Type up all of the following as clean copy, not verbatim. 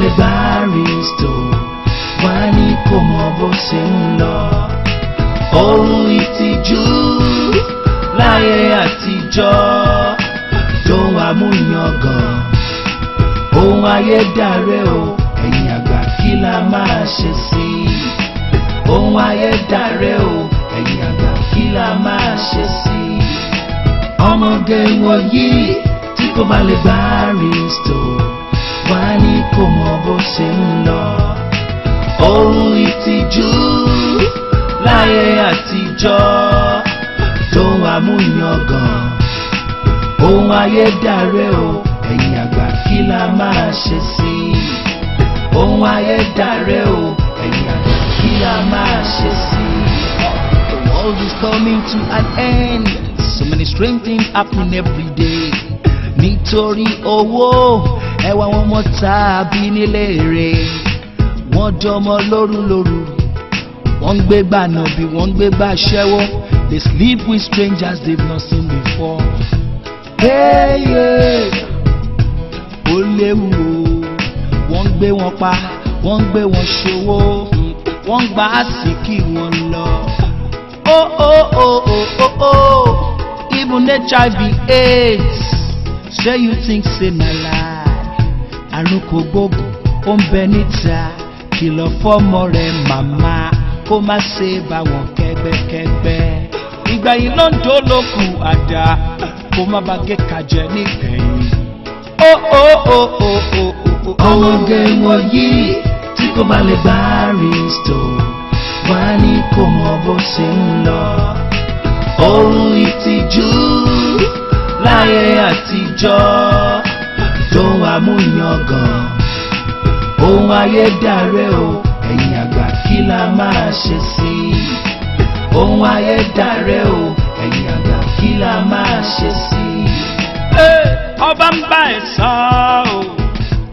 lè gbá Aristo, wọ́n á ní kò mọ bó ṣe ń lọ. Ohun ìtìjú láyé àtijọ́ tó wà mú yangàn. Ohun ayédàrẹ́ o, ẹ̀yin àgbà kí la máa ṣe sí i? Ohun ayédàrẹ́ o, ẹ̀yin àgbà kí la máa ṣe sí i? Ọmọge wọ̀nyí tí kò bá lè gbá Aristo, wọ́n á ní kò mọ bó ṣe ń lọ. Ohun ìtìjú láyé àtijọ́ tó wà mú yangàn. Ohun ayédàrẹ́ o, ẹ̀yin àgbà kí la máa ṣe sí i? Ohun ayédàrẹ́ o, ẹ̀yin àgbà kí la máa ṣe sí i? The world is coming to an end. So many strange things happen every day. Nítorí owó, ẹwà wọn mọ tàbí nílé rẹ̀. Wọ́n jọmọ lóru lóru. Wọ́n ń gbé gbà nàbí, wọ́n ń gbé gbà ṣẹ́wó. They sleep with strangers they've not seen before. Hey, yeah. Ó léwu o, wọ́n ń gbé wọn pa, wọ́n ń gbé wọn ṣòwò, wọ́n ń gba àsìkí wọn lọ. Oh, oh, oh, oh, oh, oh. Even HIV AIDS, say you think say na lie. Àrùn kò gbógun, ó ń bẹ níta, kìlọ̀ fọ́mọ rẹ̀ màmá, kó má ṣe bá wọn kẹ́gbẹ́kẹ́gbẹ́. Ìgbà yìí ló ń dolókun àdá, kó má bàa gé kajẹ nígbẹ̀yìn. Ó ó ó ó ó ó. Ọmọge wọ̀nyí tí kò bá lè gbá Aristo, wọ́n á ní kò mọ bó ṣe ń lọ. Ohun ìtìjú láyé àtijọ́ tó wà mú yangàn. Ohun ayédàrẹ́ o, ẹ̀yin àgbà kí la máa ṣe sí i? Ohun ayédàrẹ́ o, ẹ̀yin àgbà kí la máa ṣe sí i? Ọba ń bá ẹ sọ ọ́,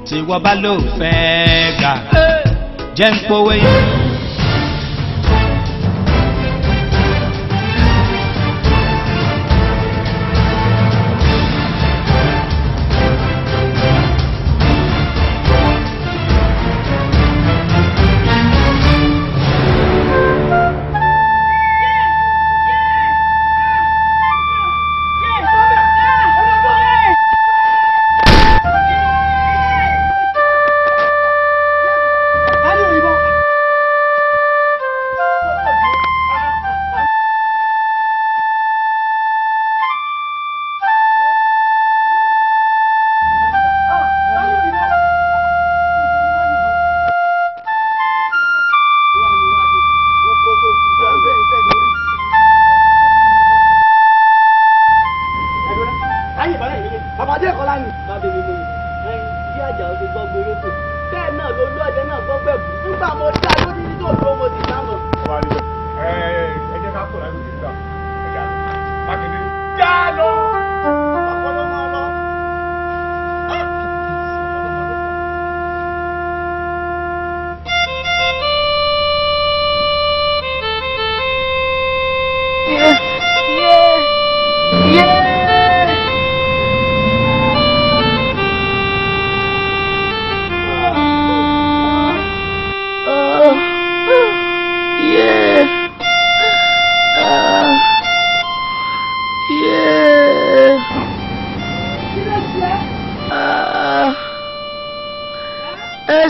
tí wọ́n bá ló fẹ́ gbà, jẹ́ ń pòwe yìí.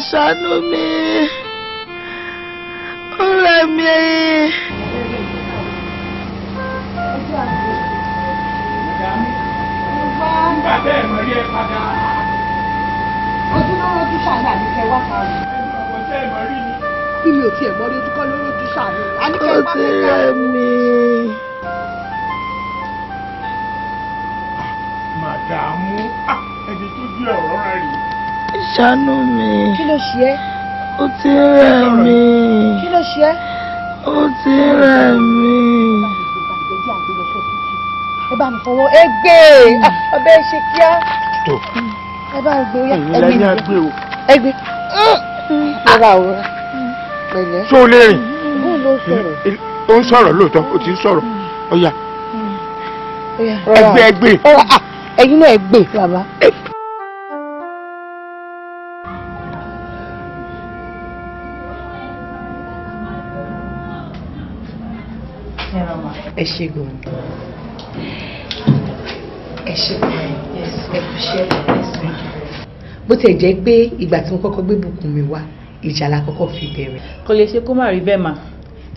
Ṣàánú mi, ọ̀rẹ́ mi. Ojú ló rojú ṣàánú àníkẹ́ wá parí. Bí mi ò tiẹ̀ mọ́ rí ojú kọ́ ló rojú ṣàánú. Ó ti rẹ̀ mí. Màdàmú, ẹni tó gbé ọ̀rọ̀ rẹ̀ rí. Ṣàánú mi. Kí ló ṣe ẹ́? Ó ti rẹ̀ mí. Kí ló ṣe ẹ́? Ó ti rẹ̀ mí. Ẹ bá mi fọwọ́ ẹ gbé ọbẹ̀ ṣe kíá. Ẹ bá mi gbé ó yá ẹ gbé o. Ẹ gbé. Rọra o pẹ̀lẹ́. Ṣé o lè rìn? Bóun ló sọ̀rọ̀. Ó ń sọ̀rọ̀ lóòótọ́, ó ti ń sọ̀rọ̀. Ó yá. Ẹ gbé ẹ gbé. Ẹ̀yin náà ẹ gbé bàbá. Ẹ ṣé gan. Ẹ ṣé gan. Ẹ kú iṣẹ́. Bó tiẹ̀ jẹ́ pé ìgbà tí mo kọ́kọ́ gbé Bùkúnmi wá, ìjà la kọ́kọ́ fi bẹ̀rẹ̀. Kò lè ṣe kó má rí bẹ́ẹ̀ mà.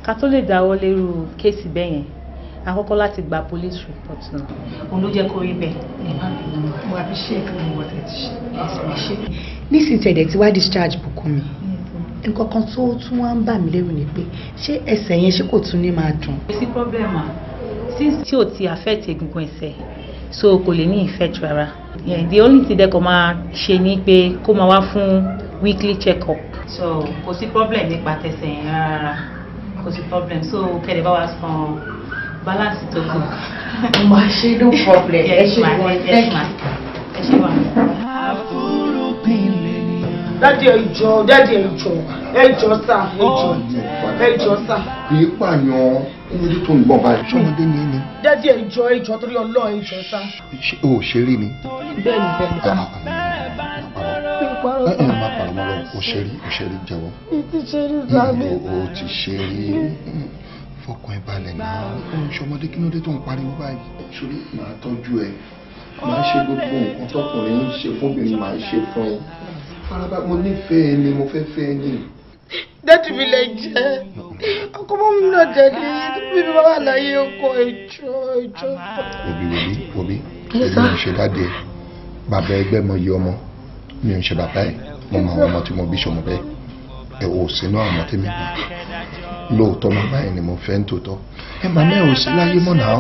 Ká tó lè dáwọ́ lérú case bẹ́ẹ̀ yẹn, a kọ́kọ́ láti gba police report náà. Òun ló jẹ́ kó rí bẹ́ẹ̀. Ẹ má bínú, mo appreciate gbogbo nǹkan tẹ́ ti ṣe. Nísìnyí tẹ̀dẹ̀ tí wá discharge Bùkúnmi, nǹkan kan tó tún wá ń bà mí lérù ni pé ṣé ẹsẹ̀ yẹn ṣé kò tún ní máa dùn? Kò sí problem mà. Since tí ò ti affect egungun ẹsẹ̀, so kò lè ní effect rárá. Yeah, the only thing that kò máa ṣe ni pé kó máa wá fún weekly check-up. So kò sí problem nípa tẹsẹ̀ yẹn rárá. Kò sí problem. So kẹ́lẹ̀ bá wa san balance tó kù. Mo máa ṣe, no problem. Ẹ ṣé gan. Yes ma. Ẹ ṣé ma. Daddy, ẹ jọ̀ọ́, daddy, ẹ jọ̀ọ́, ẹ jọ̀ọ́ sà, ẹ jọ̀ọ́, ẹ jọ̀ọ́ sà. Kì í pààyàn, kí tó ń gbọ̀n báyìí, ṣọmọdé ni ẹni. Daddy, ẹ jọ̀ọ́, ẹ jọ̀ọ́, torí Ọlọ́run, ẹ jọ̀ọ́ sà. Ṣé o ò ṣeré ni? Bẹ́ẹ̀ni, bẹ́ẹ̀ni sà. Ẹ ẹ má pàrọ̀ mọ́ lọ, o ṣeré, o ṣeré, jẹ́wọ́. Mi ti ṣeré sà mi. O ti ṣeré, fọkàn ẹ balẹ̀ náà, o ń ṣọmọdé, kí ló dé tó ń pariwo báyìí? Ṣorí, màá tọ́jú ẹ, màá ṣe gbogbo nǹkan tọkùnrin ń ṣe fúnbìnrin, màá ṣe fún ẹ. Faraba, mo nífẹ̀ẹ́ ni, mo fẹ́ fẹ́ ni. Daddy mi lè jẹ́, ọkọ mọ́ mi náà jẹ́ ní bíbí bá wà láyé ọkọ, ẹ jọ̀ọ́, ẹ jọ̀ọ́. Òbí òbí òbí, èmi ò ṣe daddy ẹ, bàbá ẹgbẹ́ mọ iye ọmọ, mi ò ń ṣe bàbá ẹ, mo mọ àwọn ọmọ tí mo bí ṣọmọ bẹ́ẹ̀, ẹ ò sínú àwọn ọmọ tí mi bí. Lóòótọ́ màmá ẹ ni mo fẹ́ ń tòótọ́. Ẹ màmá ẹ ò sí láyé mọ́ náà,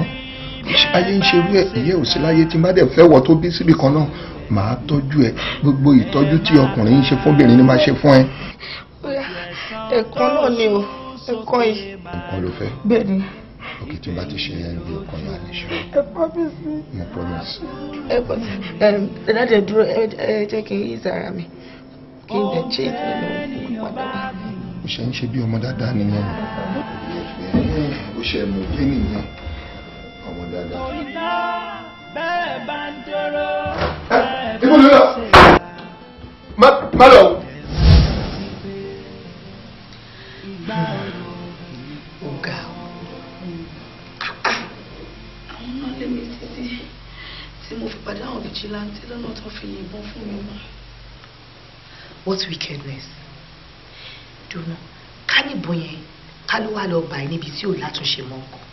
ayé ń ṣerú ẹ, ìyẹ́ ò sí láyé. Tí n bá dẹ̀ fẹ́ wọ tó bí síbì kan náà, màá tọ́jú ẹ, gbogbo ìtọ́jú tí ọkùnrin ń ṣe fúnbìnrin ni máa ṣe fún ẹ. Ẹ̀kan náà ni o, ẹ̀kan yìí. Nǹkan ló fẹ́. Bẹ́ẹ̀ni. Ok, tí n bá ti ṣe yẹn bí ọkàn yà ní ṣe. Ẹ promise mi. Mo promise. Ẹ bọ ẹ ẹ dájẹ dúró, ẹ jẹ́ kí n yí sára mi, kí n dẹ̀ change nínú padà wá. Ó ṣe ń ṣe bí ọmọ dáadáa nìyẹn. Ó ṣe mọ̀ pé nìyẹn ọmọ dáadáa. Ibo ló lọ? Má lọ. Ọ̀gá o. Àwọn náà lé mi títí tí mo fi pàdé àwọn vigilante lọ́nà tó fi yìnbọn fún mi mọ́. What wickedness. Dùnú, ká níbọn yẹn, ká ló wá lọ gbà ẹ́ níbi tí ò látúnṣe mọ́ nǹkan.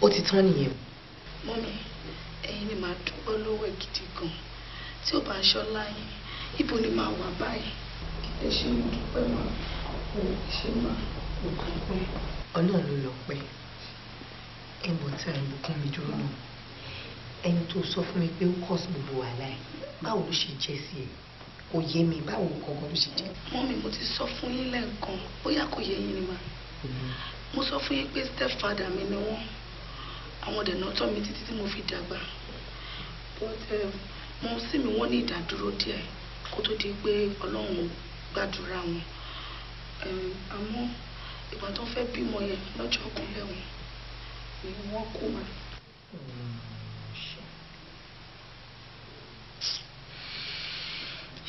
Ó ti tán nìyẹn. Mummy, ẹ̀yin ni màá dúpẹ́ lọ́wọ́ ẹ̀ gidi gan. Tí ò bá ń ṣọlá yín, ibo ni màá wà báyìí? Ẹ ṣé, mo dúpẹ́ mà. Ẹ ṣé mà. Ọlọ́run ló lọ pẹ́. Ẹ̀bùn tí a ń bùkún mi dúró náà. Ẹni tó sọ fún mi pé ó kọ̀ sí gbogbo wàhálà ẹ̀, báwo ló ṣe jẹ́ sí ẹ? Kò yé mi, báwo gangan ló ṣe jẹ́? Mummy, mo ti sọ fún yín lẹ́ẹ̀kan, bóyá kò yé yín ni mà. Mo sọ fún yín pé stepfather mi ni wọ́n. Àwọn dẹ̀ náà tọ́ mi títí tí mo fi dàgbà. But mo sì mi wọ́n ní ìdádúró díẹ̀ kó tó di pé Ọlọ́run gbàdúrà wọn. Àmọ́ ìgbà tó fẹ́ bímọ yẹn lọ́jọ́ ọkùnrin wọn ni wọ́n kú mà.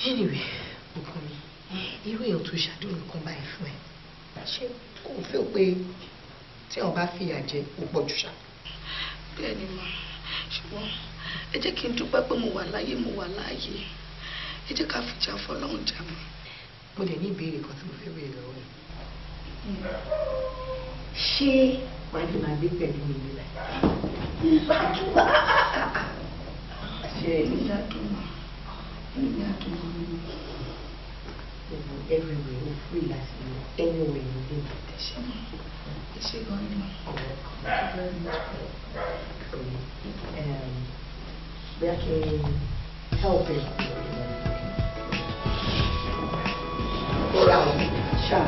Anyway, Bùkúnmi, irú èèyàn tó ṣàdúrà nǹkan báyìí fún ẹ, ṣé kò feel pé tí wọn bá fìyà jẹ ó pọ̀ jù ṣá? Bẹ́ẹ̀ ni mà, ṣùgbọ́n ẹ jẹ́ kí n dúpẹ́ pé mo wà láyé, mo wà láàyè. Ẹ jẹ́ ká fìjà fọlọ́run jà mọ́. Mo dẹ̀ ní ìbéèrè kan tí mo fẹ́ béèrè lọ́wọ́ ẹ̀. Ṣé wàá lè máa gbé pẹ̀lú mi nílẹ̀? Ìgbàdúrà. Ṣé Èmi á dùn mà, èmi á dùn mà. Gbogbo everywhere ó free láti lọ anywhere ní ilé mi. Ẹ ṣé mà, ẹ ṣé gan ni mà. Thank you very much. Bóyá kí n help ẹ. Rọra o, ṣáà.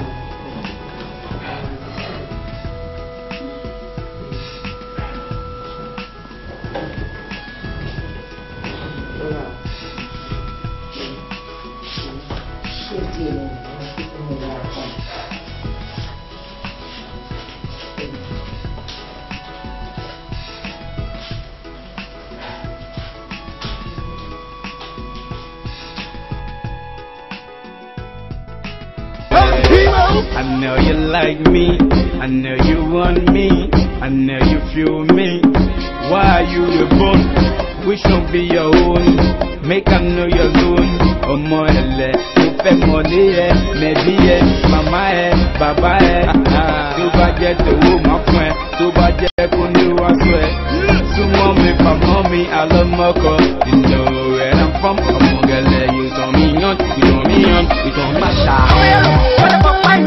Rọra o. Ṣé díẹ̀ ní ìpínlẹ̀ náà kan? I know you like me. I know you want me, I know you feel me. Why are you a bone? We should be your own. Make I know your zone. Ọmọ ẹlẹ, mo fẹ́ mọ̀lé ẹ, mẹ̀bí ẹ, màmá ẹ, bàbá ẹ. Tó bá jẹ́ tòwó máa fún ẹ, tó bá jẹ́ kó ní wá sọ ẹ. Súnmọ́ mi, pàmò mi, àlọ́mọ́kọ. You know where I'm from. Ọmọgẹlẹ, you turn me on, you turn me on, you turn me on.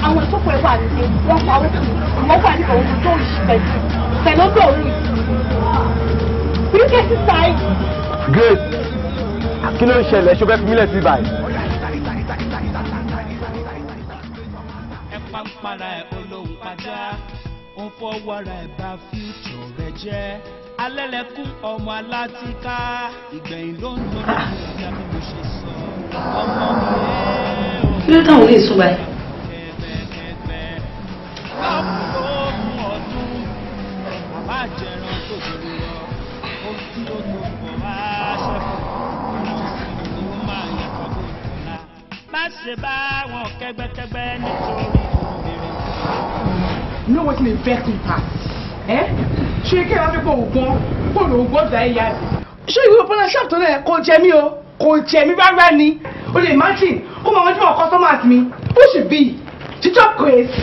Àwọn ìsopọ̀ ẹ̀ wà ní wọ́n pa owó wọ́n wà ní òun tó ń ṣe pẹ̀lú ọdún òun yìí. Bíríkẹ́ sísá yìí. Grace, kí ló ń ṣẹlẹ̀? Ṣé o fẹ́ fi mílẹ̀ sí báyìí? Ẹ pàǹpàrà ẹ̀ olóhùn pàjá, ó ń fọwọ́ ara ẹ̀ bá future rẹ̀ jẹ́. Alẹ́lẹ́kún ọmọ alátìká, ìgbẹ̀yìn ló ń tọ́jú ìyá bí mo ṣe sọ. Ọmọ mi ẹ̀ ò. Kí ló táwọn lè sún báyìí? You know wetin dey vex me pass? Eh? Ṣé kí ẹ wá fi pé ògbọ́n fóònù ògbọ́n dà ẹ́ yá ni? Ṣé ìwé òpó náà ṣọ́ọ̀bù tó lẹ̀ kò jẹ mí o? Kò jẹ mí rárá ni. O lè imagine kó máa wọ́n tí wọ́n customers mi. Who should be? To chop craze?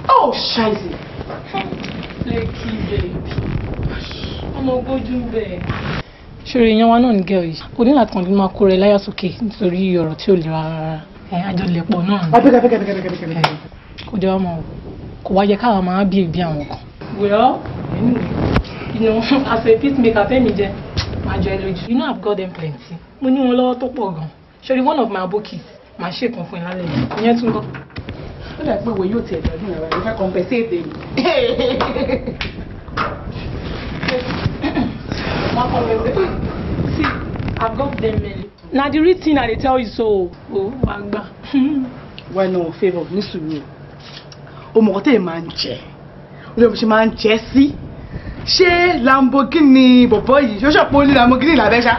Oh, shizy. Lẹ́kì babe, ọmọ ogójú ń bẹ̀. Ṣòro ìyan wa náà ní gẹ́ọ̀ yìí. Kò ní láti kàn ní máa kó rẹ láyà sókè nítorí ọ̀rọ̀ tí ò lè rárá. Ẹ àjọlẹ̀pọ̀ náà. Abẹ́gẹ́ abẹ́gẹ́ abẹ́gẹ́ abẹ́gẹ́ abẹ́gẹ́. Kò jẹ́ ọmọ o, kò wá yẹ káwa máa bí èbí àwọn kan. Well, anyway, you know, as a peacemaker fẹ́mi jẹ, máa jọ ẹ lójú. You know I've got them plenty. Mo ní wọn lọ́wọ́ tó pọ̀ gan. Ṣòro one of my abokis máa ṣèkan fún ẹ lálẹ́ yìí. Ìyẹn tún kọ́. Ó dà pé ìwé yóò tiẹ̀ gbádùn rẹ̀ wá, fẹ́ compensate mi. See, I've got them many. Na the real thing I dey tell you so. O wà gbà. Why no favour ní sùúrù. O mọ̀ kọ́ tẹ̀ máa ń jẹ. O lè ṣe máa ń jẹ sí. Ṣé Lamborghini bọ̀bọ̀ yìí? Ṣé ó ṣọ̀pọ̀ ní Lamborghini làbẹ́ ṣá?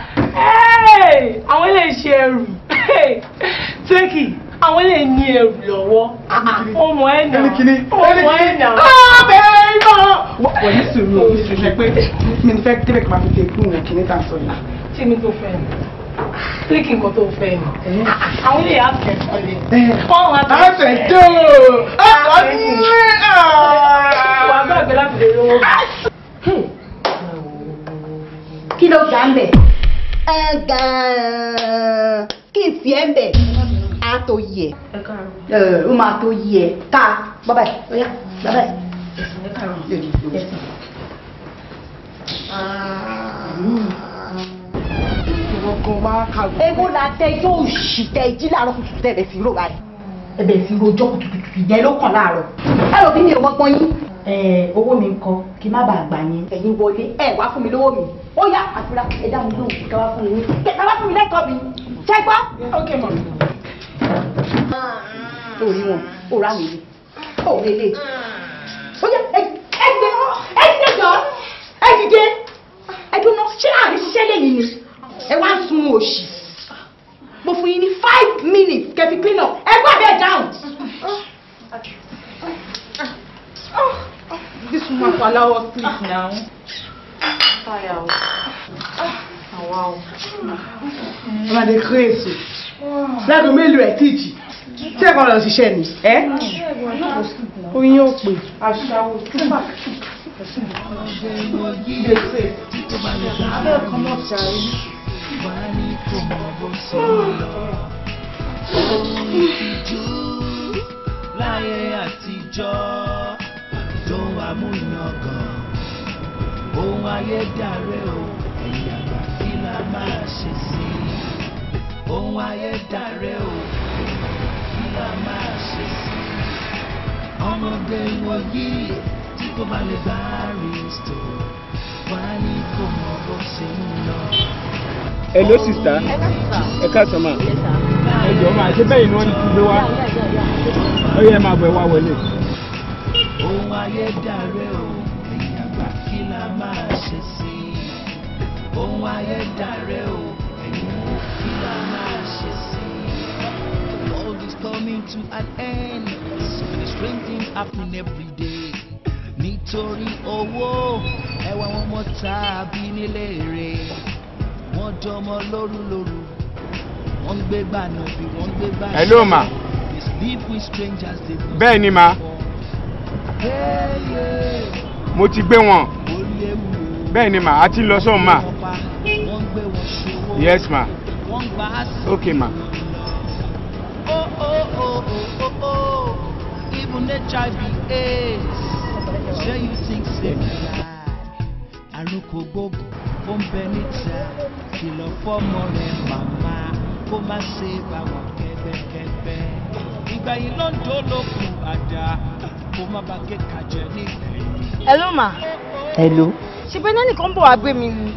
Àwọn ilé ṣe ẹrù. Tẹ́kì, àwọn ilé ní ẹrù lọ́wọ́. Ọmọ ẹ̀ nà. Ọmọ ẹ̀ nà. Wọ́n ní sùúrù ní sùúrù pé mi ní fẹ́ débẹ̀ kí n máa fi tẹ̀ kún òun kìíní tá a sọ yìí. Ṣé mi tó fẹ́ ni? Tẹ́kì nǹkan tó fẹ́ ni. Àwọn ilé àfẹ́ kọ́lé. Àfẹ́ tó! Àfẹ́ ní! Wàá gbàgbé láti lè rówó. Kí ló gbà ń bẹ̀? Gan-an kí n tiẹ̀ ń bẹ̀? Á tó yẹ. Ó máa tó yẹ. Ká bàbá ẹ̀ ó yá bàbá ẹ̀. Ewo la tẹ yóò ṣì tẹ jí láàárọ̀ kùtùkùtù tẹ̀ bẹ̀ sí rò báyìí. Ẹ bẹ̀ sí rojọ́ kùtùkùtù yẹn ló kàn láàárọ̀. Ẹ rò bí mi ò mọ́pọ́n yín. Owó mi ń kọ kí n má bàa gbà yín. Ẹ̀yin wọlé ẹ wá fún mi lówó mi. Ó yá àfúrá ẹ dá mi lóhùn kí ká wá fún mi. Kẹta wá fún mi lẹ́kọ̀ọ́ mi. Ṣé gbọ́? Ok ma. Orí wọn, ó rà mí lé. Ó rè lé. Ó yá ẹ dìde ẹ dìde jọ ẹ dìde. Ẹ dúró ṣé àárín ṣiṣẹ́ lẹ́yìn ni? Ẹ wá ń sun òṣì. Mo fún yín ní 5 minutes kẹ́ fi clean up. Ẹ gbọ́ abẹ́ down. This woman for allow us sleep now. Fire. Ah, wow. Ọmọ adé kírèsì. Láago mélòó ẹ̀ tíìjì? Tí ẹ̀kọ́ lọ ṣiṣẹ́ ni, ẹ́? Oyin ò pè. Aṣáwó. Abẹ́ ọkọ̀ mọ̀ jàre. Ìtìjú láyé àtijọ́ tó wà mú ìyangàn ohun ayé dàrẹ́ o ẹ̀yìn àgbà kí la máa ṣe sí i ohun ayé dàrẹ́ o ẹ̀yìn àgbà kí la máa ṣe sí i ọmọdé wọ̀nyí tí kò bá lè bá Aristo wá ní kò mọ bó ṣe ń lọ. Hello sister, ẹ káàsán ma, ẹ jọ̀ọ́ máa ṣe bẹ́ẹ̀ ni wọ́n ti gbé wá, ó yẹ máa bọ̀ ẹ wá wọlé. Ohun ayé dàrẹ́ o, ẹ̀yin àgbà kí la máa ṣe sí i. Ohun ayé dàrẹ́ o, ẹ̀yin àgbà kí la máa ṣe sí i. The world is coming to an end, so many strange things happen every day. Nítorí owó, ẹwà wọn mọ tàbí nílé rẹ̀. Wọ́n jọmọ lóru lóru, wọ́n ń gbé gbànà bí wọ́n ń gbé gbàṣẹ. Hello ma. They sleep with strangers they don't Bẹ́ẹ̀ ni ma. Mo ti gbé wọn. Bẹ́ẹ̀ ni ma, a ti lọ sọ́hùn ma. Yes ma. Okay ma. Oh oh oh oh oh, even HIV AIDS. Ṣé you think say na lie? Àrùn kò gbógun, ó ń bẹ níta. Kìlọ̀ fọ́mọ rẹ̀ màmá kó má ṣe bá wọn kẹ́gbẹ́kẹ́gbẹ́. Ìgbà yìí ló ń dolókun àdá kó má bàa kéka jẹ nígbẹ̀yìn. Hello ma. Hello. Ṣé bẹ́ẹ̀ náà nìkan bọ̀ wá gbé mi ni?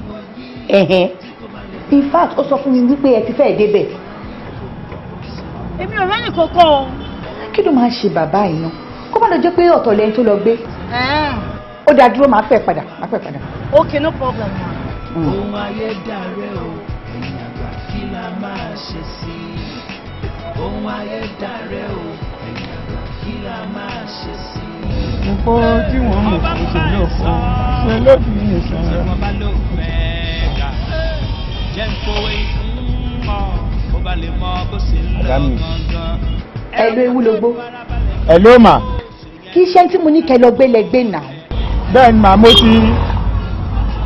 Ẹ̀hẹ̀n. In fact, ó sọ fún mi wípé ẹ ti fẹ́ débẹ̀. Èmi ò rẹ́nì kankan o. Kí ló máa ń ṣe bàbá yìí náà? Kó má lọ jẹ́ pé ọ̀tọ̀ lẹ́yìn tó lọ gbé. Ó dáa dúró, màá pẹ́ padà, màá pẹ́ padà. Okay, no problem ma. Ohun ayé dàrẹ́ o, ẹ̀yin àgbà kí la máa ṣe sí i. Ohun ayé dàrẹ́ o, ẹ̀yin àgbà kí la máa ṣe sí i. Nǹkan tí wọ́n mọ̀ kò ṣe ló fún ṣe ló fi ń sàn. Tí wọ́n bá lò fẹ́ gà, jẹ́ ń fowó fún ọ, kó bá lè mọ bó ṣe ń lọ gangan. Hello Ewúlogbó. Hello ma. Kí iṣẹ́ tí mo ní kẹ́ lọ gbé lẹ gbé nà. Bẹ́ẹ̀ ni màá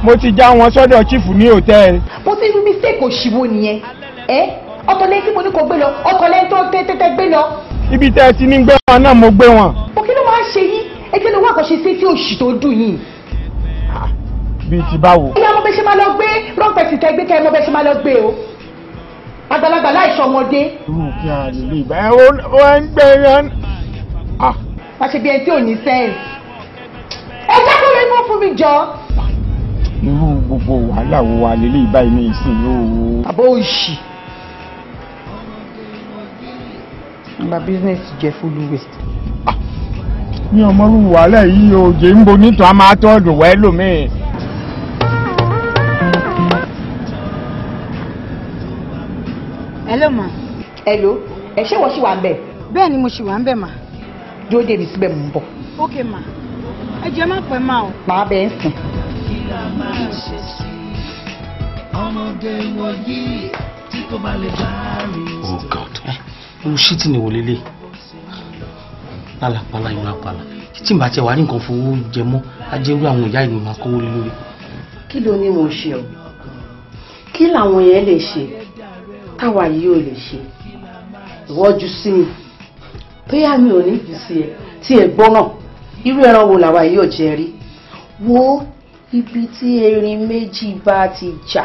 mo ti já wọn sọ́dọ̀ chief ní hòtẹ́ẹ̀lì. Mo ti rí mistake òṣìwò nìyẹn. Ẹ ọ̀tọ̀ lẹ́yìn tí mo ní kó gbé lọ, ọ̀tọ̀ lẹ́yìn tó tẹ́tẹ́ gbé lọ. Ibi tẹ́ ẹ ti ní gbé wọn náà mo gbé wọn. Mo kí ló máa ń ṣe yín? Ẹ jẹ́ lọ wá àkànṣe sí tí òṣì tó dùn yìí. Bíi ti báwo? Ìyá mo bẹ ṣe máa lọ gbé wrong person tẹ́ gbé kẹ́ ẹ mọ bẹ ṣe máa lọ gbé o. Àgbàlagbà láìsọ ọmọdé. Irú kí a lè lè bá ẹ ó ń gbé yẹn. Wá ṣe bí ẹni tí ò ní sense. Ẹ jẹ́ kó lè mọ́ fún mi jọ. Irú gbogbo wàhálà wo wa lélẹ́yìí báyìí ní ìsìn yóò. Àbó òṣì. Nba bísínẹ́sì jẹ́ fúlùwẹ̀. Mi ò mọrú wàhálà yìí o, jẹ́ ń bo nítorí a máa tọ́jú wẹ́ lómi. Hello ma. Hello, ẹ ṣé wọ́n ṣì wà ń bẹ̀? Bẹ́ẹ̀ ni mo ṣì wà ń bẹ̀ ma. Dúró dè mí síbẹ̀ mò ń bọ̀. Ok ma, ẹ jẹ́ má pẹ́ ma o. Màá bẹ̀ ń sìn. Kí la máa ṣe sí ọmọdé wọ̀nyí tí kò bá lè bá rí. Oh God, irú ṣítì ni wò lélẹ̀ pálapàla ìlú apàlà tí n bá tiẹ̀ wá ní nǹkan fowó jẹ mọ́ ajẹ́rú àwọn ìyá ìlú máa kówó lé lórí. Kí ló ní mo ṣe o? Kí làwọn yẹn lè ṣe táwa yìí ò lè ṣe? Ìwọ jù sí mi, bóyá mi ò ní jù sí ẹ tí ẹ gbọ́ náà, irú ẹran wo làwa yìí ò jẹ rí? Wo ibi tí erin méjì bá ti jà,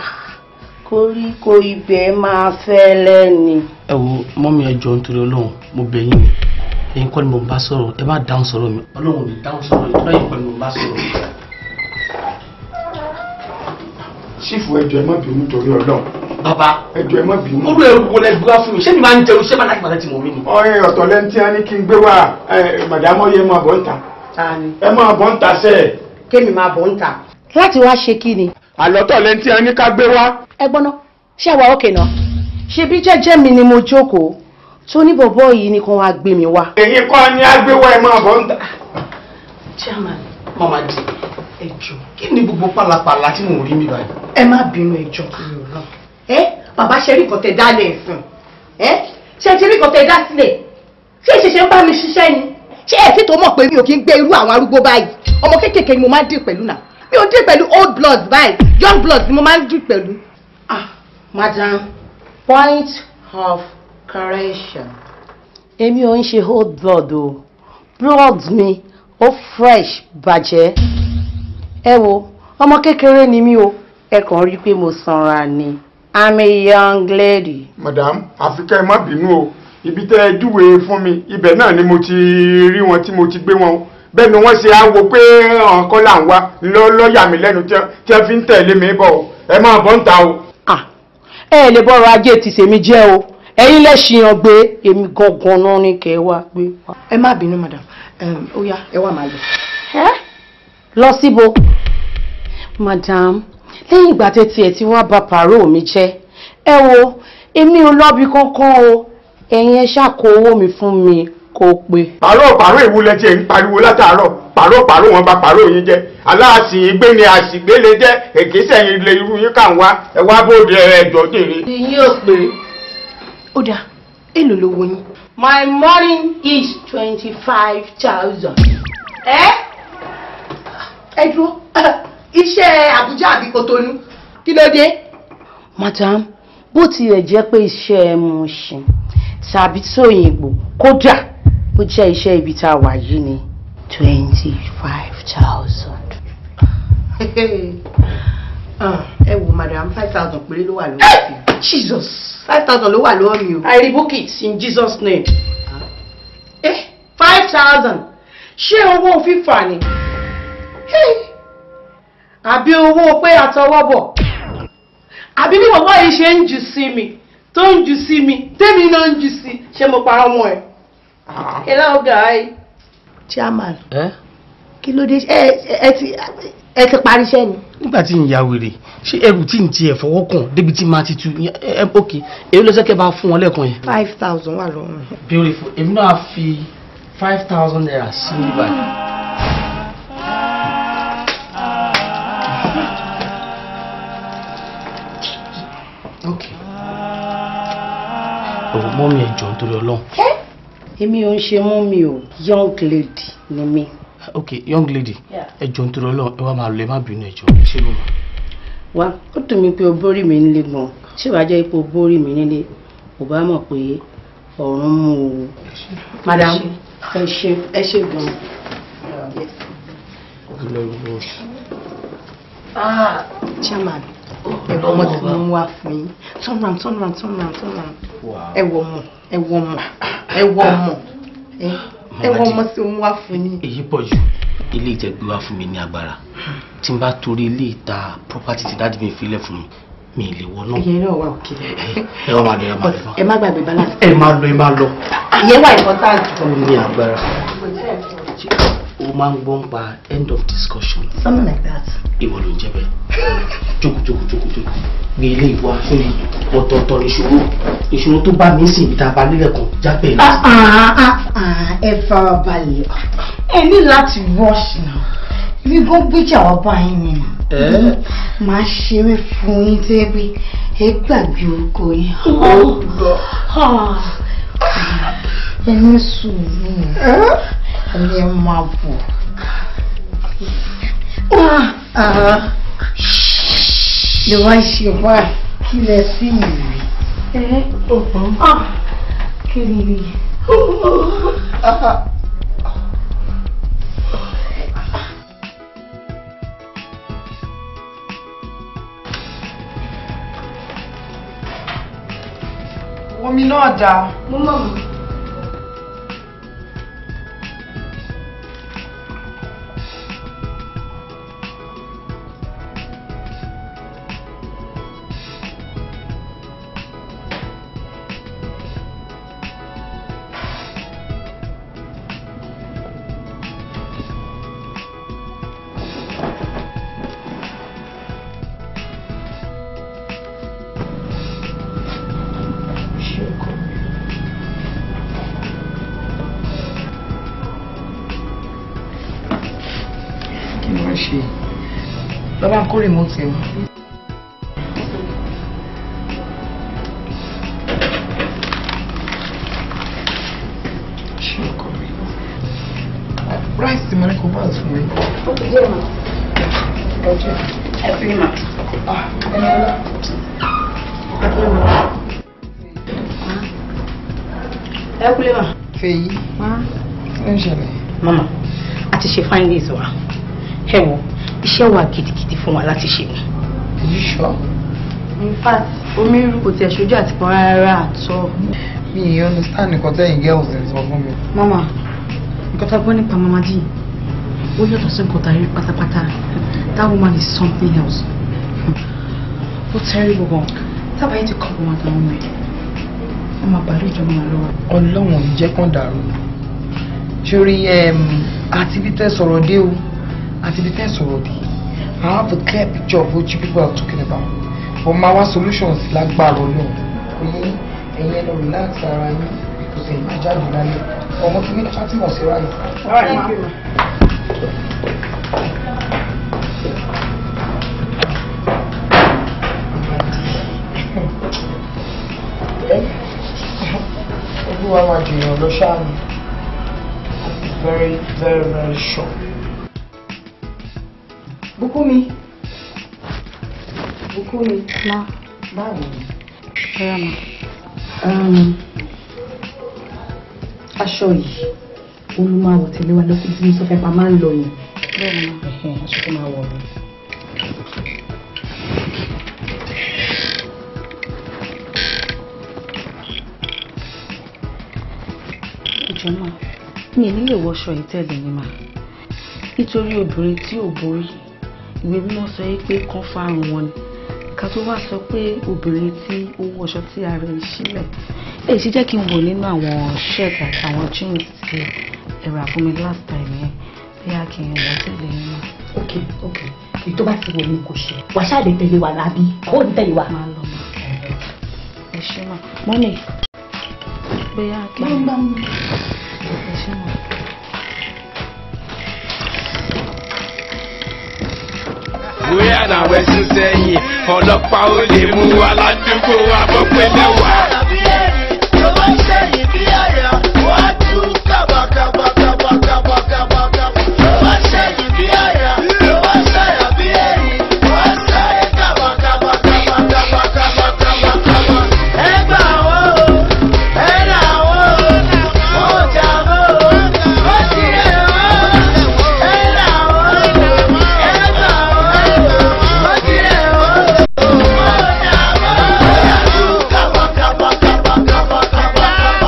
koríko ibẹ̀ máa fẹ́ lẹ́ni. Ẹ wo mọ́mí, ẹ jọ̀ọ́ nítorí Ọlọ́run, mo bẹ̀ yín ni, ẹ̀yin kọ́ ni mo bá sọ̀rọ̀, ẹ má dáhùn sọ̀rọ̀ mi, Ọlọ́run ò ní dáhùn sọ̀rọ̀ yìí, ẹ̀yin kọ́ ni mo bá sọ̀rọ̀. Sífù, ẹ jọ̀ọ́ ẹ má bínú torí Ọlọ́run. Bàbá, ẹ jọ̀ọ́ ẹ má bínú. Olú ẹrù wo lẹ gbé wá fún mi? Ṣé mi máa ń jẹun ṣé máa láti pàtàkì mọ̀ mí ni? Ọ̀rẹ́ ọ̀tọ̀ lẹ́ni tí a ní kí n gbé wá, màdàmọ́ yẹ máa bọ̀ ń ta. Ẹ máa bọ̀ ń ta sẹ́ẹ̀. Kémi máa bọ̀ ń ta. Láti wá ṣe kí ni? Àlọ́tọ̀ lẹ́ni tí a ní ká gbé wá. Ẹ gbọ́ná, ṣé àwa òkè náà? Ṣebí jẹ́jẹ́ mi ni mo jókòó tó ní bọ̀bọ́ yìí ni kàn wá gbé mi wá. Èyí kọ́ ni a gbé wá, ẹ máa bọ̀ ń ta. Chairman, mama di, ẹ jọ̀ọ́, kí ni gbogbo pálapàla tí mò ń rí mi báyìí? Ẹ má bínú, ẹ jọ̀ọ́ kí ló rán. Ẹ bàbá, ṣe rí nǹkan tẹ dálẹ̀ ẹ̀sìn. Ẹ ṣe ti rí nǹkan tẹ dá sílẹ̀. Ṣé ìṣẹ̀ṣẹ̀ ń bá mi ṣiṣẹ́ ni? Ṣé ẹ ti tó mọ̀ pé mi ò kí ń gbé irú àwọn arúgbó báyìí? Ọmọ kéékèèké ni mo máa ń dì pẹ̀lú náà. Mi ò dì pẹ̀lú old bloods báyìí, young bloods ni mo máa ń dì pẹ̀lú. Ah, madam, point of correction. Èmi ò ń ṣe old blood o. Blood mi ó fresh bàjẹ́. Ẹ wo, ọmọ kékeré ni mí o. Ẹ kàn rí pé mo sanra ni. I'm a young lady. Madam, àfikẹ́ ẹ má bínú o, ibi tẹ́ ẹ júwe fún mi ibẹ̀ náà ni mo ti rí wọn tí mo ti gbé wọn o. Bẹ́ẹ̀ ni wọ́n ṣe á wo pé ọ̀kan là ń wá lọ́ọ̀yà mi lẹ́nu tí wọ́n fi ń tẹ̀lé mi bọ̀ o. Ẹ máa bọ̀ ń ta o. Ẹ lè bọ́rọ̀ ajé ti sèmi jẹ́ o, ẹ̀yin lè ṣìyàn gbé èmi gangan náà ní kẹ́ ẹ wá gbé wá. Ẹ má bínú madam, ó yá, ẹ wá máa lọ. Lọ síbo madam, lẹ́yìn ìgbà tẹ́tí ẹ̀ tí wọ́n bá pàrọ̀ mi jẹ́, ẹ wo èmi ò lọ́bi kankan o, ẹ̀yin ẹ ṣàkó owó mi fún mi kó pé. Pàrọ̀ pàrọ̀ ìwúlẹ̀ tí ẹ̀ ń pariwo látàárọ̀, pàrọ̀ pàrọ̀ wọn bá pàrọ̀ yín jẹ́, aláàsì gbé ni àsìgbé lè jẹ́, èké sẹ́yìn lè irú yín kà ń wá, ẹ wá bóde ẹjọ́ jèrè. Ìyín ò pé. Ó dáa, èló lówó yín? My money is 25,000. Ẹ ẹ dúró, iṣẹ́ Àbújá àbí Kotonu, kí ló dé? Madam, bó tilẹ̀ jẹ́ pé iṣẹ́ Mushin tàbí tóyìnbó, kódà ó jẹ́ iṣẹ́ ibi tá a wà yìí ni 25,000. Ẹ wo madam, 5,000 péré ló wà lọ́wọ́ mi. Jesus! 5,000 ló wà lọ́wọ́ mi o. I rebuke it in Jesus' name. 5,000, ṣé owó fífà ni? Àbí owó pé àtọwọ́bọ̀? Àbí bí bàbá yìí ṣe ń jù sí mi, tó ń jù sí mi, tèmi náà ń jù sí, ṣé mo parọ́ mọ́ ẹ? Hello guy. Chairman, kí ló dé? Ẹ ti parí iṣẹ́ ni? Nígbà tí n ya wèrè, ṣé ẹrù tí n tiẹ̀ fọwọ́ kàn débi tí máa ti tu? Ok, èyí ló sẹ́kẹ̀ bá fún wọn lẹ́ẹ̀kan yẹn. 5,000 wà lọ́wọ́ mi. Beautiful, èmi náà fi 5,000 naira sí ní báyìí. Ok. Ọ̀rọ̀ mọ́ mi, ẹ̀jọ̀ nítorí Ọlọ́run. Èmi ò ń ṣe mú mi o, young lady ni mi. Ok, young lady, ẹ jọ̀ọ́ nítorí Ọlọ́run, ẹ wá máa lọ, ẹ má bínú, ẹ jọ̀ọ́, ṣé ló mọ̀? Wá, ó dùn mí pé o borí mi nílé gan. Ṣé wàá jẹ́ pé o borí mi nílé, ò bá mọ̀ pé ọ̀run mú o. Madam, ẹ ṣé, ẹ ṣé gan. Ah, chairman, ẹ wọ ọmọ tí mo ń wá fún yín. Turn round, turn round, turn round, turn round. Ẹ wọ ọmọ, ẹ wọ ọmọ, ẹ wọ ọmọ. Ẹ wọ́n ọmọ tí mo wá fún yín. Èyí pọ̀ jù. Ilé ìtẹ̀gbé wá fún mi ní agbára. Tí n bá torí ilé ìta property tí dáàdì mi filẹ̀ fún mi, mi ì lè wọ náà. Ìyẹn náà wà òkè. Ẹ wọ́n máa lọ, ẹ máa lọ. Ẹ má gbàgbé balance. Ẹ máa lọ, ẹ máa lọ. Ìyẹn wà important. Ó ní agbára. Ó máa ń gbọ́ ń pa end of discussion. Something like that. Ìwọ ló ń jẹ́ bẹ́ẹ̀. Jókòó, jókòó, jókòó, jókòó. Gbé ilé ìwà sórí ọ̀tọ̀ọ̀tọ̀ ìṣòro. Ìṣòro tó bá mi sì ìta balẹ̀ kan jábẹ̀ lọ. Ẹ farabalẹ̀, ẹ ní láti rush now. Ibi gan gbéjà wá bá yín ni nà. Màá ṣeré fún yín tó yẹ pé ẹ gbàgbé orúkọ yín. Ẹ ní sùúrù, ẹni ẹ máa bọ̀. Lè wá ṣe wá kí lẹ sí ìrì. Kí ni? Omi náà dà. Mo mọ̀ mọ́. Kí ni wọ́n ṣe? Lọ́ba ń kó remote ẹ̀ wá. Ṣé ọkọ mi? Rice tí mo ní kó bá fún mi. Ó ti dé mà. Ọjọ́. Ẹ fi mà. Ah, ẹni ọlá. Ẹ fi mà. Ẹ kúlé mà. Fèyí. Kí ló ń ṣẹlẹ̀? Mama, a ti ṣe findings wa. Ẹ wo, iṣẹ́ wa gidigidi fún wa láti ṣe. Are you sure? In fact, omi rú kò tiẹ̀ ṣojú àti pọn rárá àtọ́. Mi ì understand nǹkan tẹ́yìn girls ń sọ fún mi. Mama, nǹkan tá a gbọ́ nípa Mama D, ó yàtọ̀ sí nǹkan tá a rí pátápátá. That woman is something else. Ó terrible gan. Tábà yìí ti kọ́ ọmọ àtàwọn ọmọ ẹ̀. Wọ́n máa bàálù ìjọba wọn lọ́wọ́. Ọlọ́run ò ní jẹ́ kán dàrú. Sórí àti bí tẹ́ sọ̀rọ̀ dé o, àti bí tẹ́ sọ̀rọ̀ dé. I have a clear picture of what you people are talking about. But máa wá solutions lágbára Ọlọ́run. Kò yẹ ẹ̀yin ẹ lọ relax ara yín because ẹ̀yin máa jáde lálẹ́. Ọmọ tí mi Fatima sí ráyè. Thank you ma. Olúwa máa jèèyàn lọ ṣáà ni. I'm very, very, very sure. Bùkúnmi. Bùkúnmi. Ma. Báwo ni? Rárá ma. Aṣọ yìí, òun ló máa wọ̀ tẹ̀lé wa lọ síbi tí mo sọ fẹ́ pa máa ń lọ yẹn. Bẹ́ẹ̀ni ma. Ẹ̀hẹ̀n, aṣọ tó máa wọ̀ ni. Ìjọ náà, mi ò ní lè wọṣọ yìí tẹ̀lé ni mà. Nítorí obìnrin tí ò borí, ìwé mímọ́ sọ yìí pé kán fárun wọn ni. Ká tó wá sọ pé obìnrin tí ó wọṣọ tí ara ẹ̀ sílẹ̀. Èyí ṣe jẹ́ kí n wò nínú àwọn shirt àtàwọn jeans tí ẹ rà fún mi last time yẹn. Bóyá kí n wọ̀ tẹ̀lé yín mà. Ok, ok. Èyí tó bá ti wọ̀ ni kò ṣe. Wàá ṣáà lè tẹ̀lé wa lábí. Ó ní tẹ̀lé wa. Máa lọ mà. Ẹ ṣé mà. Mọ́mì, bóyá kí n. Ẹ ṣé mà. Bóyá làwọn ẹ̀sùn sẹ́yìn, ọlọ́pàá ò lè mú wa ládùúgbò wa bó pé mẹ́wàá. Kaba, kaba, kaba, kaba, kaba, kaba.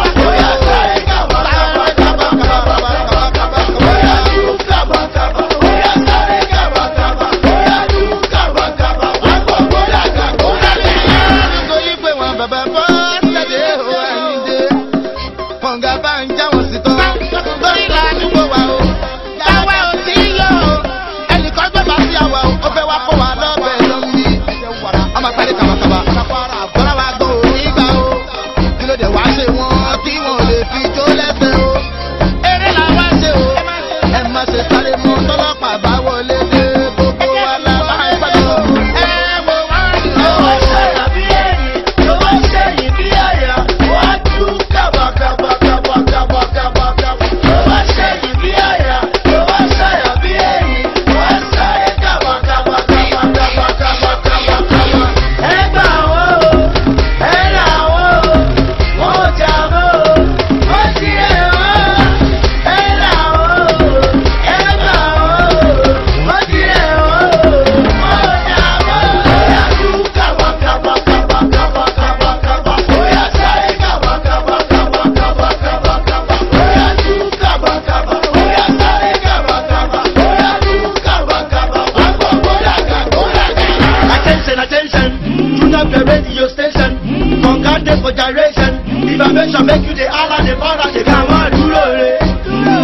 Make you dey holla dey para ṣe ká máa dúró re.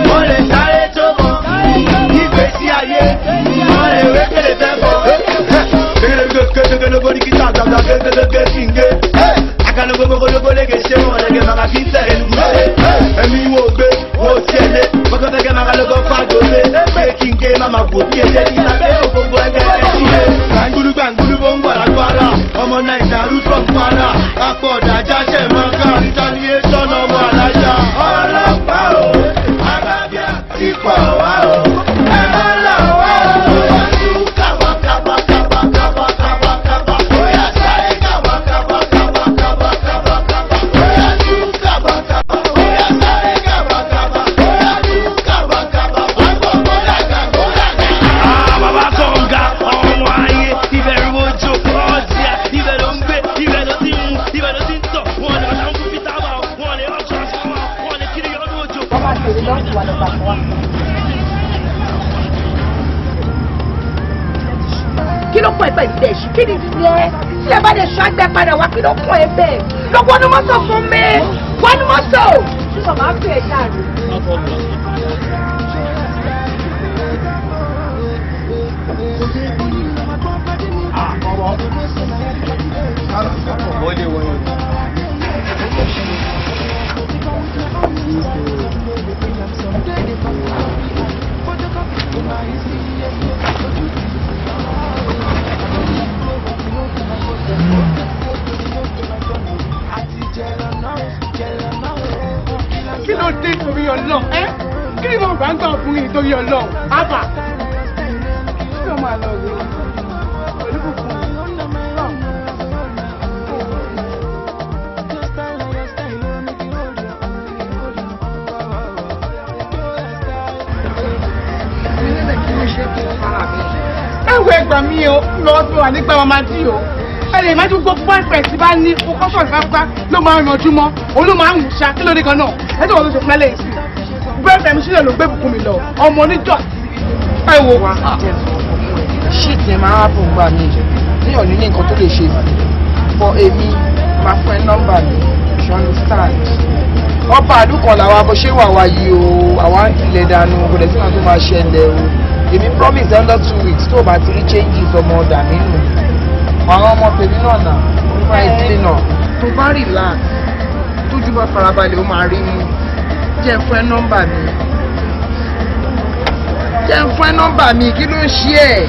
Wọ́n lè sáré tó mọ́ ìgbésí ayé. Wọ́n lè wékèlè fẹ́ bọ̀. Kí ló pọ̀ ẹ bẹ́ẹ̀ ilé ẹ̀ṣin kí ni tiẹ̀ tí ẹ bá lè ṣọ́ àgbẹ̀ padà wá kí ló pọ̀ ẹ bẹ́ẹ̀ lọ wọnú mọ́tò fún mi wọnú mọ́tò tí màmá fi ẹ̀ dàrú. Kí ló dé torí Ọlọ́run ẹ kí ni mo bá ń gbà fún yìí torí Ọlọ́run àbà kí ló máa lọ rí pẹ̀lú kùkù. Ẹ wo ẹgbàá mi o lọ́wọ́ tí mo wà nígbà mama dí o ẹ lè má tún gbọ́ pẹ́ẹ́pẹ́ tí bá ní kọ́sọ̀ ìfapá ló máa ń ranjú mọ́ òun ló máa ń ṣá kí ló dé kan náà ẹ tó wọ́n tó ṣe fún ẹ lẹ́yìn sí i bẹ́ẹ̀ fẹ́mi sílẹ̀ ló gbé bùkún mi lọ ọmọ onídọ̀tí ẹ wo. Shit yẹn máa wá fún gbà mí téèyàn ní ní nǹkan tó lè ṣe sí for èmi máa fún ẹ nọ́mbà mi you understand. Ọba àdúkọ làwa bó ṣe wà wá yìí o àwa ń tilẹ̀ dànù kò dẹ̀ sí nǹkan tó máa ṣẹlẹ̀ o èmi promise under 2 weeks tó o bá ti rí changes ọmọ ọ̀dà mi nù àwọn ọmọ tèmi náà nà nípa ìdílé náà tó bá relax tójú bá farabalẹ̀ ó máa rí mú jẹ́ fún ẹ nọ́mbà mi jẹ́ fún ẹ nọ́mbà mi kí ló ń ṣe ẹ́.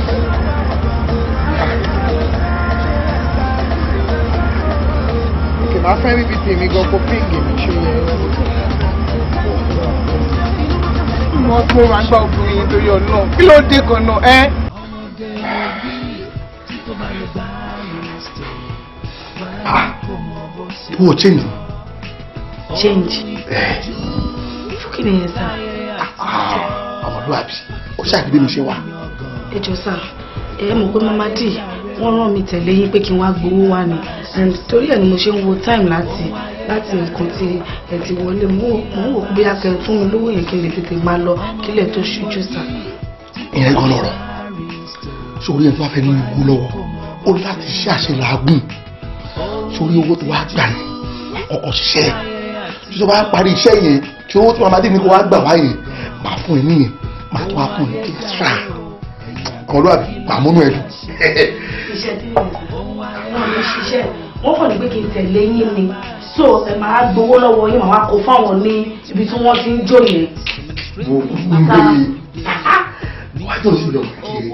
Òkè máa fẹ́ bíbí tèmi gan kó píǹgì mi ṣe yẹ. Mo tún máa gbà obìnrin yìí torí Ọlọ́run kí ló dé kan náà ẹ. Wo change. Change. Fún kí nìyẹn sá? Ọmọlúwàbí, ó ṣàbí bí mi ṣe wà. Ẹ jọ̀ọ́ sá, ẹ mọ̀ pé Mama D wọ́n rán mi tẹ̀lé yín pé kí n wá gbowó wá ni and torí ẹ̀ ni mo ṣe ń wo time láti nǹkan tí ẹ ti wọlé mo ń wò pé akẹ́ fún mi lówó yẹn kí n lè tètè máa lọ kílẹ̀ tó ṣojú sá. Ìyẹn gan lọ̀rọ̀ sórí ẹni tó bá fẹ́ ní owó lọ́wọ́ ó láti ṣe àṣelàágùn sórí owó tó wá gbà ní àkọ́kọ́ ṣiṣẹ́ tí tó bá parí iṣẹ́ yẹn tí owó tí màmá dé ní kó wá gbà wá yẹn máa fún ẹ níyẹn máa tó wá fún ẹ ní extra ọmọlúwàbí máa múnú ẹ dùn. Iṣẹ́ tí mo wọ́n lè ṣiṣẹ́ wọ́n kàn ní pé kí n tẹ̀lé yín ni so ẹ máa gbowó lọ́wọ́ yín màá wá kó fáwọn ní ibi tí wọ́n ti ń jó yẹn. Mo ń gbé wájú òsì lọ kiri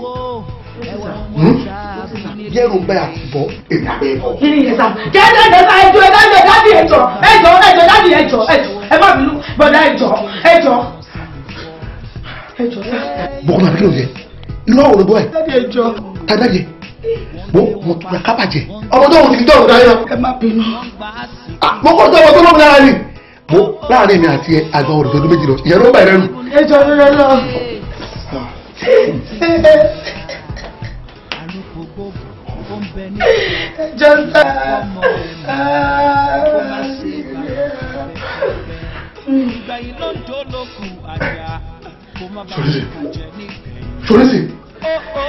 yẹ́rù bẹ́ẹ̀ àti bọ́ èmi àbẹ́ bọ́. Kí ni ìyẹn sá? Jẹ́ ẹ̀jọ̀ sá ẹjọ́ ẹ̀jọ̀ dábì ẹ̀jọ̀ ẹ̀jọ̀ ẹ̀jọ̀ dábì ẹ̀jọ̀ ẹ̀jọ̀ ẹ má bínú bọ̀dá ẹ̀jọ̀ ẹ̀jọ̀ ẹ̀jọ̀ sá. Bọ́kúnlá àbí kí ló ń jẹ? Irú àwọn olùgbọ́ ẹ̀. Dábì ẹ̀jọ̀. Ta dábì ẹ̀? Mo mo tura kábàjẹ́. Ọmọ tó ń ti dọ̀rùn dáyọ̀. Ẹ má bínú. Mo kọ́ tó ọmọ tó lọ́mọ lára ni. Mo láàrin mi àti àgbà olùdó ọdún méjì lọ. Ìyẹn ló ń bà ẹ́ lẹ́nu. Ẹjọ́ ló lọ. Ẹjọ́ sá. Solisi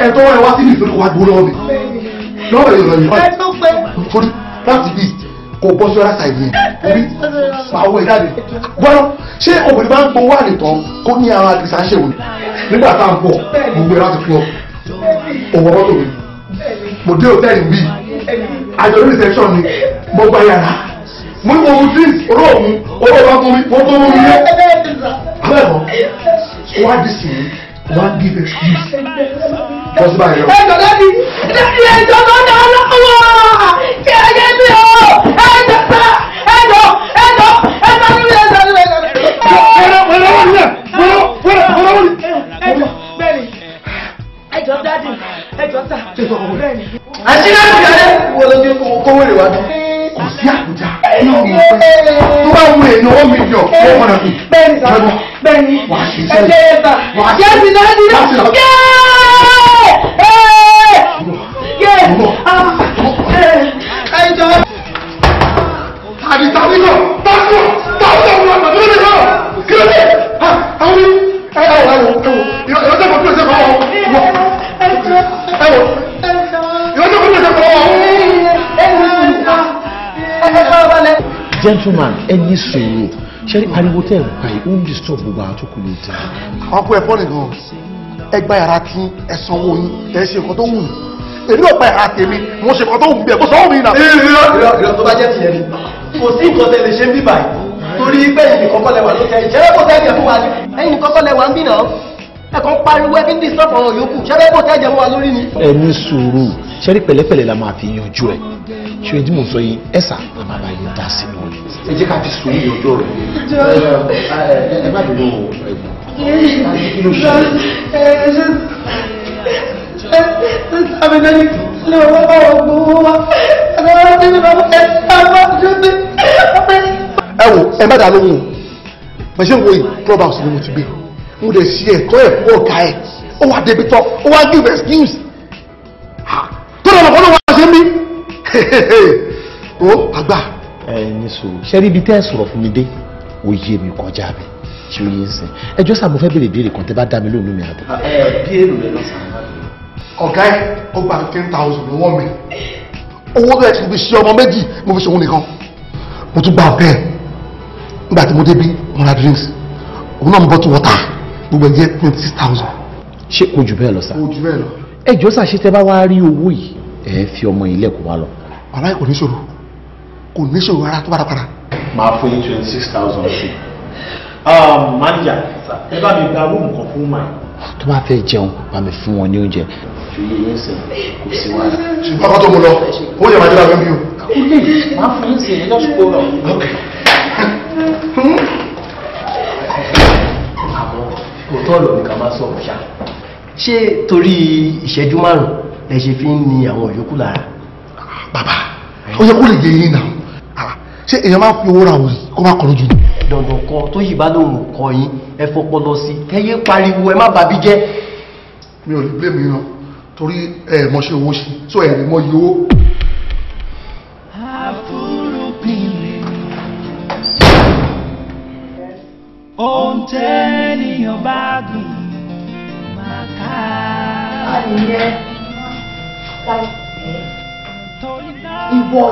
ẹ tọwọ́ ẹ wá síbi ìtòrí kò wá gbowó lọ́wọ́ mi lọ́wọ́ yìí lọ́wọ́ yìí Ẹ tó pé. sórí láti bí Kò bọ́ sí ọ̀rá ṣàìdí yẹn. Omi máa wọ ìjáde. Gbọ́dọ̀ ṣé obìnrin máa ń gbowó àlè tán kó ní ara àdìsá ń ṣèwò nígbà tá à ń bọ̀ mo gbé láti fún ọ. Òwò mọ́tò mi. Mo dé hòtẹ́ẹ̀lì bíi àjọ reception ni mo gba yàrá. Mo ní mo mu drinks olóòmù olóòmù bá fún mi mo tó mú mi yé. Abẹ́ẹ̀kọ́ wá dì sí mi wá give excuse. Bọ́ sí báyìí lọ. Ẹjọ́ dábì dábì ẹjọ́ tó dá lọ́wọ́ kí ẹ yé mi o ẹjọ́ sá ẹjọ́ ẹjọ́ ẹjọ́ níbi ẹjọ́ níbi ẹjọ́. Ẹjọ́ bẹ́ẹ̀ni ẹjọ́ dáàdì ẹjọ́ sá bẹ́ẹ̀ni. Àti láti yàrá wo ló dé kó wèrè wá dé. Kò sí Àbújá náà mo fẹ́ tó bá wù èèyàn ó mi yọ ó mọ̀nà mi. Bẹ́ẹ̀ni sá bẹ́ẹ̀ni ẹjẹ́ yẹn sá yẹ́sì dáàdì yẹ́ẹ́ ẹjọ́. Tàbí tàbí náà tàbí náà tàbí náà wọ́n àgbà tó lè sọ̀rọ̀ kí ló dé? Àwọn ẹ ẹ wò ẹ wò ìrọ̀jọ́ kan tó lè sọ̀rọ̀ wọ̀ ẹ wò ìrọ̀jọ́ kan tó lè sọ̀rọ̀ wọ̀. Gentleman, ẹ ní sùúrù ṣe rí ariwo tẹ́ ẹ̀ ń pa yìí ó ń disturb gbogbo àwọn tó kù lè ta. Àwọn kó ẹ fọ́ nìkan ẹ gba yàrá tí ẹ sanwó yín ẹ ṣe nǹkan tó wù yín èmi náà gba yàrá tèmi mo ṣe nǹkan tó wù mí ẹ kó sanwó mi náà. Irọ́ irọ́ tó bá jẹ́ tìyẹn ni kò sí nǹkan tẹ́ lè ṣe ń bí báyìí torí pé ẹ̀yin nìkan kọ́ lẹ wà lókè ìṣẹ́lẹ̀ kò tẹ́ ẹ̀jẹ̀ fún wa ni ẹ̀yin nìkan kọ́ lẹ wà ń bí náà ẹ kàn ń pariwo ẹbí ń disturb àwọn yòókù ṣẹ́lẹ̀ kò tẹ́ ẹ̀jẹ̀ fún wa lórí ni. Ẹ ní sùúrù ṣe rí pẹ̀lẹ́pẹ̀lẹ́ la máa fi yanjú ẹ̀ ṣe tí mò ń sọ yìí ẹ sà á máa bá yín dá sínú rẹ̀ ẹ jẹ́ ká fi sùúrù yanjú ọ̀rọ̀ ẹ má bínú ẹ̀gbọ́n kí ló ṣe. Ẹ wo ẹ má dá lóhùn o bẹ́ẹ̀ ṣe ń wo yìí club house ni mo ti gbé mo dẹ̀ ṣe ẹ̀tọ́ ẹ̀ fún ọ̀gá ẹ̀ ó wá débi tán ó wá give excuse tó lọ́nà kan ló wá ṣe ń bí ó àgbà. Ẹ ní sùúrù ṣe rí ibi tẹ́ ẹ sọ̀rọ̀ fún mi dé ó yé mi kọjá mi ṣé ó yé ń sìn ẹjọ́ sà mo fẹ́ béèrè ìbéèrè kan tẹ́ bá dá mi lóhùn mi àdó. Ẹ bí èrò rẹ lọ́sàn-án. Ọ̀gá ẹ̀ ó gba 15,000 lọ́wọ́ mi owó tó yẹ kí n fi ṣe ọmọ méjì mo fi ṣe òun nìkan mo tún gba ọ̀gá ẹ̀ nígbà tí mo débí mo ra drinks òun náà mo bottle water gbogbo ẹ̀ jẹ́ 26,000. Ṣé kò jù bẹ́ẹ̀ lọ sá. Kò jù bẹ́ẹ̀ lọ. Ẹjọ́ sà ṣé tẹ́ bá wá rí owó yìí ẹ fi ọmọ ilé kó wá lọ. Bàbá yìí kò ní ṣòro kò ní ṣòro rárá tó bá dá padà. Máa fún yín 26,000 sí. Manager ẹ bá mi gba rúùmù kan fún màá. Tó bá fẹ́ jẹun bá mi fún wọn ní oúnjẹ. Ṣòye yẹn sìn kò sí wàhálà. Ṣùgbọ́n kó tó mu lọ ó yẹ màá jẹ́ bàbá mi o. Ó lè máa fún yín sí ẹ lọ́sùn kó lọ. Àmọ́ òótọ́ ọ̀rọ̀ ni ká máa sọ̀rọ̀ ṣá ṣé torí ìṣẹ́jú márùn-ún lẹ ṣe fi ń ni àwọn yòókù lára. Bàbá ó yẹ kó lè yé yín náà ṣé èèyàn máa ń fi owó ra òyì kó má kọ lójú ni. Dandan kan tó yìí bá lóun kọ yín ẹ fọpọlọ sí i ẹ yé pariwo ẹ má bàbí jẹ́. Mi ò lè blame yín náà torí ẹ mọ ṣe owó ṣe so ẹ lè mọ iye owó. Ohun tẹ́nìyàn bá gbìn máa ká. Ìwọ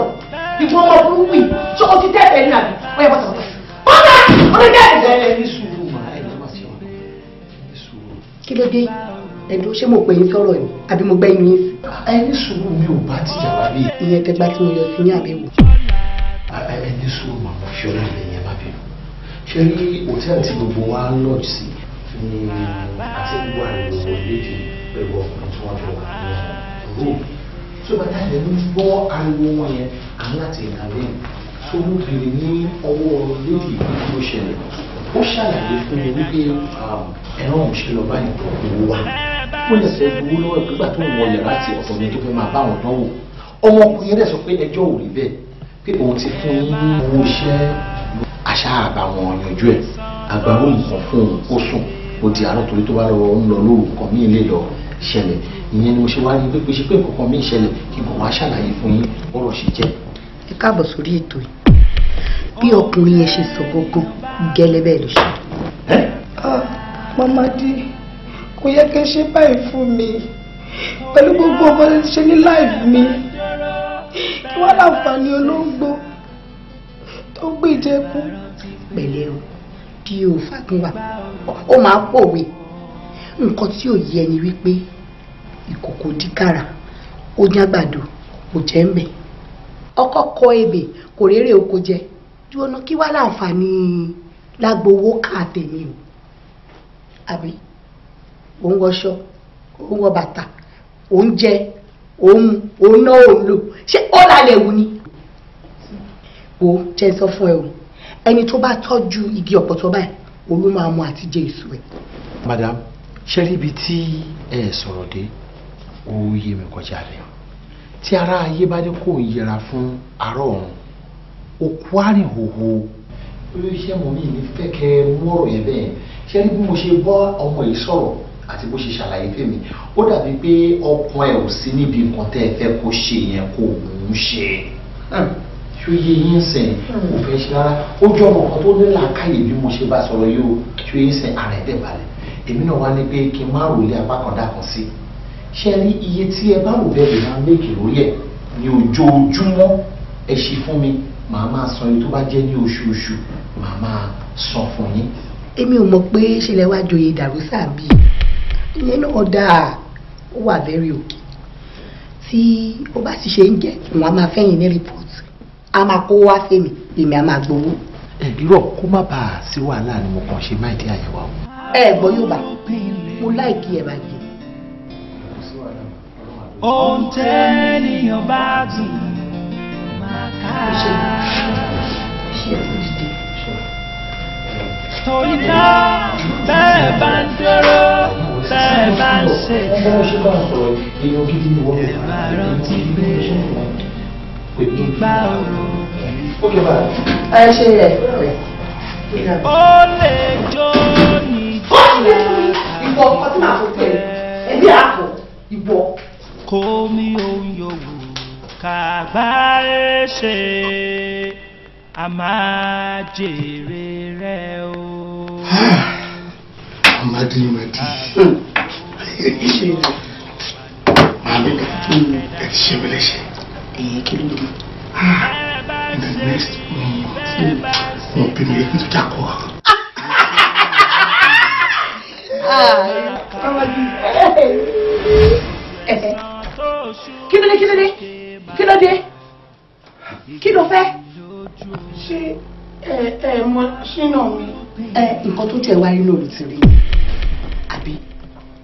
ìwọ ọmọ burúkú yìí ṣé o ti dẹ́ẹ̀bẹ̀ ní àbí ọyẹ bọ́tà bọ́tà bọ́tà o ti dẹ́ẹ̀bẹ̀. Ẹ ní sùúrù mà ẹ ní má ṣe wọn ní sùúrù. Kí ló dé ẹ̀dùn ṣé mo pè yín sọ̀rọ̀ ni àbí mo gbẹ́yìn yín sí. Ẹ ní sùúrù mi ò bá ti yàrá bí. Ìyẹn tẹgbà tí mo yọ sí ní àbẹ̀wò. Ẹ ní sùúrù mà mo fi ọlọ́run lẹ́yìn ẹ má bínú. Ṣé rí hòtẹ́ẹ̀lì tí gbogbo wa lodge sí ni àti gbogbo àrùn lédè pẹ̀lú ọkùnrin tí wọ́n jọ wà ní room. Tó bá dáhùn ẹni gbọ́ ariwo wọn yẹn à ń láti intervene. Tó mú bèrè ní ọwọ́ lédè ìlú tó ṣẹlẹ̀. Ó ṣàlàyé fún mi wípé ẹran òun ṣe lọ báyìí tó owó wa. Ó lè fẹ́ gbowó lọ́wọ́ ẹ̀ nígbà tó ń wọ yàrá tí ọ̀tọ̀ mi tó fẹ́ máa bá wọn dánwò. Ọmọkùnrin rẹ̀ sọ pé ẹjọ́ ò rí bẹ́ẹ̀ pé òun ti fún yín ní owó iṣẹ́ àṣà àbàwọn yanjú ẹ̀ àgbàrú nǹkan fún òun kó sùn ó di àárọ̀ torí tó bá lọ ń lọ lóru nǹkan míì lè lọ ṣẹlẹ̀ ìyẹn ni mo ṣe wá rí pé ṣe pé nǹkan kan míì ṣẹlẹ̀ kí n kàn wá ṣàlàyé fún yín bọ́rọ̀ ṣe jẹ́. Ẹ káàbọ̀ sórí ètò yìí bí ọkùnrin yẹn ṣe sọ gangan gẹ́lẹ́ bẹ́ẹ̀ ló ṣe. Mama di kò yẹ kí n ṣe báyìí fún mi pẹ̀lú gbogbo ọkọ ṣe ní láìfù mi kí wọ́n láǹfààní olóńgbò jẹ́ kú. Pẹ̀lẹ́ o, kí o fagún wa, ó máa pòwe. Nǹkan tí ò yẹ ni wípé ìkòkò díkàrà, ó ní àgbàdo, kò jẹ́ ń bẹ̀. Ọkọ kọ ebè, kò rérè oko jẹ. Dúró kí wá láǹfààní lágbowó ká tèmi o. Àbí òun wọṣọ, òun wọ bàtà, òun jẹ, òun òun náà òun lò, ṣé ó lálẹ́ wù ni? Wo jẹ́ sọ fún ẹ o, ẹni tó bá tọ́jú igi ọ̀pọ̀tọ́ báyìí òun ló máa mú àti jẹ èso ẹ̀. Madam, ṣé rí ibi tí ẹ sọ̀rọ̀ dé, ó yé mi kọjá rẹ̀. Tí ará ayé bá ní kó yẹra fún ará ọ̀run, òkú àrìn hòhò. Iṣẹ́ mọ̀ mí ní fẹ́ kẹ́ mú ọ̀rọ̀ yẹn bẹ́ẹ̀. Ṣé rí bí mo ṣe bọ́ ọmọ yìí sọ̀rọ̀ àti bó ṣe ṣàlàyé fèmí, ó dàbí pé ọkàn ẹ̀ ò sí níbi nǹkan tẹ́ ẹ fẹ́ kó ṣe yẹn, kó òun ṣe. Ṣó yé yín sìn? Kò fẹ́ ṣe rárá. Ó jọ ọmọ kan tó ní làákàyè bí mo ṣe bá sọ̀rọ̀ yìí o. Ṣó yé sìn? Ara ẹ̀ dẹ̀ balẹ̀. Èmi náà wá ní pé kí n má rò lé apá kan dá kan sí. Ṣé rí iye tí ẹ bá rò bẹ́ẹ̀ lè máa make lórí ẹ̀ ní ojoojúmọ́, ẹ ṣe fún mi, màá máa san iye tó bá jẹ́ ní oṣooṣù, màá máa san fún yín. Èmi ò mọ̀ pé ṣe lẹ wá joyè dàrúsà bí ìyẹn náà dáa, ó wà very okay. Tí ó bá sì ṣe ń jẹ, òun á máa fẹ́yìn ní report, a máa kó wá fèmí, èmi á máa gbowó. Ẹ irọ́, kó má bàa sí wàhálà ni mo kàn ṣe má ìdí àyẹ̀wò. Ẹ gbọ́ yóò bá mo like ẹ bàjẹ́. Ohun tẹ́nìyàn bá gbìn máa ká. Ṣé ẹ kò dìde? Torí náà, bẹ́ẹ̀ bá ń dúró, bẹ́ẹ̀ bá ń ṣe, ẹ máa rántí pé ìgbà òru Ẹ ṣe ẹ. Ó lè jó ní Ó ṣe fún mi ìwọ ọkọ tí màá fò tẹ̀lé ẹbí àpò ìwọ. Kó mi ohun yòówù kàgbáyé ṣe, a máa jèrè rẹ̀ o. Amadi, Madi. Màmí, ẹ ti ṣe mí léṣe. Ẹ̀yẹ, kí ló dé? In the next 1 month, wọn bí mi lẹ́kùn tó jákọ́. Kí ló dé? Kí ló dé? Kí ló dé? Kí ló fẹ́? Ṣé ẹ mọ ṣínà mi? Ẹ nǹkan tó jẹ́ wáyé náà ló ti rí, àbí?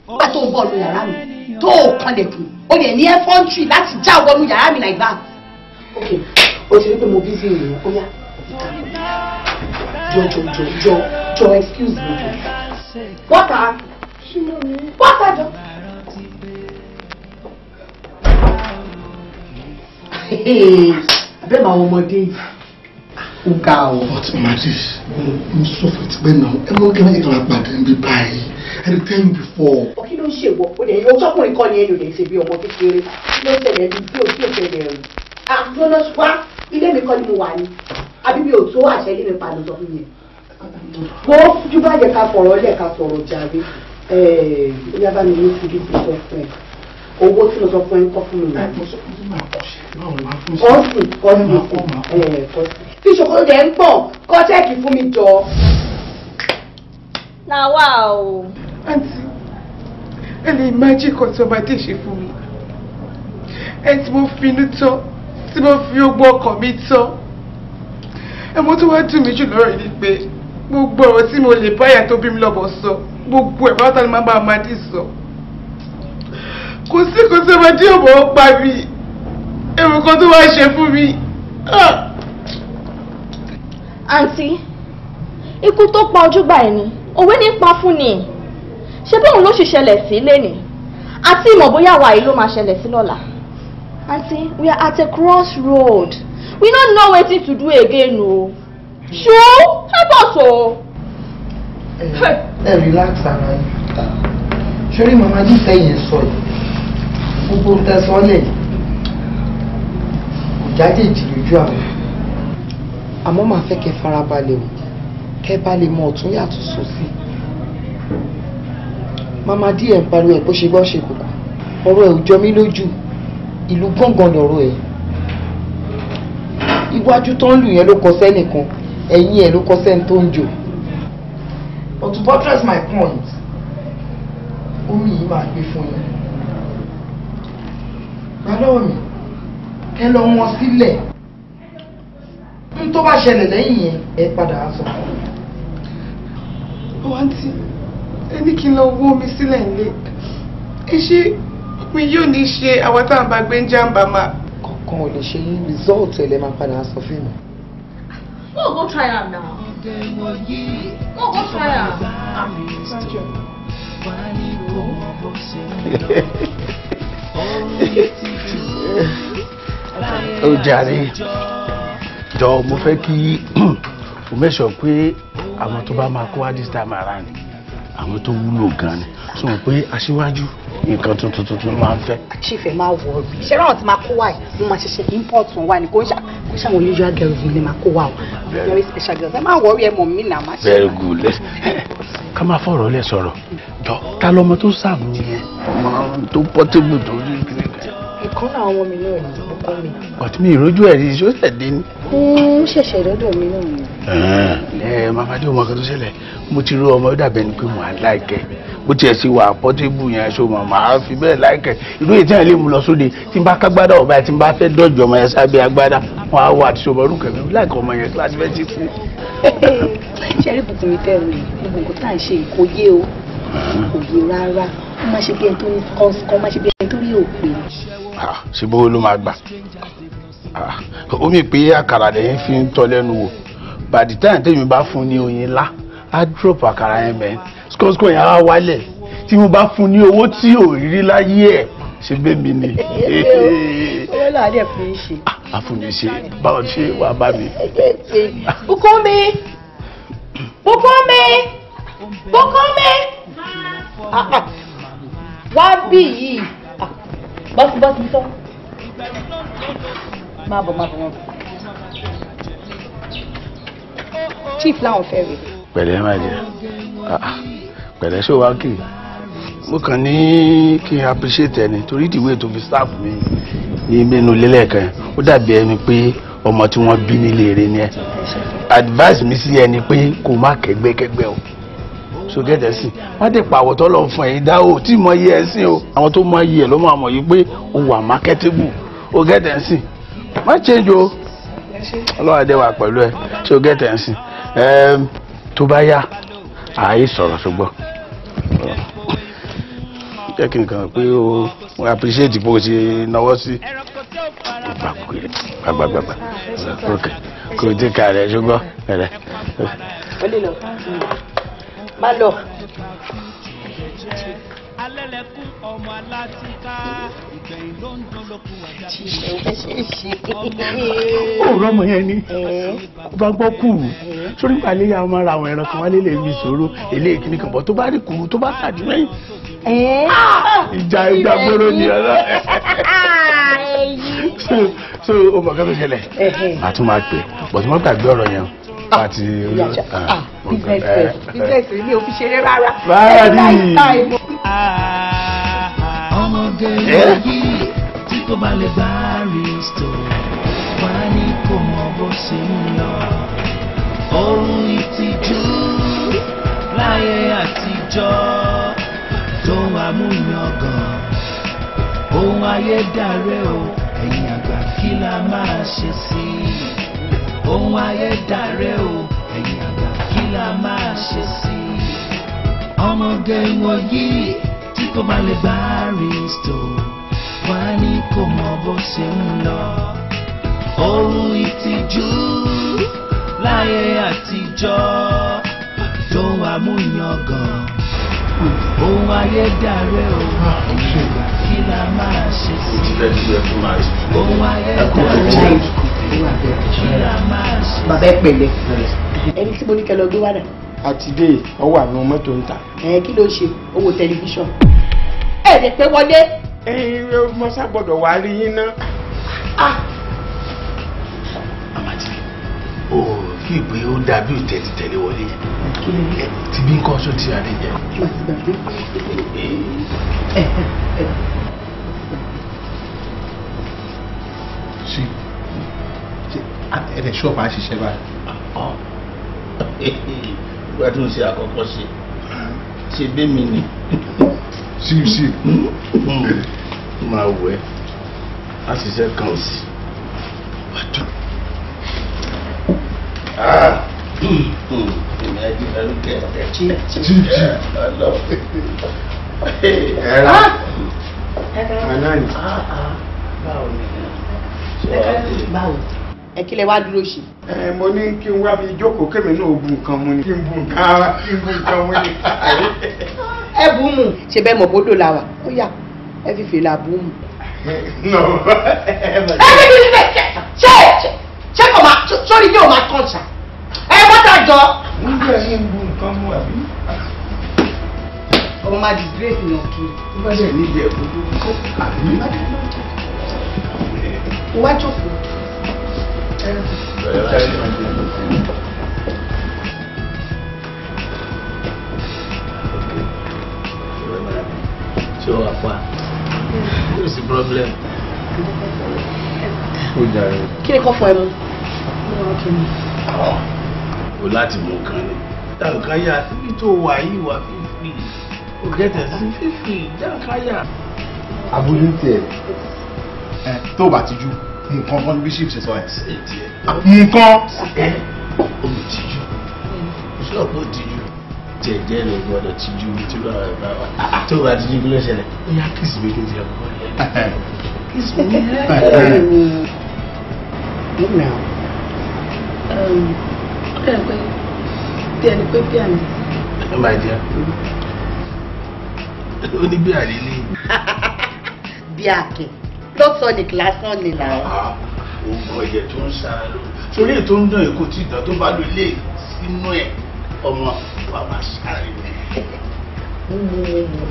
Nígbà tó ń bọ̀ lu yàrá mi, tó o kanlẹ̀kùn, o lè ní effrontery láti já wọnú yàrá mi like that. Ok, o ti rí pé mo busy nìyẹn, ó yá, jọ jọ jọ jọ jọ, excuse me, jọ. Bọ́tà bọ́tà jọ. Abẹ́ màá ọmọdé yìí, ó ga o. But Madis, mo sọ fún ti pẹ́ náà, ẹ mọ̀ kí wọ́n yẹ kí wọ́n pàdé níbi báyìí. I dey tell you before. Ọ kí ló ń ṣèwọ? O lè o sọkùnrin kọ́ ni ẹni ò lè ṣe bí ọmọ kékeré. Kí ló ń ṣẹlẹ̀ bí tí ò tí ò ṣẹlẹ̀ rẹ̀? Àtúnná wá, ilé mi kọ́ ni mo wà ní. Àbí mi ò tó àṣẹ ilé mi pa ló sọ fún mi yẹn? Mo jú bá yẹ ká fọ̀rọ̀ lẹ̀ ká sọ̀rọ̀ jàre. Ó yá, bá mi ní fojú ti sọ fún ẹ. Owó tí mo sọ fún ẹ ń kọ́ fún mi. Kọ́sì kọ́sì kọ́sì. Tí ṣòkòtò dẹ̀ ń pọ̀, kọ́ cheque fún mi jọ. Na wa o. Àǹtí, ẹ lè imagine kan tí ọmọdé ṣe fún mi. Ẹ tí mo finú tán, tí mo fi ogbó ọkàn mi tán. Ẹ mo tó wá dùn mí jù lọ́rọ̀ yìí ni pé gbogbo ọ̀rọ̀ tí mo lè báyà tó bí mi lọ́bọ̀ sọ, gbogbo ẹ̀ pátá ni máa bá ọmọdé sọ. Kò sí kò sí, ọmọdé ò mọ̀ ọ́ pa mi. Èrò kan tó wá ṣe fún mi. Àǹtí, ikú tó pa ojúgbà ẹni, òwe ní pa fún ni. Ṣé bóun ló ṣe ṣẹlẹ̀ sí lénìí? Àti ìmọ̀ bóyá wàyí ló máa ṣẹlẹ̀ sí lọ́la. Àǹtí, we are at a crossroad. We no know wetin to do again o. Ṣó help us o. Ẹ relax ara yín. Sórí màmá jíṣẹ́ yẹn sọ yìí, gbogbo ń tẹ́sán lẹ̀ kò jájèjì lójú àwọn, àmọ́ màá fẹ́ kẹ́ farabalẹ̀ o, kẹ́ bá lè mọ ọ̀tún yàtọ̀ sósì. Màmá díẹ̀ ń pariwo ẹ̀ bó ṣe gbọ́ ṣe kòkò, ọ̀rọ̀ ẹ̀ ò jọ mí lójú. Ìlú gángan lọ̀rọ̀ ẹ̀, iwájú tó ń lù yẹn ló kọ sẹ́nìkan, Ẹ̀yìn ẹ̀ ló kọ́ sẹ́ni tó ń jò. But to buttress my point, omi yìí máa gbé fún yín. Gbà lọ́wọ́ mi, kẹ́ lọ wọn sílẹ̀. N tó bá ṣẹlẹ̀ lẹ́yìn yẹn, ẹ padà á sọ fún mi. Àǹtí, ẹ ní kí n lọ wó omi sílẹ̀ nílé. Ẹ ṣé mi yóò ní ṣe àwọn táwọn bá gbé ń jàǹbá máa. Kankan ò lè ṣe yín, result ẹ̀ lẹ máa padà á sọ fún mi. Mo go try am now. Mo go try am. Ó jàre, jọ mo fẹ́ kí o make sure pé àwọn tó bá máa kó wá this time around, àwọn tó wúlò gan ni, sọ pé aṣíwájú nǹkan tuntun tuntun máa ń fẹ́. Chief, ẹ máa wọrí, ṣé ráwọn tí máa kó wá yìí, mo máa ṣẹ̀ṣẹ̀ import wọn wá ní, kò ń ṣàwọn usual girls mi lè máa kó wá o, very special girls. Ẹ máa wọrí, ẹ mọ̀ mí náà má ṣe. Very good. Ká máa fọ̀rọ̀ lẹ̀ sọ̀rọ̀, jọ ta lọmọ tó sàmù yẹn, ọmọ tó portable tó rí kiri kan? Ìkan náà àwọn ọmọ mi náà ní ọkọ mi. Ọtí mi ìrójú ẹ̀ rí, ṣó ṣẹ̀ dé ní. Ó ṣẹ̀ṣẹ̀ dọ́dọ̀ mi náà ni. Ẹ màmá dé, ọmọ kan tó ṣẹlẹ̀, mo ti rí ọmọ, ó dàbẹ̀ ni pé mo á láìkẹ́ bó tiẹ̀ ṣe wà portable yẹn, ṣó mọ̀ máa fi bẹ́ẹ̀ láìkẹ́ irú èyí tí wọ́n lè mú lọ sóde, tí n bá kágbádá ọ̀bá yẹn, tí n bá fẹ́ dọ̀jọ́ ọmọ yẹn sábẹ́ agbádá wọn á wà àti ṣọmọ orúkọ mi láìkẹ́ ọmọ yẹn kíláàsì fẹ́ ti fún. Ṣe rí bùkún mi tẹ́ ẹ rí gbogbo nǹkan tá à ń ṣe, kò yé o, kò yé rárá. Ó má ṣe bí ẹni tó ní skọ́nskọ́n, má ṣe bí ẹni tó rí òpè. Ṣé bó ló máa gbà omi pé àkàrà lẹ́yìn fi ń tọ́ lẹ́nu wò? By the time tèmi bá fún ní oyin ńlá, á drop àkàrà yẹn mẹ́, skọ́nskọ́n yẹn á wálẹ̀. Tí mo bá fún ní owó tí ò rí láyé ẹ̀, ṣe bẹ́ẹ̀ mi ni. Owó náà dẹ̀ fún yín ṣe. Àfúnni ṣe, báwo ṣe wàá bá mi. Bùkúnmi, Bùkúnmi, Bùkúnmi, wá bí yìí, bọ́sì bọ́sì sọ. Má bọ̀, má bọ̀, má bọ̀. Chief láwọn fẹ́ rí. Pẹ̀lẹ́ má jẹ pẹ̀lẹ́, ṣé o wá kiri? Mo kàn ní kí n appreciate ẹni torí ìdíwé tó fi staff mi ní mẹ́nu lélẹ́ẹ̀kan, ó dàbí ẹni pé ọmọ tí wọ́n bí nílé eré ni ẹ. Advice mi sí ẹni pé kó má kẹ́gbẹ́kẹ́gbẹ́ o, so gẹ́gẹ́ sí wọ́n ti pàwọ̀ tó lọ fún ẹ̀yin dá o tí mọ iye ẹ̀ sí o. Àwọn tó mọ iye ẹ̀ ló máa mọ̀ yìí pé o wà marketable o. Gẹ́gẹ́ sí má change o, ọlọ́wà dé wà pẹ̀lú ẹ. So gẹ́gẹ́ sí tó bá yá ààyè sọ̀rọ̀, ṣùgbọ́n jẹ́ kí n kàn pé o appreciate bó o ṣe náwó sí gbàgbàgbàgbà. Ok, kò tí ká rẹ̀ ṣùgbọ́n rẹ̀. Ó lè lọ, má lọ. Ó rọmọ yẹn ni ó bá gbọ́ kúrú sórí ìpàlẹ́ yà, máa ra àwọn ẹran kan wálé lè mi sòrò eléyìí kìíní kan bọ̀, tó bá rí kúrú tó bá tàdí mẹ́yìn, ìjà ìjà gbóró ni ọ̀rọ̀. So o mọ̀ kí ló ṣẹlẹ̀, màá tún máa pè bọ̀ tí wọ́n gbàgbé ọ̀rọ̀ yẹn àti. Business business mi ò fi ṣeré rárá. Rárá ni. Ọmọge yìí tí kò bá lè bá Aristo, wá ní kò mọ bó ṣe ń lọ. Ohun ìtìjú láyé àtijọ́ tó wà mú yangàn. Ohun ayé dàrẹ́ o, ẹ̀yin àgbà kí la máa ṣe sí i? Ohun ayé dàrẹ́ o, ẹ̀yin àgbà kí la máa ṣe sí i? Ọmọge wọ̀nyí tí kò bá lè bá Aristo, wá ní kò mọ bó ṣe ń lọ. Ohun ìtìjú láyé àtijọ́ tó wà mú yangàn. Ohun ayé dàrẹ́ o, ẹ̀yin àgbà kí la máa ṣe sí i? Ohun ayé dàrẹ́ o, kí la máa ṣe sí i? Bàbá ẹ pẹ̀lẹ́, ẹni tí mo ní kẹ́ lọ gbé wá dà? Àtidé ọ wà nù mọ́tò ń ta. Ẹ kí ló ń ṣe owó tẹlifíṣàn? Ẹ lè pé wọlé. Ẹ mo sá gbọ́dọ̀ wá rí yín ná. Amadi, o fi ìpè ó dàbí ìtẹ̀tí tẹ̀lé wọlé yẹn tí bí nǹkan ṣó ti rà lè jẹ. Ṣé ẹ̀rẹ̀ ṣọ́ọ̀bù á ṣiṣẹ́ báyìí? Wọ́n tún ṣe àkọ́kọ́ ṣe. Ṣe bí mi ni. Sí. Máa wẹ̀ á ṣiṣẹ́ kan sí. Èmi á jí lárúkẹ́. Chief. Ẹ̀rọ. Àná ni. Báwo ni? Báwo? Ẹ kí lẹ wá dúró ṣe. Ẹ mo ní kí n wá bí jókòó kémi náà bu nǹkan mu ni. Kí n bu nǹkan mu ni. Ẹ bù ú mù. Ṣé bẹ́ẹ̀ mọ̀ bódò la wà? Ó yá, ẹ fi fèlà bù ú mù. Ẹ Ṣé kò máa sórí yóò máa kàn ṣá? Ẹ bọ́tà jọ. Ń bẹ̀ ní bu nǹkan mu àbí? Ọmọ máa disgrace yàn kiri. Tó bá dẹ̀ níbi ẹ̀kọ́ tó kọ́ àbí? Mo wá jókòó. Ṣé o wà pa? Kò sí problem. Ó jàre. Kí ni kò fọ ẹ mu? O láti mú nǹkan ni. Jàǹkáyà síbi tó wà yìí wà fífi. O gẹ̀tẹ̀ sí fífi jàǹkáyà. Abúlé ń tiẹ̀ tó o bá ti ju nǹkan kan bí chief ṣe sọ ẹ̀. Nǹkan. O tijú. Ṣọ́ọ̀bù ó tijú. Jẹ̀jẹ̀ ló gbọ́dọ̀ tijú tí ó bá wà bá wà. Tó o bá tijú kí ló ṣẹlẹ̀? Ó yá kìsì mi kí n ti ẹ̀ kọ́ ẹ̀. Kìsì mi. Ó dẹ̀ pé bí ẹni pé bí àmì. Ẹ máa jẹ. Ó ní bí àlélẹ́. Bí àkè lọ́tọ̀ọ̀nì lásán ni làwọn. Oògùn ẹ̀jẹ̀ tó ń ṣara ló. Sórí ètò ń dán èkó tí ìdán tó bá lò lé sínú ẹ̀ ọmọ wa máa ṣáré ni.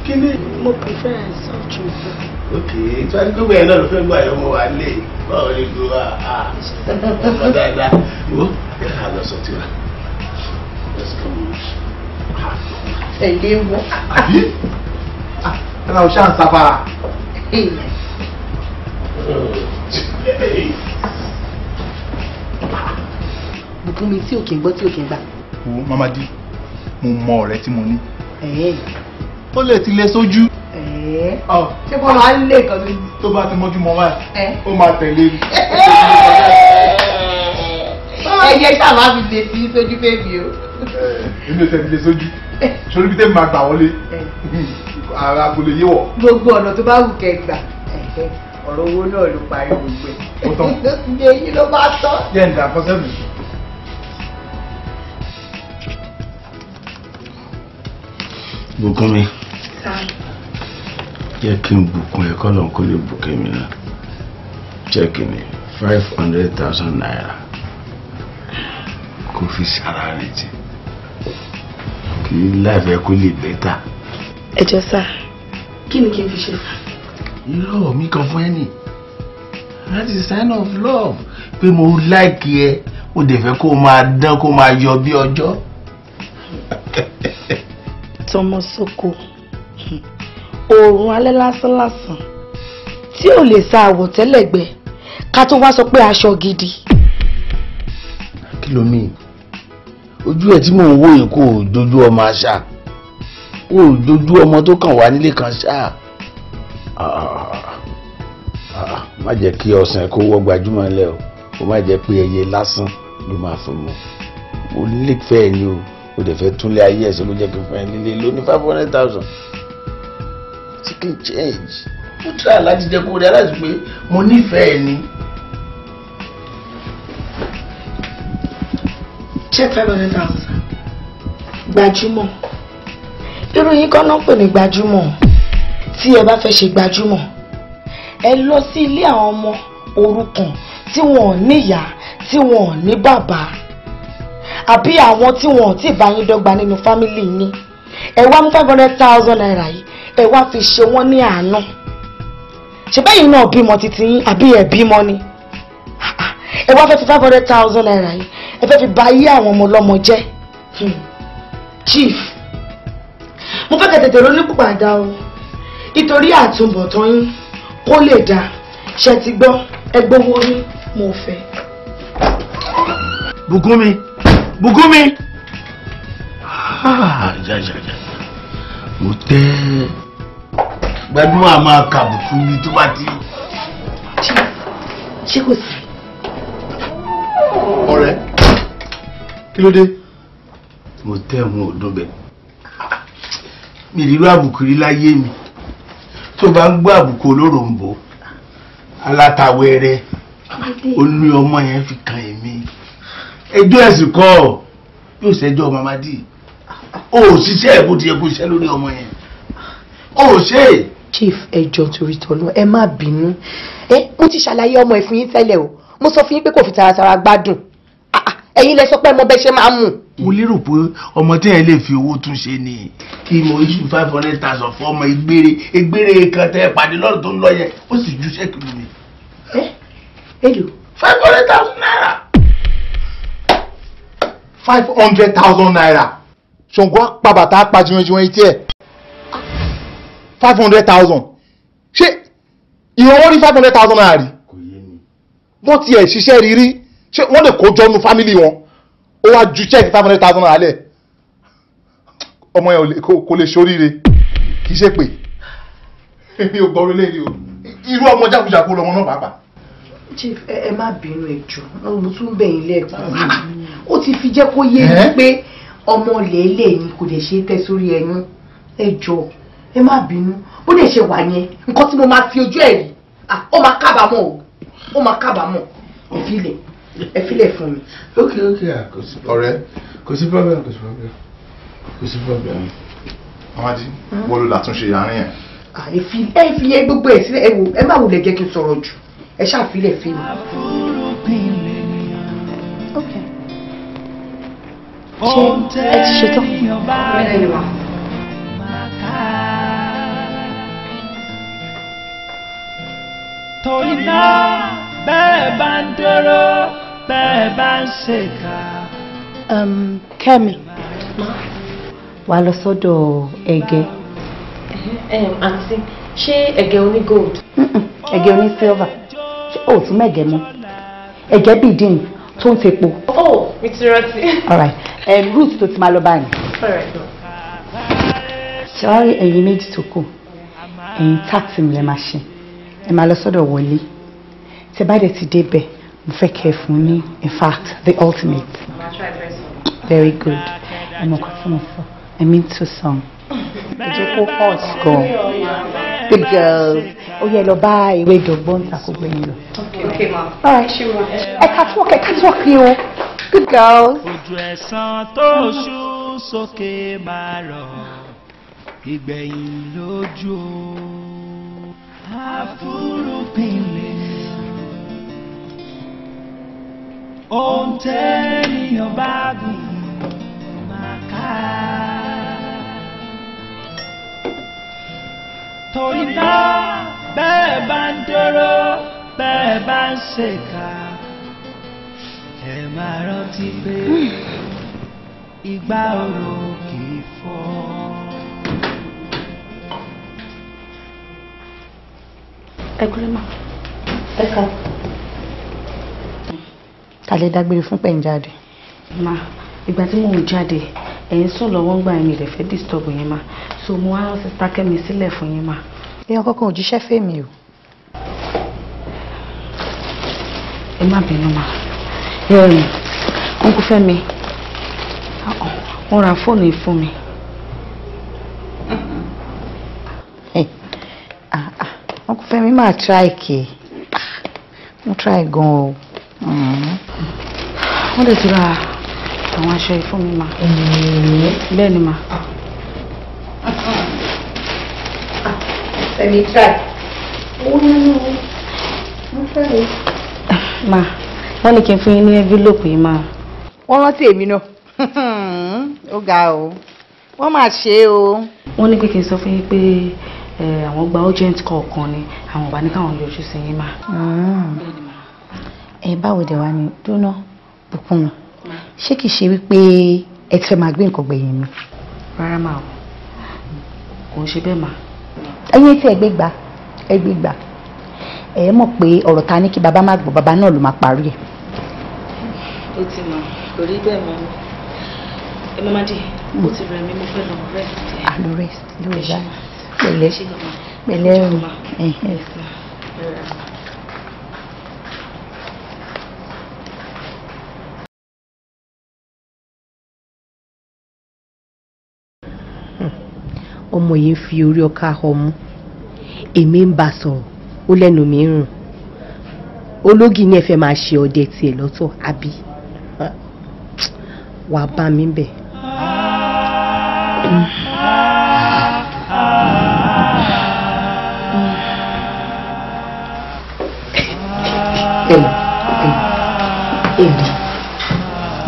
Kí ni? Mo prefer soft drink. Ok, tí wàá ní gbogbo ẹ̀ náà ló fẹ́ gbà yọ ọmọ wa lé báwo ni gbogbo wa ọmọ dáadáa. Wo ẹ ká lọ sọ tiwa. Let's go. Tẹ̀lé wọn. Àbí? Ẹ máa ṣáà ń sáfara. Bùkún mi tí ò kì í gbọ́ tí ò kì í gbà. Wo Mama D, mo mọ ọ̀rẹ́ tí mo ní. Ó lè ti lé sójú. Ṣé kò máa ń lé nǹkan lójú? Tó bá ti mọ́jú mọ́ báyìí, ó máa tẹ̀lé mi. Ẹyẹ ṣáà máa fi lè sí sójú bébì o. Èmi ò tẹ̀lé lé sójú. Sórí bí tẹ́mi máa gbà wọlé. Ara kò lè yé wọ̀. Gbogbo ọ̀nà tó bá wù kẹ́ gbà. Ọ̀rọ̀ owó náà ló parí gbogbo ẹ̀. Ó tán. Èyí ló bá tán. Jẹ́ ǹdà fọ́sẹ́ mi. Bùkún mi. Jẹ́ kí n bùkún ẹ kọ́ lọ́n kó lè bùkún mi náà. Chẹ́ẹ̀kì ni 500,000 naira. Kó fi sára rẹ̀ jẹ. Kí láìfẹ́ kó lè bẹ́tà. Ẹ jọ̀ọ́ sá, kí ni kí n fi ṣe sá? Irọ́ mi kan fún ẹ nì. That is sign of love. Pé mo like ẹ, mo dẹ̀ fẹ́ kó máa dán kó máa yọ bí ọjọ́. Tọmọ sóko oòrùn alẹ́ lásán lásán tí ò lè sa àwọ̀tẹ́lẹ̀ gbẹ ká tó wá sọ pé aṣọ gidi. Kí ló mean? Ojú ẹ tí mò ń wò yìí kò dojú ọmọ àṣà, kò dojú ọmọ tó kàn wá nílé kan ṣáà. Má jẹ́ kí ọsàn kó wọ́ gbajúmọ̀ lẹ̀ o, kó má jẹ́ pé ẹyẹ lásán ló máa fún mu. Mo lè fẹ́ ẹ ní o, o dẹ̀ fẹ́ túnlé ayé ẹ̀sẹ̀ ló jẹ́ kí n fún ẹ lílé lóní 500,000. It can change. Mo try láti jẹ́ kó realize pé mo nífẹ̀ẹ́ ni. Check 500,000. Gbajúmọ̀. Irú yín kọ́ náà pè ní gbajúmọ̀. Tí ẹ bá fẹ́ ṣe gbajúmọ̀, ẹ lọ sí ilé àwọn ọmọ òrukàn tí wọn ò níyàá, tí wọn ò ní bàbá, àbí àwọn tí wọn ò tí ì bá yín dọ́gba nínú fámìlì yín. Ẹ wá mú 500,000 naira yìí, ẹ wá fi ṣe wọ́n ní àánú. Ṣé bẹ́yìn náà bímọ títí yín àbí ẹ bímọ ni? Ẹ wá fẹ́ fi 500,000 naira yìí, ẹ fẹ́ fi bà ayé àwọn ọmọ ọlọ́mọ jẹ́. Chief, mo fẹ́ kẹ́ tètè ronú pìwàdà o, nítorí àtúbọ̀tán yín kó lè dáa. Ṣé ti gbọ́? Ẹ gbowó yín, mo fẹ́. Bùkún mi, Bùkún mi. Jàjàjà mo tẹ́ gbajúmọ̀ àmọ́ kàbùkù mi tó bá ti. Ṣé kò sí? Ọ̀rẹ́, kí ló dé? Mo tẹ́ òun ò dún bẹ́ẹ̀. Mi ìrírú àbùkù rí láyé mi. Tó bá ń gbọ́ àbùkù olóròǹbó, alátawẹ́rẹ́, ó ní ọmọ yẹn fi kan èmi. Ẹjọ́ ẹ̀sìn kọ́ yóò ṣẹjọ́ Mamadi. O ò ṣiṣẹ́ ẹ̀ bó ti yẹ kó ṣiṣẹ́ lórí ọmọ yẹn. O ò ṣe é. Chief, ẹ jọ̀ọ́ torí tọlọ, ẹ má bínú. Ẹ mo ti ṣàlàyé ọmọ ẹ fún yín tẹ́lẹ̀ o. Mo sọ fún yín pé kò fi taratara gbádùn. Ẹ̀yin lẹ sọ pé mo bẹ ṣe máa mú. Mo lérò pé ọmọ tí ẹ lè fi owó tún ṣe ni kí mo issue 500,000 fún ọmọ ìgbére ìgbére kan tẹ pàdé lọ́dún tó ń lọ yẹn, ó sì ju ṣẹ́ẹ̀kì mi. Ẹ èlò 500,000 naira. 500,000 naira. Ṣàngó apá bàtà apá jiwanjiwan etí ẹ̀. 500,000. Ṣé ìwọ̀n wọ́n rí 500,000 naira rí? Wọ́n ti ẹ̀ ṣiṣẹ́ rírí, ṣé wọ́n lè kó jọ́nu fámìlì wọn? Ó wá ju check 500,000 naira lẹ̀. Ọmọ yẹn kò lè ṣoríire, kì í ṣe pé èmi ò gbọ́rọ̀ léyìí o. Irú ọmọ jákujàku lọmọ náà pàápàá. Chief, ẹ má bínú, ẹ jọ̀ọ́, mo tún bẹ̀ yín lẹ́ẹ̀kan. Ó ti fi jẹ́ kó yé mi pé ọmọ lẹ́lẹ̀ ni kò lè ṣe é tẹ́ sórí ẹyin. Ẹ jọ̀ọ́, ẹ má bínú. Bó lè ṣe wà yẹn, nǹkan tí mo máa fi ojú ẹ̀ rí, ó máa kábàámọ̀ o, ó máa kábàámọ̀. Ẹ filẹ̀, ẹ filẹ̀ fún mi. Ok ok, kò sí ọ̀rẹ́, kò sí problem, kò sí problem, kò sí problem. Mamadi, wọ́n ló làtúnṣe àárín yẹn. Ẹ fi yẹ gbogbo ẹ̀ sílẹ̀, ẹ wò, ẹ má wulẹ̀ jẹ́ kí n sọ̀rọ̀ jù, ẹ ṣàfilẹ̀ fún mi. Ok. Ṣé ẹ ti ṣetán? Torí náà bẹ́ẹ̀ bá ń dúró, bẹ́ẹ̀ bá ń ṣèkà. Kẹ́mi, wàá lọ sọ́dọ̀ Ẹ̀gẹ́. Àǹtí, ṣé ẹ̀gẹ́ oní gold? Ẹ̀gẹ́ oní silver. Ṣé o tún mẹ́gẹ́ mọ́? Ẹ̀gẹ́ bíi dín tó ń tepo. Oh, mi ti rántí. All right, route tó ti máa lọ báyìí. All right. Ṣé wàá rí ẹ̀yin méjì tó kù? Ẹ̀yin táàtì mi lè máa ṣe. Ẹ máa lọ sọ́dọ̀ Wọlé. Tẹ bá dẹ̀ ti débẹ̀, mo fẹ́ kẹ́ ẹ fún ní, in fact, the ultimate. Very good. Ẹ mọ̀ nǹkan tí mo sọ. I mean to some. Ẹ jẹ́ kó hot gan. Good girls. Ó yẹ lọ bá ìwé ìdọ̀gbọ́n ta kó gbé yín lọ. Okay, ma. All right. Ẹ catwalk, ẹ catwalk ni o. Good girls. Ojú ẹ̀sán tó ṣú sókè máa rọ̀, ìgbẹ̀yìn lójú o. Àfúrúgbìn lè ohun tẹ́nìyàn bá gùn máa ká. Torí náà bẹ́ẹ̀ bá ń dúró, bẹ́ẹ̀ bá ń ṣèkà, ẹ máa rántí pé ìgbà oró kì í fọ́. Ẹ kúlẹ̀ mà. Ẹ ká. Ta lè dágbére fún pẹ̀ ń jáde? Ma, ìgbà tí mò ń jáde, ẹ̀yin sùn lọ́wọ́ ń gbà yín, mi lè fẹ́ disturb yín ma. So mo wá rán Sister Kẹ́mi sílẹ̀ fún yín ma. Èèyàn kankan ò jíṣẹ́ fèmí o. Ẹ má bínú ma. Uncle Fẹ́mi, wọ́n ra fóònù yìí fún mi. Uncle Fẹ́mi máa try kì. Wọ́n try gan o. Wọ́n lè ti ra àwọn aṣọ yìí fún mi ma. Bẹ́ẹ̀ ni ma. Fẹ́mi try. Mo fẹ́ o. Ma, wọ́n ní kí n fún yín ní envelope yìí ma. Wọ́n rántí èmi náà. Ó ga o. Wọ́n máa ṣe é o. Wọ́n ní pé kí n sọ fún yín pé àwọn gba urgent call kan ni àwọn ò bá ní káwọn yọjú sí yín ma. Ẹ báwo dẹ̀ wá ni dúná Bùkúnmi, ṣé kìí ṣe wípé ẹ ti fẹ́ máa gbé nǹkan gbẹ̀yìn mi? Rárá mà o, kò ń ṣe bẹ́ẹ̀ mà. Ẹ̀yin tí ẹ gbé gbà, ẹ gbé gbà. Ẹ mọ̀ pé ọ̀rọ̀ ta ní kí bàbá má gbọ́, bàbá náà ló máa parí ẹ̀. Ó ti mọ̀, kò rí bẹ́ẹ̀ mọ́. Ẹ má má dì, Mo ti rẹ̀ mí, mo fẹ́ lọ rest. Àlọ́ rest ló dá. Pẹ̀lẹ́ pẹ̀lẹ́ o. Ọmọ yìí ń fi orí ọkà ọmú, èmi ń bá sọ̀rọ̀, ó lẹ́nu mi ń rùn. Ológì ní ẹ fẹ́ máa ṣe ọdẹ tiẹ̀ lọ́tọ̀, àbí wàá bá mi bẹ̀.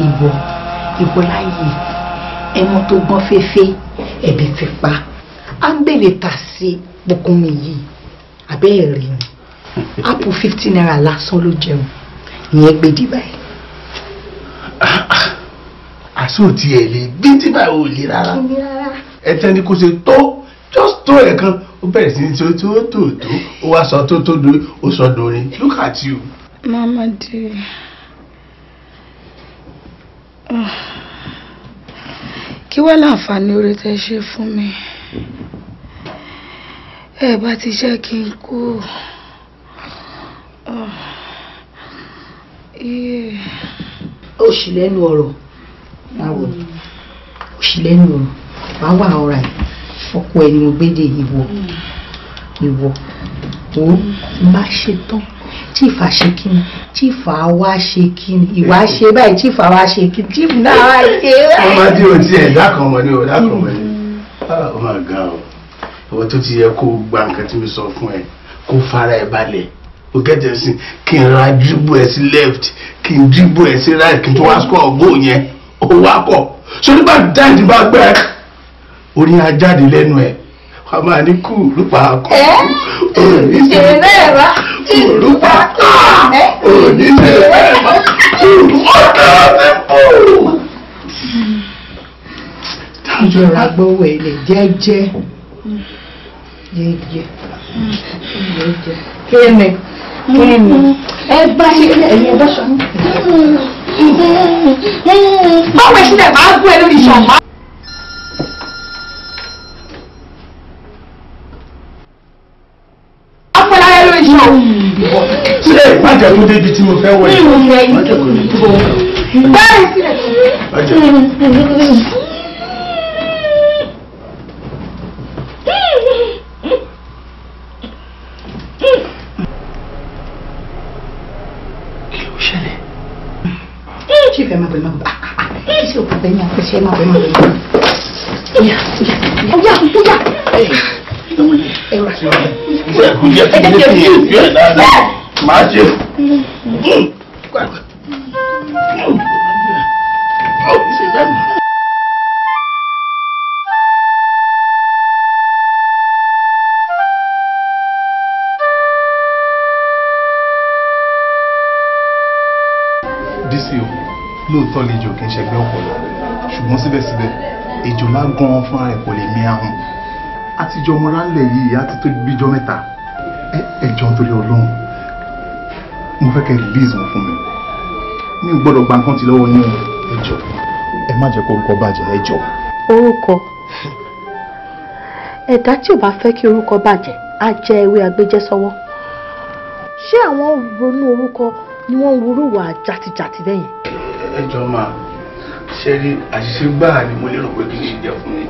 Ìwọ ìwọ láyé ẹmọ tó gbọ́n fẹ́fẹ́ ẹ̀bẹ̀ ti pa á ń bèlè tà sí Bùkúnmi yìí, abẹ́ ẹ̀rí ni apple 50 naira lásán ló jẹun ìyẹn gbé dì báyìí. Àṣọ tí ẹ lè bí tí báyìí ò lè rárá, ẹ tẹ́ni kò ṣe tó just tó ẹ̀ kan ó bẹ̀rẹ̀ sí ní tó tó tó tó ó wá sọ tó tó dorí ó sọ dorin, look at you. Mama dear, kí wá láǹfààní oore tẹ́ ṣe fún mi? Ẹ bá ti jẹ́ kí n kú. Ó sì lẹ́nu ọ̀rọ̀, báwo ó sì lẹ́nu ọ̀rọ̀, wàá wà ọ̀rà ẹ̀ ọkọ ẹ̀ ni mo gbé dé. Ìwọ ìwọ ó má ṣe tán chief ṣe kíni, chief wá ṣe kíni, ìwà ṣe báyìí, chief wá ṣe kíni, chief náà wá ṣe báyìí. Ọmọ tí o ti ẹ̀dá kan mọ̀ ní ọ̀dá kan mọ̀ ní ó máa ga ọ. Ìwọ tó ti yẹ kó gba nǹkan tí mo sọ fún ẹ, kó fara ẹ balẹ̀, o gẹ́tẹ̀ sí kí n ra dribble ẹ sí left, kí n dribble ẹ sí right, kí n tó wá score goal yẹn, ó wá kọ̀ so nígbà dáìdì bá gbẹ orí ajáde lẹ́nu ẹ̀ wàá máa ní kú lùpà kọ́ òní ṣe lùpà òní ṣe ọ̀tọ̀ ti bò. Ìjọra gbọ́wọ́ ilẹ̀ jẹ́jẹ́ jẹ́jẹ́ jẹ́jẹ́. Kíni kíni ẹ bá ṣe ẹ̀yin ẹ bá ṣọ. Báwo ẹ sílẹ̀ máa gún ẹ lórí iṣan máa. Ṣé má jẹ́ kó débi tí mo fẹ́ wọ̀ yìí. Má jẹ́ kó débi tí mo fẹ́ wọ̀ yìí. Báyìí sílẹ̀. Má jẹ́. Kí ló ṣẹlẹ̀? Chief ẹ má bẹ̀ má bẹ̀. Kí ṣe òkú bẹ́ẹ̀ ní àpẹṣẹ má bẹ̀ má bẹ̀. Oya oya oya oya. Máa ṣe. DCO, lóòótọ́ lejò kì í ṣẹgbẹ́ ọ̀pọ̀lọ, ṣùgbọ́n síbẹ̀síbẹ̀ ejò lágàn fúnra rẹ̀ kò lè mí ahùn. Àtijọ́ mọ́ra ńlẹ̀ yìí á ti tó bíjọ́ mẹ́ta. Ẹ jọ̀ọ́ nítorí Ọlọ́run, mo fẹ́ kẹ́ release wọn fún mi. Mi ò gbọ́dọ̀ gba nǹkan ti lọ́wọ́ yín o. Ẹ jọ̀ọ́, ẹ má jẹ́ kó orúkọ bàjẹ́, ẹ jọ̀ọ́. Orúkọ ẹ̀dá tí ò bá fẹ́ kí orúkọ bàjẹ́ á jẹ́ ewé agbéjẹ́ sọ́wọ́. Ṣé àwọn ronú orúkọ ni wọ́n ń wúrú wà jàtijàti bẹ́yẹn? Ẹ jọ̀ọ́ máa ṣe rí àṣìṣe gbáà ni mo lérò pé kí n ṣe jẹ́ fún mi.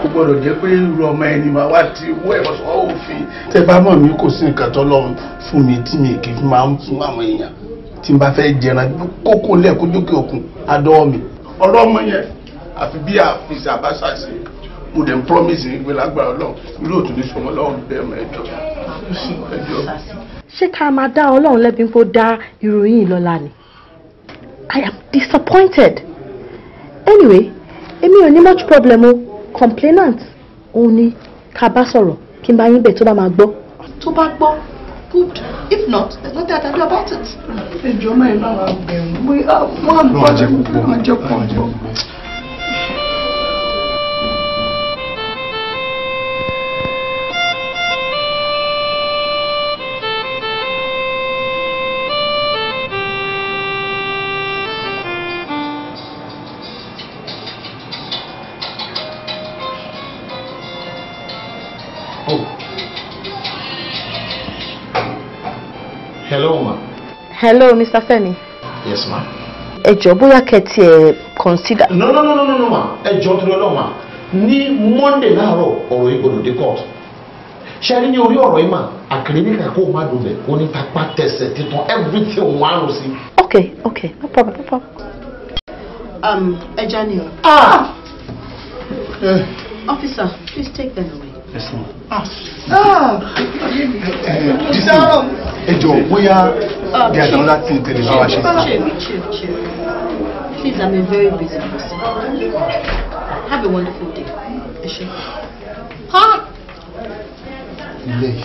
Kò gbọ́dọ̀ jẹ́ pé irú ọmọ ẹni máa wá ti wọ́ ẹ̀wọ̀ sọ òfin. Tẹ́ bá mọ̀ mí, kò sí nǹkan tọ́lọ́run fún mi tí mi kì í fi máa ń fún àwọn èèyàn. Tí n bá fẹ́ jẹran kókó lẹ́ẹ̀kó dókè òkun adọ́wọ́ mi. Ọ̀rọ̀ ọmọ yẹn àfi bí àfisà bá ṣàṣe. Mo dẹ̀ ń promise ní pé lágbára Ọlọ́run irú òtún ní sọmọ Ọlọ́run bẹ́ẹ̀ mọ́ ẹjọ́. Ṣé ká máa dá Ọlọ́run lẹ́bi kó dá ìròyìn lọ́la ni? I am disappointed. Anyway, èmi ò ní much problem o. Complainant òun ni ká bá sọ̀rọ̀, kí n bá yín bẹ̀ tó bá máa gbọ́. Tó bá gbọ́, good. If not, there's nothing I can do about it. Ẹ jọ̀ọ́ máa bá wa bẹ̀ wọ́n. Wọ́n á jẹ́ kó gbọ́. Wọ́n á jẹ́ kó gbọ́. Oh. Hello, ma. Hello, Mr. Femi. Yes, ma. Ẹ jọ̀ọ́ bóyá kẹ́ tiẹ̀ consider. No, no, no, no, no, no, ma. Ẹ jọ̀ọ́ torí Ọlọ́run, ma. Ní Monday láàárọ̀ ọ̀rọ̀ yìí gbọ́dọ̀ dé court. Ṣé rí ní orí ọ̀rọ̀ yìí mà, àkèrè ní kàkó má dùn bẹ̀, ó ní tapá tẹsẹ̀ titan everything wọ́n á rò sí. Okay, okay, no problem, no problem. Ẹ já ni o. Officer, please take them away. Yes, ma'am. Ẹ jọ̀ọ́ bóyá bí àdán láti tẹ̀lé bá wa ṣe. Chill, chill, chill. Please, I'm a very busy person. Have a wonderful day. Ẹ ṣé. Ilé yìí.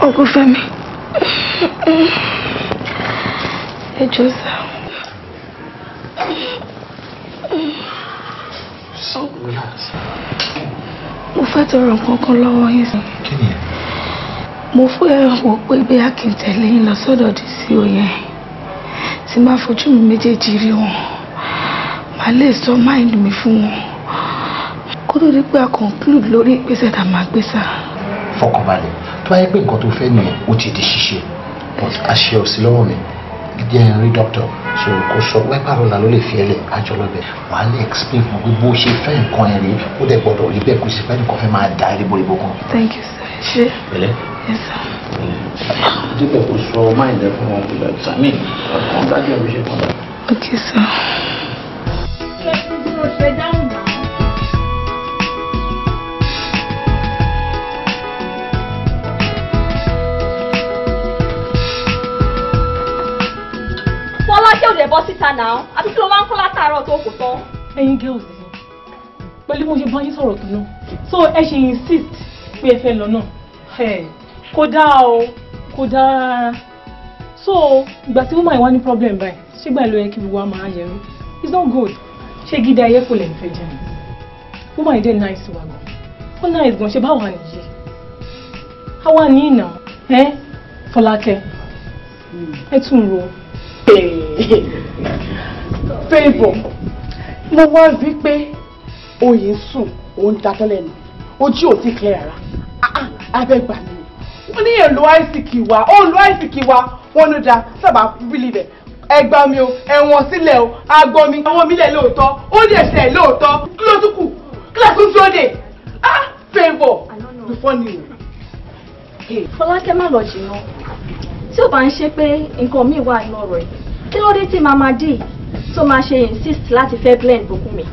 Uncle Femi, ẹ jọ̀ọ́ sá. Relax. Mo fẹ́ tọrọ nǹkan kan lọ́wọ́ yín sí. Kí ni ẹ? Mo fẹ́ wò pé bóyá kí n tẹ̀lé yín lọ sọ́dọ̀ DCO yẹn. Tí n bá fojú mi méjèèjì rí wọn, màá lè sọ mind mi fún wọn. Kó tó di pé a conclude lórí ìgbésẹ̀ tá a máa gbé sá. Fọkànbalẹ̀, tó bá yẹ pé nǹkan tó fẹ́ nìyẹn, ó ti di ṣíṣe. But àṣẹ ò sí lọ́wọ́ mi. Jẹ́ n rí doctor, so kò sọ wẹ́pà lọ́la ló lè fi ẹlẹ̀ àjọ lọ́bẹ̀. Wàá lè explain fún mi pé bó ṣe fẹ́ nǹkan ẹ̀ rí, ó dẹ̀ gbọ́dọ̀ rí bẹ́ẹ̀ kó sì fẹ́ nǹkan fẹ́ máa da ríboríbo kan. Thank you, sir. Ṣé? Pẹ̀lẹ́. Yes, sir. Dípò kò sọ máìlẹ̀ fún wọn kò lọ sàmì ọ̀kan dájú ẹ̀mí ṣe kan. Okay, sir. Fọlákẹ́ ò dẹ̀ bọ́ síta náà, àbí kí ló máa ń kọ́ látàárọ̀ tó kò tán. Ẹ̀yin girls yìí, pẹ̀lú mo ṣe bá yín sọ̀rọ̀ tó náà, so ẹ ṣe insist pé ẹ fẹ́ lọ náà. Kò dáa o, kò dáa rárá. So ìgbà tí woman wá ní problem báyìí, ṣé gbà ló yẹ kí gbogbo wa máa yẹrí? It's not good. Ṣé gidi ayé kò lẹ́yìn fẹ́ jẹun? Woman yìí dẹ̀ nice wa gan. Ó nice gan, ṣe báwa nìyí. Àwa ní ìnà, ẹ́ Fọlákẹ́, ẹ tún ro. Favour, mo wá rí pé oyin sùn òun datọ́ lẹ́nu, ojú ò tí clear rárá. Abẹ́ gbà mí. Wọ́n ní èlò àìsíkì wa, ó lo àìsíkì wa, wọ́n ló da sábà bílí rẹ̀. Ẹgbà mi o, ẹ̀wọ̀n sílẹ̀ o, agbọ́n mi, àwọn mi lẹ̀ lóòótọ́, ó lè ṣẹ̀ lóòótọ́, kí ló tún kù? Kí ló tún dúró dè? Ah, Favour, before ni o. Fọlákẹ́ má lọ jìnnà. Tí ò bá ń ṣe pé nǹkan míì wà nínú ọ̀rọ̀ yìí, kí ló dé tí Mama D tó máa ṣe insist láti fẹ́ blend Bùkúnmi?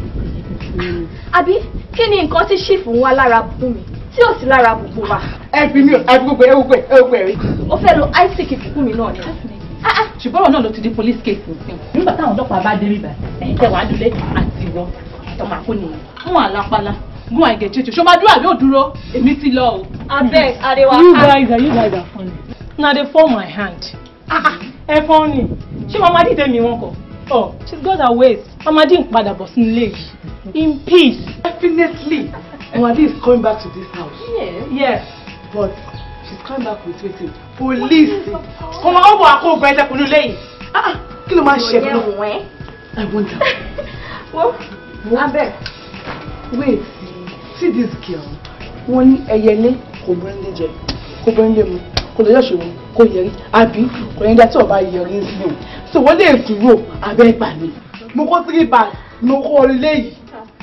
Àbí kí ni nǹkan tí ṣìfù ń wá lára Bùkúnmi tí ò sí lára gbogbo wa? Ẹ fi mi ò, ẹ fi gbogbo ẹ, gbogbo ẹ, gbogbo ẹ rí. Ó fẹ́ lo Isaac Bùkúnmi náà ni. Ṣùgbọ́n ọ̀rọ̀ náà ló ti di police case nìsín. Nígbà táwọn ọlọ́pàá bá dé bíbá, ẹ̀yin tẹ̀ wá dúlé àti ìwọ àtọmọ àkónìyàn. Mú àlápálá, gún àìgẹ̀jẹ̀jẹ̀, ṣó máa dúró àbí ò dúró? Èmi ti lọ o. Abeg, Adewa. You guys are funny. Na dey fall my hand. Ẹ funny. Ṣé Mama D tẹ̀mí wọn kọ? Oh, she's got her ways. Mama D ń padà bọ̀ sínú ilé yìí. In peace. Definitely. Mama D is coming back to this house. Yes. Yes. But she's coming back with wetin? Police. Ọmọ ọmọ àkóògùn ẹ̀jẹ̀ kùnú lẹ́yìn. Kí ló máa ń ṣe fún un? I wonder. Wo, abeg. Wait, see this girl. Wọ́n ní ẹyẹlé kò bọ́ nílé jẹ, kò bọ́ nílé mu, kò lè yọ̀ṣọ́ kò yẹrí, àbí kò ní dá tí ọba yẹrí ń sìn o. So wọ́n lè dúró abẹ́ ìgbà mi. Mo kó 3 bags, mo kó orí léyìí.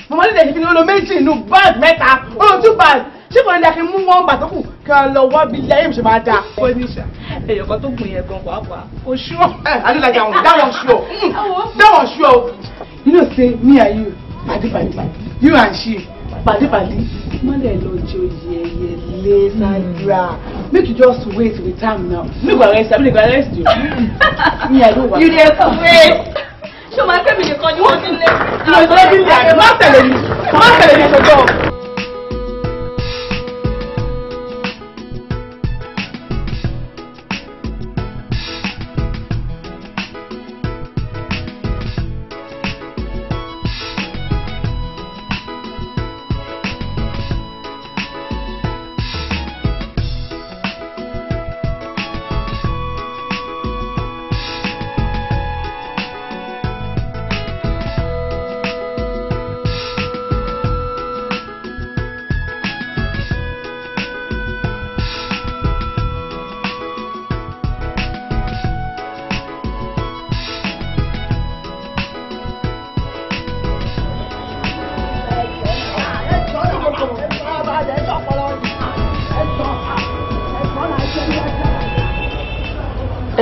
Màmá nílẹ̀ ìfini ó lo méjì inú bag mẹ́ta, ó lo 2 bags. Ṣé kò ní dá kí n mú wọn bà tó kù kí n lọ wá bí ilé ayé mi ṣe máa dáa? Èèyàn kan tó gùn yẹn gan pàápàá, kò ṣúọ̀. Ẹ Adélájà wọn, that one sure. That one sure. You know say me and you, padi padi, you and she, padi padi. Mọ́lẹ̀ lọ joyè ẹyẹlé Sandra. Make you just wait with time now. Make we arrest you, make we arrest you. Me I don't want. You dey wait. Ṣé o máa pè mí nìkan ni wọ́n ti lé? Ìlọ ìsọ̀rọ̀ bí mi àná, má tẹ̀lé mi, má tẹ̀lé mi ṣọjọ́.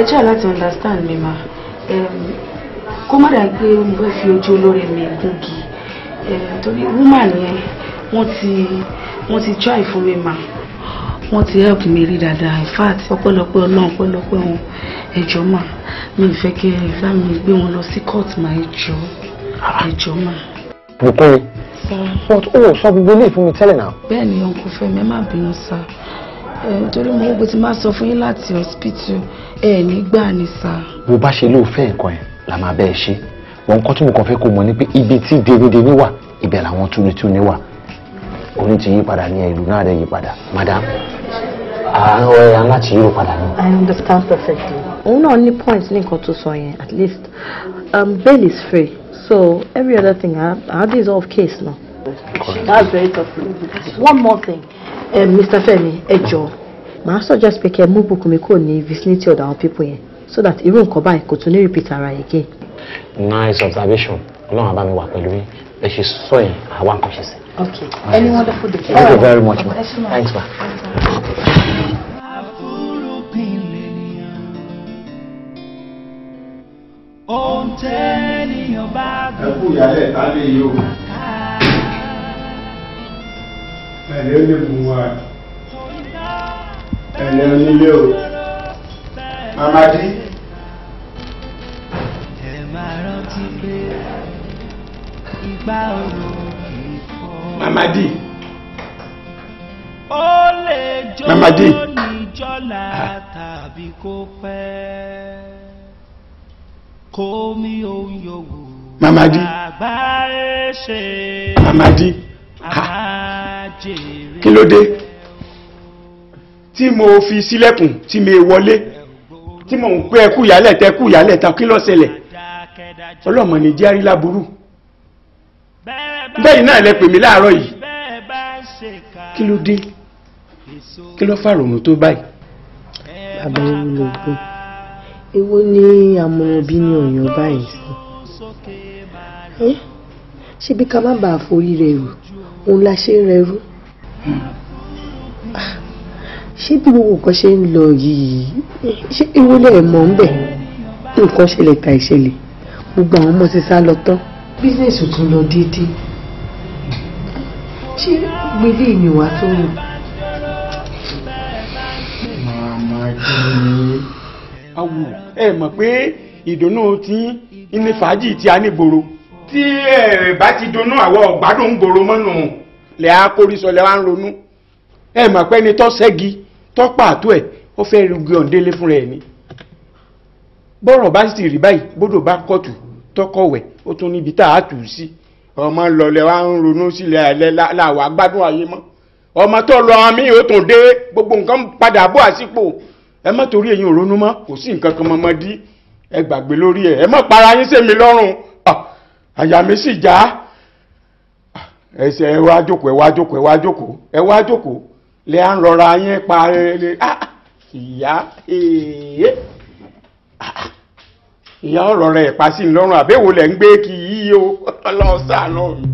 Ẹ try láti understand mi ma. Kó má dà pé mo fẹ́ fi ojú olóore mi gúngi. Torí woman yẹn, wọ́n ti try fún mi ma. Wọ́n ti help mi rí dáadáa. In fact, ọpẹ́lọpẹ́ Ọlọ́run, ọpẹ́lọpẹ́ wọn. Ẹ jọ̀ọ́ mà, mi ò fẹ́ kí ẹ bá mi gbé wọn lọ sí court mà, ẹ jọ̀ọ́. Ẹ jọ̀ọ́ mà. Bùkúnmi, but ó sọ gbogbo ilé fún mi tẹ́lẹ̀ náà. Bẹ́ẹ̀ ni, Uncle Fẹ́mi, ẹ má bínú sá. Torí mo wọ́n pé tí máa sọ fún yín láti hospital, ẹ ní gbà ní sá. Bó bá ṣe lóò fẹ́ nǹkan ẹ̀ la máa bẹ́ẹ̀ ṣe. Wọn nǹkan tí mo kàn fẹ́ kó mọ̀ ni pé ibi tí dénidéni wà, ibẹ̀ làwọn túnitúni wà. Oní ti yí padà ní ìlú náà rẹ̀ yí padà. Madam, àwọn ẹ̀yà láti yíro padà ní. I understand perfectly. Òun náà ní point ní nǹkan tó sọ yẹn, at least. Bail is free, so every other thing, I is off case now. Correct. That's very tough. One more thing, Mr. Femi, ẹ jọ̀ọ́, màá suggest pé kẹ́ mú Bùkúnmi kúrò ní vicinity ọ̀dọ̀ àwọn people yẹn so that irú nǹkan báyìí kò tún ní repeat ara again. Nice observation. Ọlọ́run á bá mi wà pẹ̀lú yín. Ẹ ṣe sọ yẹn, àwa nǹkan ṣe sí. Okay. Any wonderful day. Thank you very much, ma. Thanks, ma. Ẹ kú ìyálẹ̀ ta lè yí o. Ẹ̀lẹ́ lè mú wa. Ẹ̀lẹ́ onílé o. Màmá dí. Ẹ máa rántí pé ìgbà òru kì í fọ́. Màmá dí. Ó lè jó Màmá dí. Níjọ́lá tàbí kó pẹ́. Kó mi ohun yòówù. Màmá dí. Àgbáyé ṣe. Màmá dí. Àjèrè. Kí ló dé tí mo fi sílẹ̀kùn tí mi wọlé tí mò ń pé ẹkú ìyálẹ̀ tẹ ẹkú ìyálẹ̀ ta? Kí ló ṣẹlẹ̀? Ọlọ́mọ ní jẹ́ àrílá burú bẹ́ẹ̀ náà lẹ pè mí láàárọ̀ yìí. Kí ló dé? Kí ló fàrònú tó báyìí? Bàbá, ewu lògùn, èwo ni àmọ̀ràn bí ní ọ̀yàn báyìí sí? Ṣé bí ká má bàa forí rẹ̀ rù òun la ṣe ń rẹrú? Ṣé bí gbogbo nǹkan ṣe ń lọ yìí, ṣé ewu lẹ̀ mọ̀ ń bẹ̀? Nǹkan ṣẹlẹ̀ ta ìṣẹ̀lẹ̀, gbogbo àwọn ọmọ ti sá lọ tán, bísíǹsì tún lọ déédéé. Ṣé gbélé ni wàá tó rò? Màmá dí. Awo, ẹ mọ̀ pé ìdùnnú tí ní fàájì tí a ní gbòòrò, tí ẹ bá ti dunnú, àwọ̀ ọ̀gbádùn ń gbòòrò mọ́nù lẹ́ á kórí sọ lẹ́ wá ń ronú. Ẹ mọ̀ pé ẹni tó ṣẹ́gi tó pàtó ẹ̀, ó fẹ́ rugi ọ̀ǹdélé fúnra ẹ̀ ni. Bọ́rọ̀ bá sì rí báyìí, bódò bá kọ̀tù tọkọ̀wẹ̀, ó tún níbi tá a tù ú sí. Ọmọ lọ lẹ wá ń ronú sílẹ̀ ẹ̀ làwọn agbádùn ayé mọ́. Ọmọ tó lọ àmì ó tún dé, gbogbo nǹkan padà bọ̀ àsìkò. Ẹ má torí ẹ̀yin ò ronú mọ́, kò sí nǹkan kan mọ́mọ́ dí. Ẹ gbàgbé lórí ẹ̀, ẹ má para yín sẹ́mi lọ́rùn. Àyà mi sì já. Ẹsẹ̀ ẹ wá jókòó, ẹ wá jókòó, ẹ wá jókòó, ẹ wá jókòó. Lẹ à ń rọra yín pa ìyá ìyá ọ̀rọ̀ rẹ̀ pa sí lọ́rùn. Àbẹ̀wò lẹ̀ ń gbé kí yíyí o? Ọlọ́run ṣàánú mi.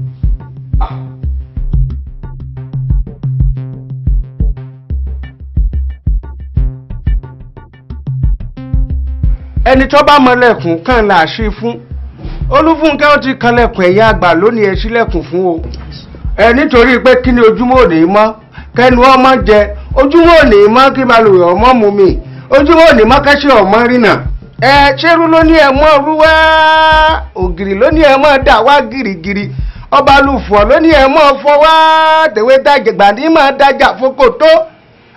Ẹni tó bá mọlẹ̀kùn kan là á ṣí fún. Olúfúnkẹ́, ó ti kanlẹ̀kùn ẹ̀yà àgbà lónìí, ẹ ṣílẹ̀kùn fún o. Ẹ nítorí pé kí ni? Ojúmọ́ òní mọ́ kẹnu ọmọ jẹ, ojúmọ́ òní mọ́ kí balùwẹ̀ ọmọ mú mi, ojúmọ́ òní mọ́ kẹ́sì ọmọ rìnà. Ẹ ṣerú ló ní ẹ mọ́ rú wá, ògìrì ló ní ẹ mọ́ dà wá gìrìgìrì, ọba lùfọ̀ ló ní ẹ mọ́ fọ́ wá, tèwé dàjẹ̀gbà ní mọ́ dájà fokò tó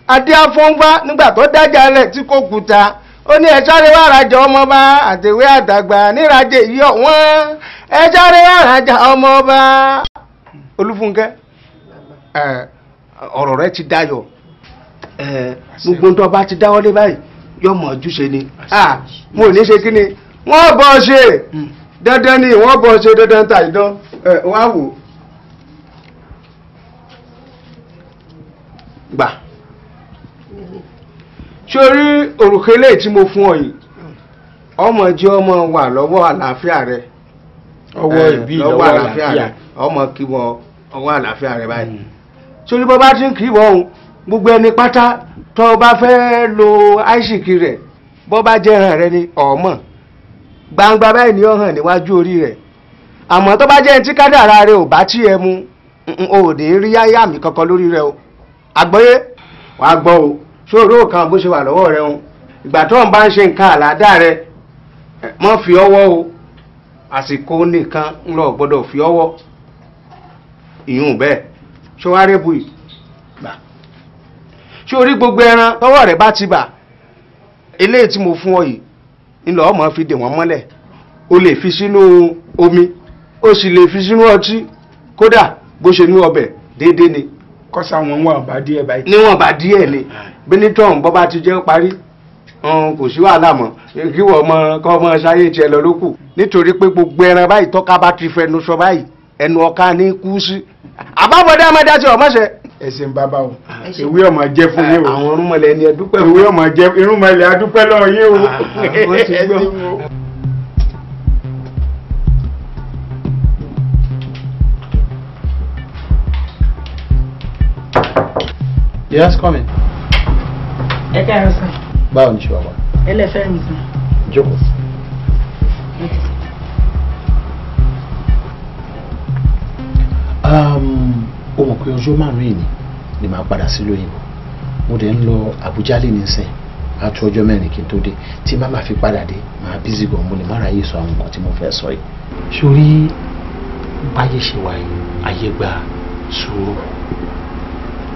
adé afọ́nfá nígbà tó dájà lẹ̀ tí kò kùtà. Ó ní ẹ sáré wá rajà ọmọọba, àtẹ̀wé àdàgbà nírajà èyí ọ̀wọ́n, ẹ sáré wá rajà ọmọọba. Olúfúnkẹ́, ọ̀rọ̀ rẹ ti dayọ̀. Gbogbo tó bá ti dáwọ́lé báyìí yóò mọ̀ ojúṣe ni. Mo ní ṣe kí ni wọ́n bọ̀ ṣe dandan ni wọ́n bọ̀ ṣe dandan tà ìdán wá wò. Gbà sórí òrùka eléyìí tí mo fún ọ yìí, ọmọ jẹ́ ọmọ wà lọ́wọ́ àlàáfíà rẹ. Ọwọ́ ìbí lọ́wọ́ àlàáfíà rẹ, ọmọ kí wọ ọwọ́ àlàáfíà rẹ báyìí. Sórí bọ́ bá ti ń kí wọ òun, gbogbo ẹni pátá tó o bá fẹ́ lo àìsíkì rẹ̀, Bọ́ bá jẹ́ ẹran rẹ ni ọ̀mọ̀ gbangba báyìí ni ó hàn níwájú orí rẹ̀. Àmọ́ tó bá jẹ́ ẹni tí kádàrá rẹ ò bá tí ẹ mu, o ò ní rí àmì kankan lórí rẹ o. Àgbọ́yé wàá gbọ́ o, ṣòro kan bó ṣe wà lọ́wọ́ rẹ o. Ìgbà tó ń bá ń ṣe nǹkan àládà rẹ, mọ́ fi ọwọ́ o. Àsìkò nìkan ń lọ gbọ́dọ̀ fi ọwọ́ ìyún bẹ́ẹ̀. Ṣọwárẹ́ bu ìgbà ṣé orí gbogbo ẹran tọwọ́ rẹ̀ bá ti bà, eléyìí tí mo fún ọ yìí ńlọ ọmọ fi dè wọ́n mọ́lẹ̀. O lè fi sínú omi, o sì lè fi sínú ọtí, kódà bó ṣe ní ọbẹ̀ déédéé ni. Kọ́sà wọn wà bá díẹ̀ báyìí. Níwọ̀n bá díẹ̀ ni Benetton bọ́ bá ti jẹ́ parí, kò sí wàhálà mọ́. Kí wọ́n mọ kọ́ ọmọ ṣayé tiẹ̀ lọ ló kù. Nítorí pé gbogbo ẹran báyìí tọ́ka bá ti fẹnu sọ báyìí, ẹnu ọ̀ka ní kú sí. Àbábọ̀dé amáda ti ọmọṣẹ. Ẹ ṣeun bàbá o, ewé ọmọ jẹ fún yín o. Àwọn irúnmọlẹ̀ ni ẹ dúpẹ́ fún. Ewé ọmọ jẹ irúnmọlẹ̀ adúpẹ́ lọ́wọ́ yín o. Ẹ ṣeun o. Yes, come in. Ẹ káàárọ̀ sir. Báwo ni ṣe wà wá? Ẹ lè fẹ́ mi sir. Jókòó. Ó mọ̀ pé ọjọ́ márùn-ún yìí ni màá padà sí lóyìnbó. Mo dẹ̀ ń lọ Àbújá lè ní sìn. Á tó ọjọ́ mẹ́rin kí n tó dé. Tí má máa fi padà dé, màá bízí gan, mo lè má ráyè sọ àwọn nǹkan tí mo fẹ́ sọ yìí. Sórí báyé ṣe wà yìí, ayé gba sùúrù.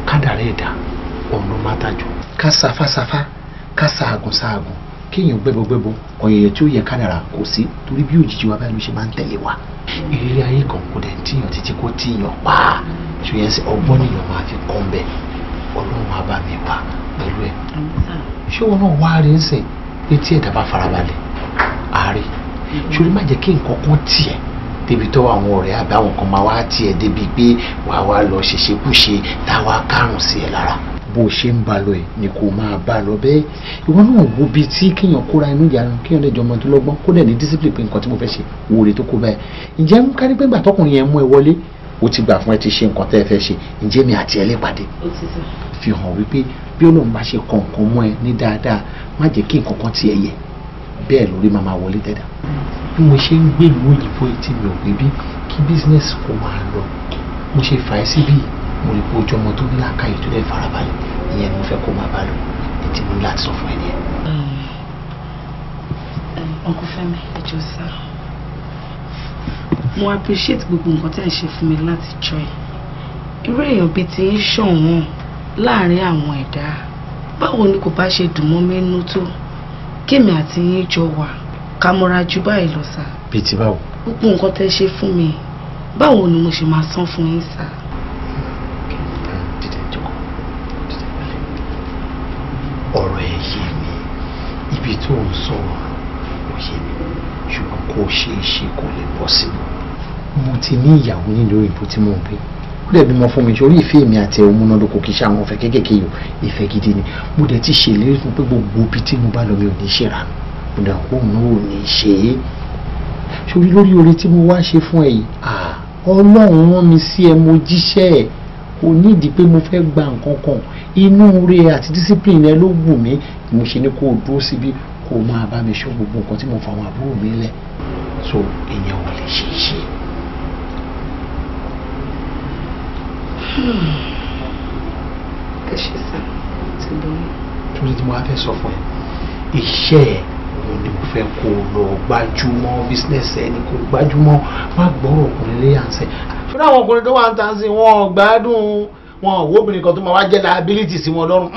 Kádàrá ẹ̀dá òun ló má tàjù. Ká safásáfá, ká saagùn saagùn, kéèyàn gbẹ́bọgbẹ́bọ, ọ̀yẹ̀yẹ̀ tí ó yẹ kádàrá kò sí, torí bí òjijì wa báyìí ló ṣe máa ń tẹ̀lé wa. Ìrírí ayé kan kò dẹ̀ tíyàn títí kó tíyàn pa. Ṣòyẹn sí ọgbọ́n nìyàn máa fi kọ́ ń bẹ̀. Ọlọ́run á bá mi wà pẹ̀lú ẹ̀. Ṣé wọn náà wá rí ń sìn pé tí ẹ̀dá bá farabalẹ̀ àárẹ̀? Ṣorí má jẹ́ kí nǹkan kan tiẹ̀ débi tó àwọn ọ̀rẹ́ àbí àwọn kan máa wá tiẹ̀ débi pé wàá wá lọ ṣèṣekúṣe táwa kárùn sí ẹ lára. Bó o ṣe ń ba lọ ẹ ni kò máa bá lọ bẹ́ẹ̀. Ìwọ náà wo bíi tí kéèyàn kóra inú ìyanu, kéèyàn lè jọmọ tó lọ́gbọ́n, kó dẹ̀ ní discipline pé nǹkan tí mo fẹ́ ṣe wo rè tó kó báyìí. Ǹjẹ́ ń kárí pé gbàtọ́kùnrin yẹn mú ẹ wọlé, o ti gbà fún ẹ ti ṣe nǹkan tẹ́ ẹ fẹ́ ṣe, ǹjẹ́ mi àti ẹ lè pàdé? Fi hàn wípé bí Ọlọ́run bá ṣe kọ nǹkan mọ́ ẹ ní dáadáa, má jẹ́ kí nǹkan kan tiẹ̀ yẹ. Bẹ́ẹ̀ lórí máa máa wọlé tẹ́dà. Bí mo ṣe ń gbèlú òyìnbó tí mi ò gbé bí, kí business kò máa lọ. Mo ṣe fà ẹ́ síbí, mo rí pé ojú ọmọ tó ní làákàyè tó dẹ̀ farabalẹ̀, ìyẹn ni mo fẹ́ kó máa bá lọ. Ní tí mo ní láti sọ fún ẹ nìyẹn. Uncle Fẹ́mi, ẹ jọ̀ọ́ sir. Mo appreciate gbogbo nǹkan tí ẹ ṣe fún mi láti join. Irú èèyàn bíi ti ń ṣọ̀wọ́n láàárín àwọn ẹ̀dá. Báwo ni kò bá ṣe dùn mọ́ mi nínú tó? Kémi àti yín jọ wà, ká mọ́ra ju báyìí lọ sà. Bíi ti báwo? Gbogbo nǹkan tẹ́ ṣe fún mi, báwo ni mo ṣe máa san fún yín sà? Dídé jókòó, dídé pẹ̀lẹ́. Ọ̀rọ̀ ẹ yé mi, ibi tó ń sọ̀rọ̀ ò yé mi, ṣùgbọ́n kò ṣeé ṣe kò lè bọ́ sí mi. Mo ti ní ìyàwó nílùú òyìnbó tí mò ń gbé. Ó dẹ̀ bímọ fún mi, sórí ìfẹ́ mi àti ẹ̀ múnádóko kì í ṣe àwọn ọ̀fẹ́ kéékèèké yìí o, ìfẹ́ gidi ni. Mo dẹ̀ ti ṣèlérí fún pé gbogbo ibi tí mo bá lọ mi ò ní ṣèrànù. Mo dẹ̀ kó òun ò ní ṣe é. Sórí lórí oore tí mo wá ṣe fún ẹ yìí, Ọlọ́run rán mi sí ẹ, mo jíṣẹ́ ẹ. Kò nídìí pé mo fẹ́ gba nǹkan kan. Inú rẹ àti discipline ẹ ló wù mí. Mo ṣe ní kó o dúró síbí kó o máa bá mi ṣọ́ gbogbo nǹkan tí mo fa àwọn àbúrò mi lẹ̀. So ìyẹn ò lè ṣe é ṣe. Ẹ ṣe sá, ti bọ̀ mí. Torí tí mo wá fẹ́ sọ fún ẹ, iṣẹ́ ẹ òun ni mo fẹ́ kó o lọ gbájúmọ́, business ẹ ni kó o gbájúmọ́, má gbọ́rọ̀ ọkùnrin lé àǹsẹ̀. Ṣé àwọn ọkùnrin tó wà ń tàn sí wọn ò gbádùn wọn ò wo obìnrin kan tó máa wá jẹ́ liability sí wọn lọ́rùn.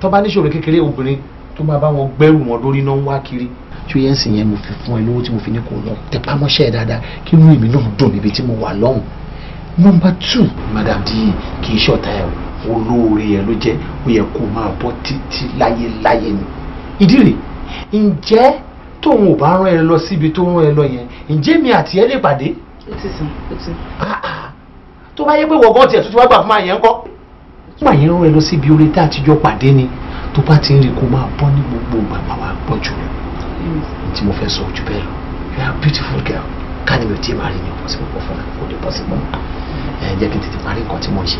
Tó bá níṣòro kékeré obìnrin tó máa bá wọn gbẹ́rù wọn lórí náà ń wá kiri. Ṣé yẹn sì yẹn mo fi fún ẹ lówó tí mo fi ní kó lọ tẹpá mọ́ṣẹ́ dáadáa kí inú èmi náà dùn níbi tí mo wà lọ́hùn. Number 2, Madam D kì í ṣọ̀tá ẹ̀ o, olóore ẹ̀ ló jẹ́, ó yẹ kó máa bọ́ títí láyéláyé ni. Ìdí rèé, ǹjẹ́ tóun ò bá rán ẹ lọ síbi tó rán ẹ lọ yẹn, ǹjẹ́ mi àti ẹ lè pàdé? Ó ti sàn, ó ti. Tó bá yẹ pé wọ̀gán tiẹ̀ tuntun wá gbà fún máa yẹn ń kọ́. Máa yẹn rán ẹ lọ síbi oore tá a ti jọ pàdé ni, tó bá ti ń rí kó máa bọ́ ní gbogbo ìgbà máa wá gbọ́ jù lọ. Tí mo fẹ́ sọ ojú bẹ́ẹ̀ lọ, you are a beautiful girl. Ká ní mi ò tí ì máa rí ni ọ̀pọ̀ sí púpọ̀ fún mi, kò lè bọ́ sí mọ́. Ẹ jẹ́ kí n tètè parí nǹkan tí mo ń ṣe.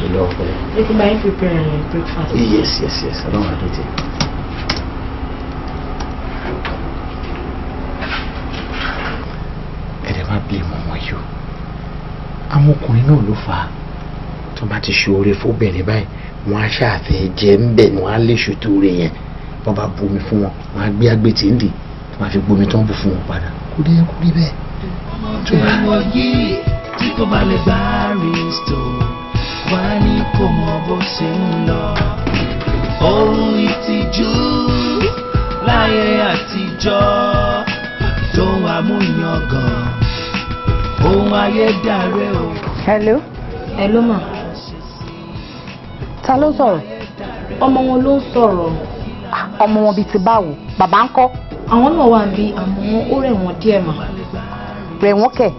Ìlú ọ̀pẹ. Jẹ́ kí n bá yín prepare breakfast. Yes, yes, yes. Ọlọ́run àdó tẹ. Àwọn ọkùnrin náà ló fà á. Tó bá ti ṣe oore fóbìnrin báyìí, wọ́n á ṣàfẹ́ jẹ́ ń bẹ̀, wọ́n á lè ṣètò oore yẹn. Wọ́n bá bomi fún wọn, wọ́n á gbé àgbètì ń dì, wọ́n á fi gbomi tó ń bù fún wọn padà. Kò dé kó rí bẹ́ẹ̀. Ọmọdé wọ̀nyí tí kò bá lè gbá Aristo, wá ní kò mọ bó ṣe ń lọ. Ohun ìtìjú láyé àtijọ́ tó ń amúyangàn, ohun ayé dàrẹ́ o. Hello. Hello ma. Ta ló ń sọ̀rọ̀? Ọmọ wọn ló ń sọ̀rọ̀. Ọmọ wọn bíi ti báwo? Bàbá ń kọ́? Àwọn náà wà níbí, àmọ́ ó rẹ̀ wọ́n díẹ̀ mà. Rẹ̀ wọ́n kẹ̀?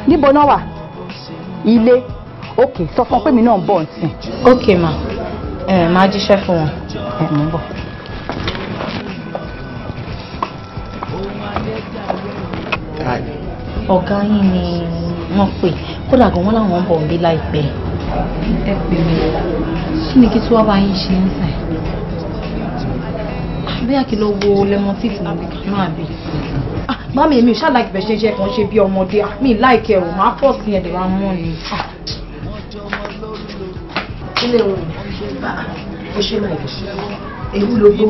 Níbo náà wà? Ilé. Ok, sọ fún ọ pé mi náà ń bọ̀ nsìn. Ok ma, ẹ máa jíṣẹ́ fún wọn. Ẹ mò ń bọ̀. Ọ̀gá yín ni wọ́n pè, kódà gan wọ́n làwọn ń bọ̀ níbí láìpẹ́. Ẹ pè mí, kí ni kí tí wọ́n bá yín ṣe ń sìn? Bóyá kí ló wo lemon tea tí mo gbé kaná àbí? Mami, èmi ò ṣáà láìkì bẹ́ẹ̀ ṣe ń ṣe kàn ṣe bí ọmọdé. Mi láìkì ẹ̀ o, màá pọ̀ sí ẹ̀dẹ̀ wa mọ́ ni. Ilé wọn ó ṣe máa dùn. Ewu ló gbó.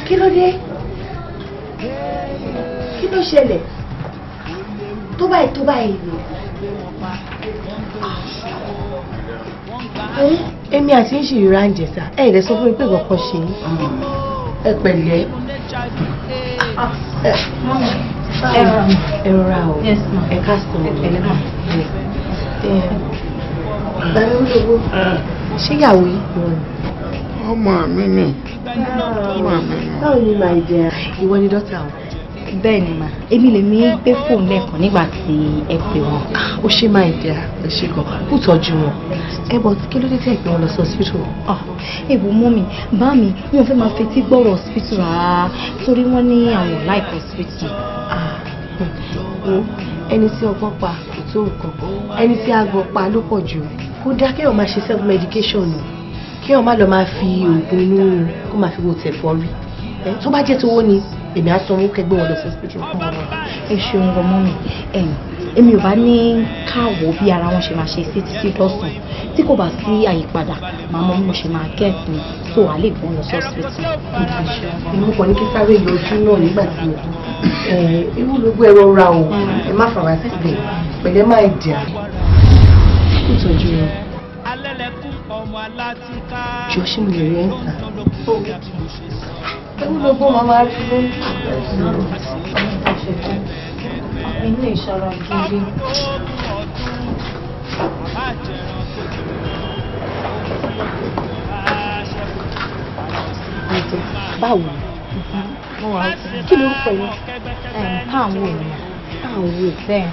Kí ló dé? Kí ló ṣẹlẹ̀? Tó báyìí tó báyìí ni. Èmi àti ń ṣe ìrora ń jẹta. Ẹ lè sọ fún mi pé ìkọ̀kọ̀ ṣe yín. Ẹ pẹ̀lẹ́. Ẹ rọra o. Ẹ ká sọ. Bàbá olówó, ṣé ìyàwó yìí wọ̀ ni? Ọmọ mi ni. Ọmọ mi ni. Báwo ni màá jẹ? Ìwọ ni dọ́tà o. Bẹ́ẹ̀ ni mà, èmi lèmi gbé fóònù lẹ́ẹ̀kan nígbà tí ẹ pè wọ́n. Ó ṣe máa jẹ, ó ṣe gan, kó tọ́jú wọn. Ẹ bọ̀ kí ló dé tẹ̀ gbé wọn lọ sí hospital? Èbù mú mi, bá mi, wọn fẹ́ máa fetí gbọ́rọ̀ hospital rárá torí wọ́n ní àwọn like hospital. Ẹni tí ọgbọ́n pa kò tó nǹkan, ẹni tí àgbọ̀n pa ló pọ̀ jù. Kó dá kéèyàn máa ṣe self medication o, kéèyàn má lọ máa fi oògùn inú rírun kó máa fi wo tẹ̀fọ́rí. Tó bá jẹ́ tówó ni èmi á sanwó kẹgbẹ́ wọn lọ sí hospital. Ẹ ṣeun gan mọ́ mi, èmi ò bá ní káwọ́ bí ara wọn ṣe máa ṣe sí títí lọ́sàn-án. Tí kò bá sí àyípadà, màá mọ bí mo ṣe máa get mi so à lè gbọ́n lọ sí hospital. Èmi kàn ní kí sáré yọjú náà nígbà tí mo irú ló gbé ẹ̀rọ ra o, ẹ má fara síbẹ̀, pẹ̀lẹ́ máa dà. Ìtọ́jú wọn. Jọ ṣé mo lè rí ẹ̀ ń tà? Ewu ló gbọ́ màmá rí ló. Inú ìṣara gidi. Báwo ni? Kí lorúkọ yín? Táwọn wò ni. Táwọn wò bẹ́ẹ̀.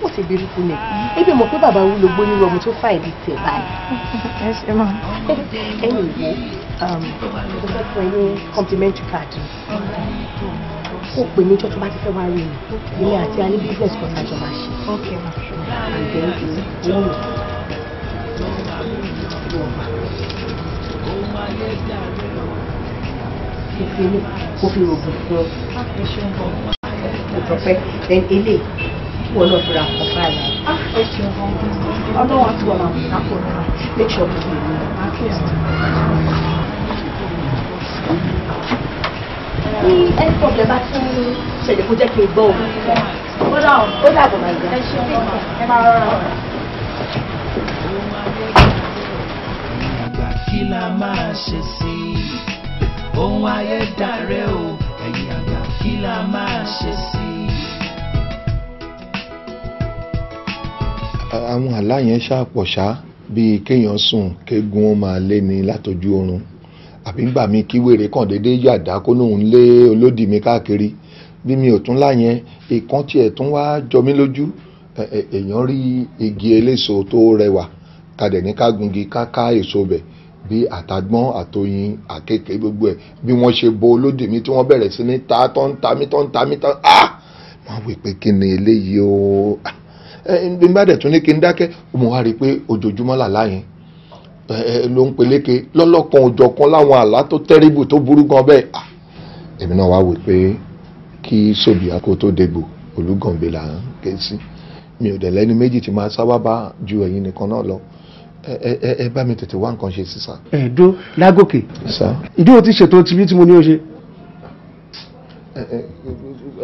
Wọ́n ti beautiful name. Ebi mọ̀ pé bàbá wúlò gbó nírú ọmọ tó fà ìdí tẹ̀ báyìí. Ẹ ṣe máa. Ẹ̀yin wo, mo fẹ́ fún ẹ ní complimentary card. Ó pè mí jọ́ tó bá ti fẹ́ wá rí mi. Èmi àti a ní business kan tá a jọ máa ṣe. Okay ma. And then wọ́n mi. Fífi kó fi rògùn fún ọ. Kò tọ́pẹ́. Then eléyìí wọn náà fura kọ báyìí. Ẹ ṣeun gan. Ọlọ́run àti wọn máa bùkún àpò náà. Make sure kò ní. Ní any problem bá tún ṣẹlẹ̀ kó jẹ́ kí n gbọ́ o. Ó dàbọ̀ máa gbà. Ẹ ṣeun gan. Ẹ máa rọra. Ìgbà kí la máa ṣe sí i? Ohun ayé dàrẹ́ o, ẹ̀yin àgbà kí la máa ṣe sí i? Àwọn àlá yẹn ṣàpọ̀ ṣá, bíi kéèyàn sùn kéegun ó máa lé ni látọjú oorun, àbí ńgbà mi kí wèrè kàn déédéé yàdá kó lóun lé olódì mi káàkiri. Bí mi ò tún láyẹn, ìkan tiẹ̀ tún wá jọ mí lójú. Èèyàn rí igi eléso tó rẹwà, kadẹ̀ ní ká gungi ká ká èso bẹ̀, bí àtàgbọ́n àtoyin àkekèé gbogbo ẹ̀, bí wọ́n ṣe bo olódì mi tí wọ́n bẹ̀rẹ̀ sí ní ta tó ń ta mí tó ń ta mí tó ah wọ́n wí pé kí ni eléyìí o. Bí n bá dẹ̀ tún ní kí n dákẹ́, mo wá rí i pé ojoojúmọ́ làlá yẹn ló ń peléke lọ́lọ́kan òjọ̀kan láwọn àlá tó tẹ́rìbù tó burú gan bẹ́ẹ̀. Èmi náà wá wí pé kí sòbíà kó tó dégbò Olúgàngbè là ń ké sí, Mi ò dẹ̀ lẹ́ni méjì tí máa sábà bá ju ẹ̀yin nìkan náà lọ. Ẹ bá mi tètè wá nǹkan ṣe sí sá. Ẹ̀ẹ́dó Lágòkè. Sá. Ìdí o ti ṣètò tibí tí mo ní o ṣe.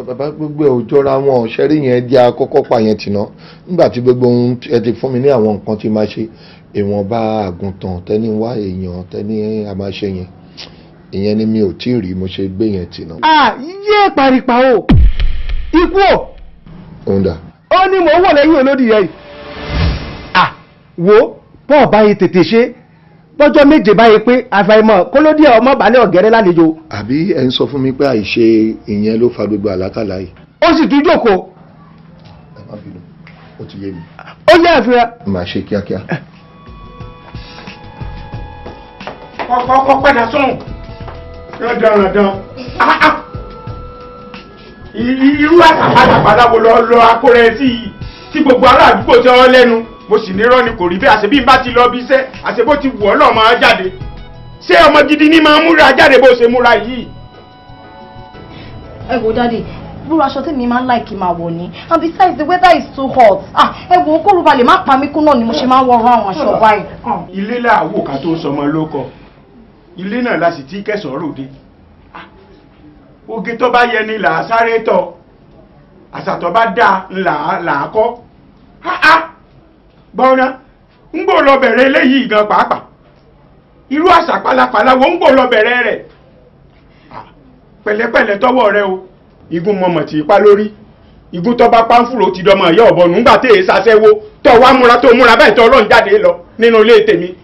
Bàbá, gbogbo ẹ̀ ò jọra wọn. Ṣẹ́rí yẹn jẹ́ àkọ́kọ́ pa yẹn tì ná. Nígbà tí gbogbo ohun ẹ ti fún mi ní àwọn nǹkan tí máa ṣe, ìwọ̀nba àgùntàn tẹ́ni wá, èèyàn tẹ́ni a máa ṣe yẹn, ìyẹn ni mi ò tí ì rí, mo ṣe gbé yẹn tì ná. À yé paripa o, ikú o. Òun dà. Ó ní mò ń wọ̀ lẹ́yìn olódì yẹn yìí. À wo bọ́ọ̀ báyìí tètè ṣe bọ́jọ́ 7 báyìí pé àfàìmọ̀ kólódì ọmọ balẹ̀ ọ̀gẹ́rẹ́ lálejò. Àbí ẹ ń sọ fún mi pé àìṣe ìyẹn ló fa gbogbo àlákàlà yìí? Ó sì tún jókòó. Ẹ má bínú, ó ti yé mi. Ó yẹ àfihàn. Màá ṣe kíákíá. Kọ́kọ́ padà sọ̀hún rándanrandan, irú àtàpàtàpàdà wo lọ lọ akórẹ sí i tí gbogbo ará àdúgbò tẹ ọ lẹ́nu? Mo sì nírọ́ ni, kò rí bí àṣẹ bí n bá ti lọ bí iṣẹ́ àṣẹ bó ti wù ọ́ náà máa jáde. Ṣé ọmọ gidi ní máa múra jáde bó ṣe múra yìí? Ẹ wo daddy, búrú aṣọ tí mi máa ń like máa wọ̀ ni, and besides, the weather is too hot. Ah, ẹ wo, kóru balẹ̀ má pa mí kú náà ni mo ṣe máa ń wọrọ àwọn aṣọ báyìí. Ilé làwò ká tó sọmọ ló kọ, ilé náà la sì ti kẹsàn-án ròde. Oge tó bá yẹ ni là á sáré tọ, àṣà tó bá dáa là á kọ́. Gbọ́nà ń gbò lọ bẹ̀rẹ̀ eléyìí gan pàápàá, irú àṣà pálapàla wo ń gbò lọ bẹ̀rẹ̀ rẹ̀? Pẹ̀lẹ́pẹ̀lẹ́ tọwọ́ rẹ o, igun mọ̀mọ̀ tí ipá lórí igun tó bá pánfùrò ti dọmọ ìyá ọ̀bọ̀nù ńgbà tí èyí ṣaṣẹ́wó tó wá múra tó múra báyìí tó ọlọ́run jáde lọ nínú ilé tèmi.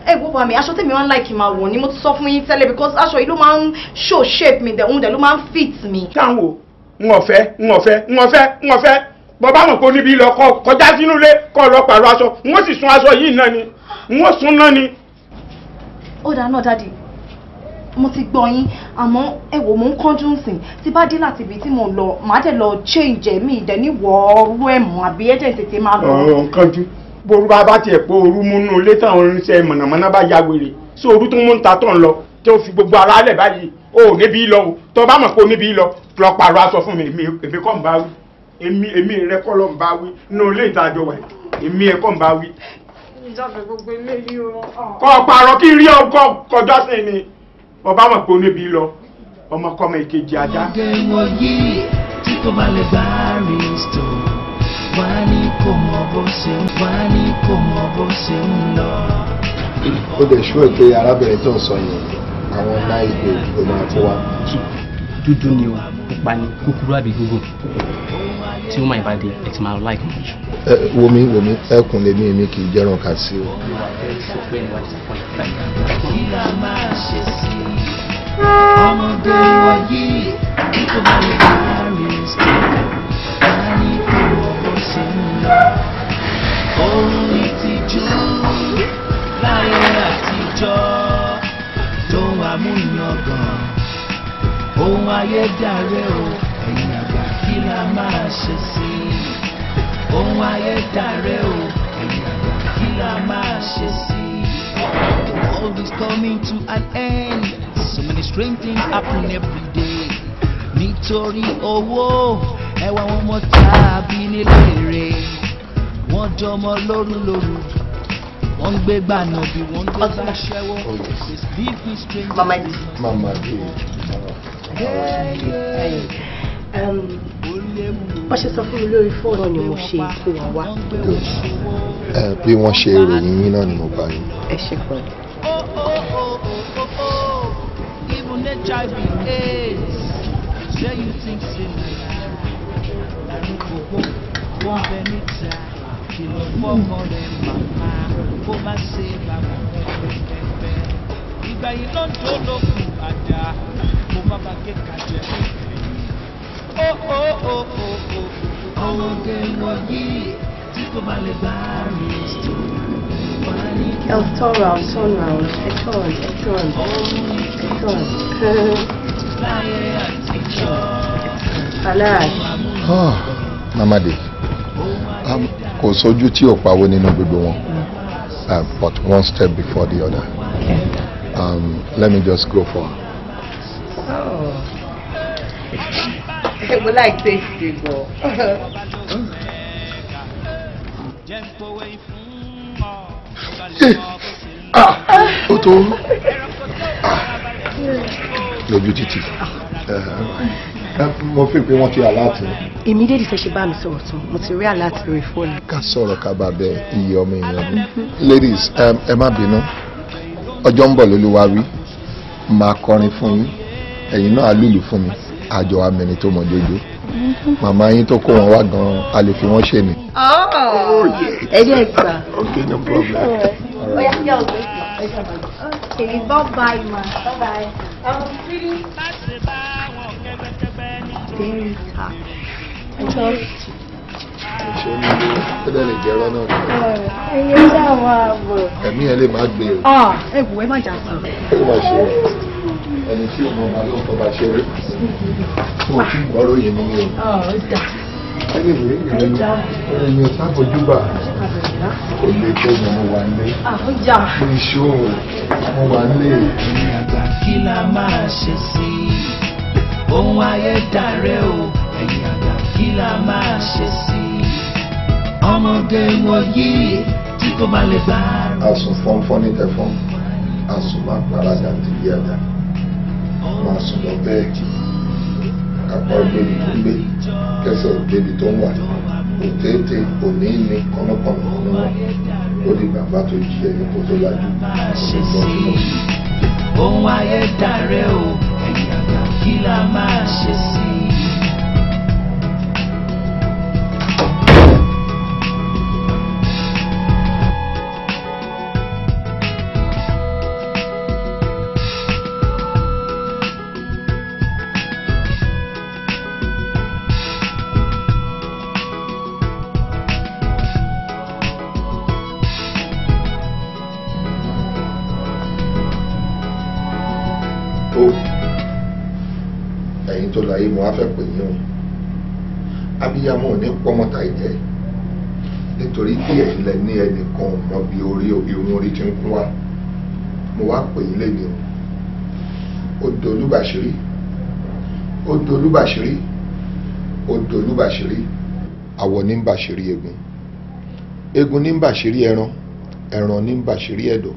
Ẹ wo bá mi, aṣọ tèmi máa ń like máa wọ̀ ni, mo ti sọ fún yín tẹ́lẹ̀, because aṣọ yìí ló máa ń show shape mi dẹ̀, òun dẹ̀ ló máa ń fit mi. Táwọn o, n ò fẹ́, n ò fẹ́, n ò fẹ́, n ò fẹ́. Bọ́bá mọ̀ pé níbi lọ kọjá sínú ilé kọ́ lọ pàrọ̀ aṣọ, n ó sì sun aṣọ yìí náà ni, n ó sun náà ni. Ó dáa náà daddy, mo ti gbọ́ yín, àmọ́ ẹ wò, mo ń kánjú ń sìn. Tí bá dé láti ibi tí mo lọ, màá dẹ̀ lọ change ẹ̀mí ìdẹ̀ ní wọ́ọ́rú ẹ̀ mọ́, àbí ẹ̀jẹ̀ tètè máa lọ. Ọ̀rọ̀ nǹkan ju ború bá tiẹ̀ pé ooru múnú ilé táwọn oníṣẹ́ mọ̀nàmọ́ná bá ya wèrè sí ooru tó mú ń ta tó ń lọ tó fi gbogbo ara lẹ̀ báyìí, o ò níbi lọ o. Tó bá mọ̀ pé o níbi lọ, lọ pààrọ̀ aṣọ fún mi. Èmi kọ́ ń bá wí, èmi rẹ kọ́ ló ń bá wí nínú ilé ìtajọ wà, èmi ẹ kọ́ ń bá wí. Kọ́ pààrọ̀ kí rí ọkọ̀ kọjá sí ni ọba mọ̀ pé o níbi lọ, ọmọkọ́mọ ìkejì ajá. Ọmọdé wọ̀nyí tí kò bá lè bá Aristo wá ní kò mọ bó ṣe ń wá ní kò mọ bó ṣe ń lọ. Ó dẹ̀ ṣú ẹ̀ pé arábìnrin tó ń sọ yẹn, àwọn nice babe ló máa kó wá. Dúdú ni o, pupa ni, kúkúrú àbí gúgùn, tí ó máa bá dé ẹ ti máa like much. Ẹ wo mi, wo mi, ẹkùn lèmi, èmi kì í jẹ́ràn kà sí o. Kí la máa ṣe sí ọmọdé wọ̀nyí tí kò bá lè bá Aristo wá ní kò mọ bó ṣe ń lọ. Ohun ìtìjú láyé àtijọ́ tó wà mú yangàn, ohun ayédàrẹ́ o, ẹ̀yin àgbà kí la máa ṣe sí i? Ohun ayédàrẹ́ o, ẹ̀yin àgbà kí la máa ṣe sí i? The world is coming to an end, so many strange things happen every day. Nítorí owó, ẹwà wọn mọ tàbí nílé rẹ̀, wọ́n jọmọ lóru lóru, wọ́n ń gbé gbànà bí wọ́n ń gbé gbàṣẹ́wó. They sleep with strangers. Mama D. Mama D. Bó ṣe sọ fún mi lórí fóònù ni mo ṣe kó wa wá. Bí wọ́n ṣe ròyìn yín náà ni mo bá yín. Ẹ ṣe gan. Even HIV AIDS, say you think say lárúkọ gbogbo wọn bẹ níta, kìlọ̀ fọ́mọ rẹ̀ màmá kó má ṣe bàbá pẹ́pẹ́pẹ́. Ìgbà yìí ló ń dolókun àdá kó má bàa gé kàjẹ́. Ó ó ó ó ó. Ọmọdé wọ̀nyí tí kò bá lè bá Aristo wá ní. El, turn round, turn round, ẹ turn, ẹ turn, ẹ turn. Láyé àtijọ́. Panache. Ah, Mama D, kò sójú tí ò pawó nínú gbogbo wọn, but one step before the other. Let me just go for her. Oh. Mo like taste gan. Ó tó lójú títì, mo fi pé wọ́n ti aláàtì. Immediately tẹ́ ṣe bá mi sọ̀rọ̀ tán, mo ti rí aláàtì lórí fóònù. Ká sọ̀rọ̀ ká bá bẹ iye ọmọ èèyàn mi. Ladies, ẹ má bínú, ọjọ́ ń bọ̀ lólúwa wí, máa kọrin fún yín, ẹ̀yin náà á lùlù fún mi, àjọ amẹni tó mọ̀ jójó. Màmá yín tó kó wọn wá gan-an, a lè fi wọ́n ṣe ni. Ẹ jẹ́ gbà. Okay, no problem. Okay, bye bye, ma. Bye bye. Pretty. Very tough. I trust you. Ṣé o ní ilé ó dẹ̀ lè jẹ́ ẹ̀rọ náà? Ẹyẹ ṣáà máa bọ̀. Ẹ̀mí ẹ lè má gbé o. Ẹ wò ẹ má jà sọ. Ó máa ṣe ẹni tí òun ọba ló ń fọba ṣeré. Mo ti gbọ́rọ̀ yìí nínú o. Anyway, ìròyìn sáfojúbà kò lè tó mi, mo wà nílé. Iṣu mo wà nílé. Àgbà kí la máa ṣe sí i? Ohun ayé dàrẹ́ o, ẹ̀yin àgbà kí la máa ṣe sí i? Ọmọdé wọ̀nyí tí kò bá lè gbà. Àsùn fọ́nfọ́n ní tẹ̀fọ́n, àsùn máa paradà ti bí àdá, máa sùn lọ bẹ́ẹ̀ kápá ògbébi tó ń gbé, kẹsẹ̀ ògbébi tó ń wà, òtété òní ní kọ́nàkọ́nà kọ́nà ó di bàbá tó jí ẹni kó tó lajú. Ohun ayé dàrẹ́ o, ẹ̀yin àgbà kí la máa ṣe sí i? Ẹ̀yin tó láyé, mo wá fẹ́ pè yín o. Abiyamọ ò ní pọ́mọ́ta ìjẹ́ nítorí tí ẹ̀yin lẹ ní ẹnìkan ò mọ bí orí irun orí ti ń kún wá. Mo wá pè yín lẹ́ni o. Ó dolúbàṣírí, ó dolúbàṣírí, ó dolúbàṣírí. Àwọ̀ ní ń bàṣírí egun, egun ní ń bàṣírí ẹran, ẹran ní ń bàṣírí ẹ̀dọ̀.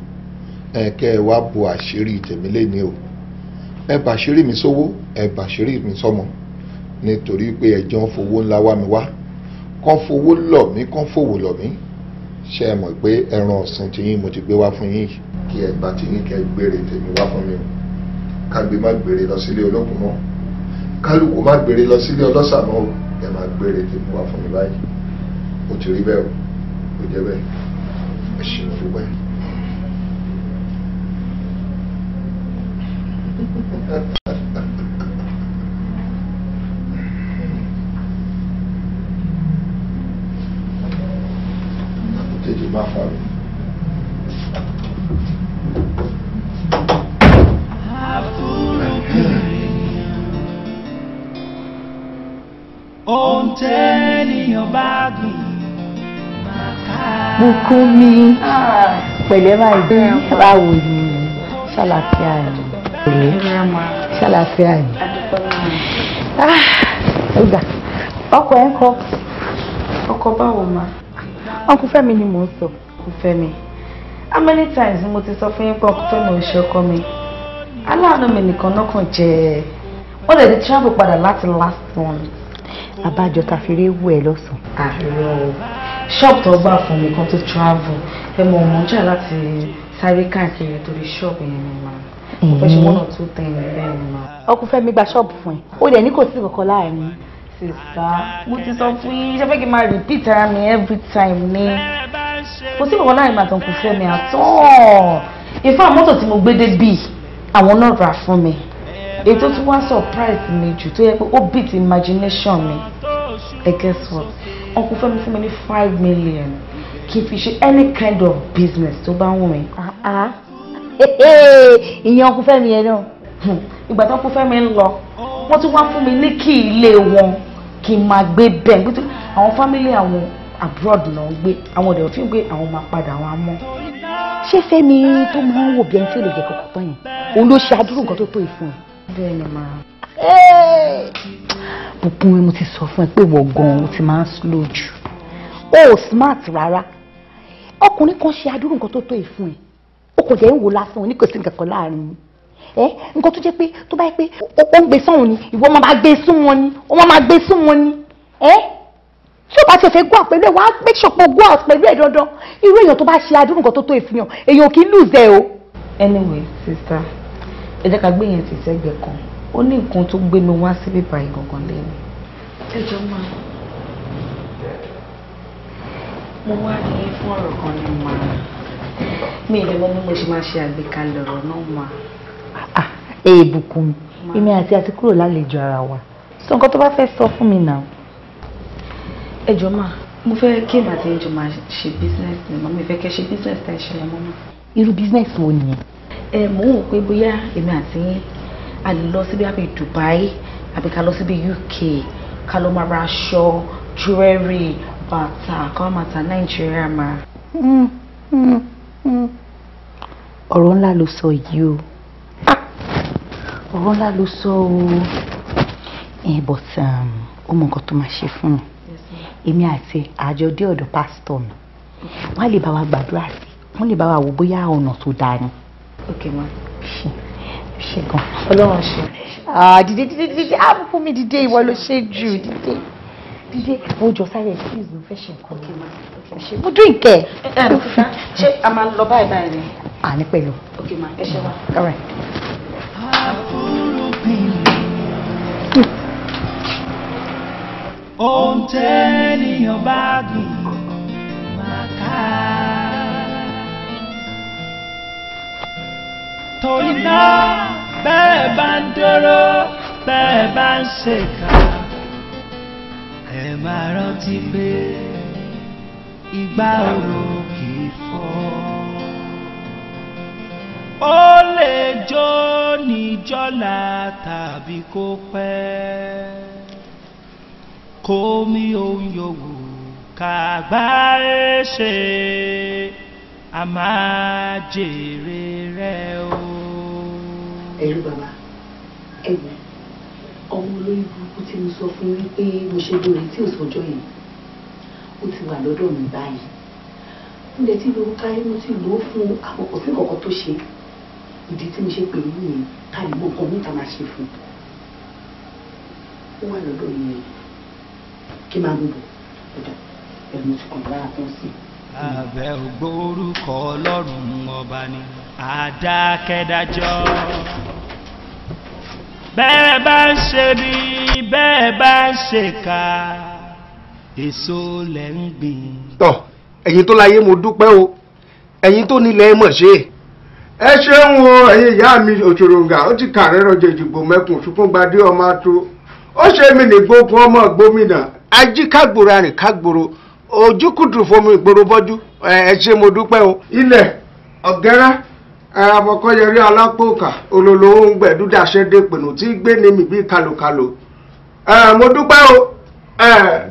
Ẹ̀kẹ́ ẹ wá bo àṣírí tèmi lẹ́ni o. Ẹ bàṣírí mi sówó, ẹ bàṣírí mi sọ́mọ, nítorí pé ẹjọ́ ń fowó ńlá wá mi wá, kán fowó lọ̀ mí, kán fòwò lọ̀ mí. Ṣé ẹ mọ̀ pé ẹran ọ̀sìn tiyín mo ti gbé wá fún yín yìí? Kí ẹ gba tiyín, kẹ gbére tèmi wá fún mi o. Kágbé má gbére lọ sílé olókùn mọ́, kálukú má gbére lọ sílé ọlọ́sà mọ́ o. Ẹ má gbére tèmi wá fún mi báyìí. Ó ti rí bẹ́ẹ̀ o, ó jẹ́ bẹ́ẹ̀. Ẹ ṣé, mo dúpẹ́. Tètè má fa mi. Ohun tẹ́nìyàn bá gbìn máa ká. Bùkúnmi, pẹ̀lẹ́ máa gbé, báwo ni? Ṣàlàfíà ni? Ṣàlàfíà ni? Ọ̀gá, ọkọ ẹ̀ ń kọ́. Ọkọ báwo ma? Uncle Fẹ́mi ni mò ń sọ. Uncle Fẹ́mi, how many times ni mo ti sọ fún yín pé Uncle Fẹ́mi ò ṣe ọkọ mi? Aláàánú mi nìkan náà kàn jẹ́. Wọ́n lè ti travel padà láti last month. Àbájọ ta fi rí wù ẹ lọ́sàn-án. Àìrọ̀, ṣọ́ọ̀bù tó gbà fún mi kan tó travel, ẹ mọ̀ ọ̀mọ̀ jà láti sáré káàkiri torí ṣọ́ọ̀bù yẹn ni mà. Mo fẹ́ ṣe one or two things bẹ́ẹ̀ ni mà. Uncle Fẹ́mi gba ṣọ́ọ̀bù fún ẹ, ó dẹ̀ ní kò sí kankan láàrin. Sista, mo ti sọ fún yín, ṣé fẹ́ kí n máa repeat ara mi every time ni? Kò sí kankan láàrin màtọ̀ Uncle Fẹ́mi àtọ́. In fact, mọ́tò tí mo gbé dé bí, àwọn náà rà fún mi. Ètò tí wọ́n surprise mi jù tó yẹ pé ó beat imagination mi. Ẹ guess what? Uncle Fẹ́mi fún mi ní 5 million kí n fi ṣe any kind of business tó bá wù mí. Ìyẹn Uncle Fẹ́mi yẹn náà. Ìgbà tó Uncle Fẹ́mi ń lọ, wọ́n tún wá fún mi ní kí ilé wọn kí n máa gbé bẹ́ẹ̀, nítorí àwọn family àwọn abroad náà ń gbé, àwọn ọ̀dẹ̀ òfin gbé àwọn máa padà wá mọ́. Ṣé Fẹ́mi tó máa ń wò bí ẹni tí ó lè jẹ kọkọ tán yẹn, òun ló ṣe àdúrò nǹkan tó tó ìfún ẹ? Bẹ́ẹ̀ ni màá. Bùkúnmi, mo ti sọ fún ẹ pé ìwọ gan-an o ti máa ń slow jù. O ò smart rárá. Ọkùnrin kan ṣe adúrú nǹkan tó tó ìfún ẹ. O kò jẹ́ ń wò lásán, o ní kò sí nǹkan kan láàrin yín. Ẹ nǹkan tó jẹ́ pé tó bá yẹ pé ó ń gbé sọ́hun ni, ìwọ máa gbé sún wọn ni, ó máa gbé sún wọn ni. Ẹ tí o bá ti fẹ́ go out pẹ̀lú ẹ̀, wàá make sure pé o go out pẹ̀lú ẹ̀ dandan. Irú èèyàn tó bá ṣe adúrú nǹkan tó tó ìfún yàn, èèyàn kì í lose ẹ o. Anyway, sister, ẹ jẹ́ ká gbé yẹn tì sẹ́gbẹ̀ẹ́ kan. Ó ní nǹkan tó gbé mi wá síbí báyìí gangan lẹ́nu. Ẹ jọ máa mo wá ní fún ọ̀rọ̀ kan ní máa mi ìlẹ̀ mọ́ bí mo ṣe máa ṣe àgbékalẹ̀ ọ̀rọ̀ náà máa. Ee Bùkúnmi, èmi àti kúrò lálejò ara wa. Sọ nǹkan tó bá fẹ́ sọ fún mi náà. Ẹ jọ máa mo fẹ́ kí èmi àti ẹjọ́ máa ṣe business ni màmí fẹ́ kẹ́ ṣe business tẹ̀ ṣe yẹn mọ́ mọ́. Irú business wo nìyẹn? Ẹ mò ń wò pé bóyá èmi àti yín a lè lọ síbi àbí Dubai àbí ká lọ síbi UK ká lọ máa ra aṣọ, jewelry, bàtà ká máa ta Nàìjíríà máa. Ọ̀rọ̀ ńlá ló sọ yìí o. Ọ̀rọ̀ ńlá ló sọ o. But ó mọ nǹkan tó máa ṣe fún mi. Èmi àti àjọ dé ọ̀dọ̀ pásítọ̀ mi. Wọ́n á lè bá wa gbàdúrà sí i, wọ́n lè bá wa wò bóyá ọ̀nà tó dáa ni. Ok ma. Ṣe gan. Ọlọ́run ṣe. Dìde dìde dìde, fún mi dìde, ìwọ ló ṣe jù, dìde. Dìde, mo jọ sáré excuse me, fẹ́ ṣe nǹkan mi. Mo dún ìkẹ́. Ṣé a máa lọ báyìí báyìí ni? À ní pẹ̀lú. Ok ma, ẹ ṣe wá. All right. Ohun tẹ́nìyàn bá gbìn máa ká. Torí náà bẹ́ẹ̀ bá ń dúró bẹ́ẹ̀ bá ń ṣèkà, ẹ máa rántí pé ìgbà oró kì í fọ́. Ó lè jó níjọ́lá tàbí kó pẹ́. Kó mi ohun yòówù kàgbáyé ṣe, a máa jèrè rẹ̀ o. Ẹ̀rù bàbá, ẹ wò ọmọ olórí burúkú tí mo sọ fún yín pé mo ṣe lóore tí ò sọjọ́ yẹn, ó ti wà lọ́dọ̀ mi báyìí. Mo lè ti lówó kárí, mo ti lò ó fún àwọn kò sí nǹkan tó ṣe. Ìdí tí mo ṣe pè é nìyẹn, ká lè mọ nǹkan mìta máa ṣe fún un. Ó wà lọ́dọ̀ mi yẹn, kí máa mú bọ̀, ọ̀dà ẹ̀rù ti kàn lára tó ń sìn. Abẹ́ ògbórúkọ Ọlọ́run ọba ni àdákẹ́dájọ́. Bẹ́ẹ̀ bá ń ṣe bí bẹ́ẹ̀ bá ń ṣe ká, èso lẹ̀ ń gbìn. Tọ́ ẹ̀yin tó láyé mo dúpẹ́ o, ẹ̀yin tó nílẹ̀ mọ̀ ṣe. Ẹ ṣeun o, ẹ̀yin ìyá mi òṣòròǹgà, ó ti kàrẹ́ rọjò ìdìbò mẹ́kùn ṣùkún gbadé ọmọ àtó. Ó ṣe mí ní gbógun ọmọ gómìnà, ají kágboro arìn kágboro, ojúkùtù fomi ìgboro bọ́jú. Ẹ ṣé mo dúpẹ́ o. Ilẹ̀ ọ̀gẹ́rẹ́ àmọ̀kọ́yẹrí alápòkà olólò ń gbẹ̀dúdàṣẹ́dẹ́ pẹ̀lú tí gbé ní mi bíi kàlòkàlò. Mo dúpẹ́ o,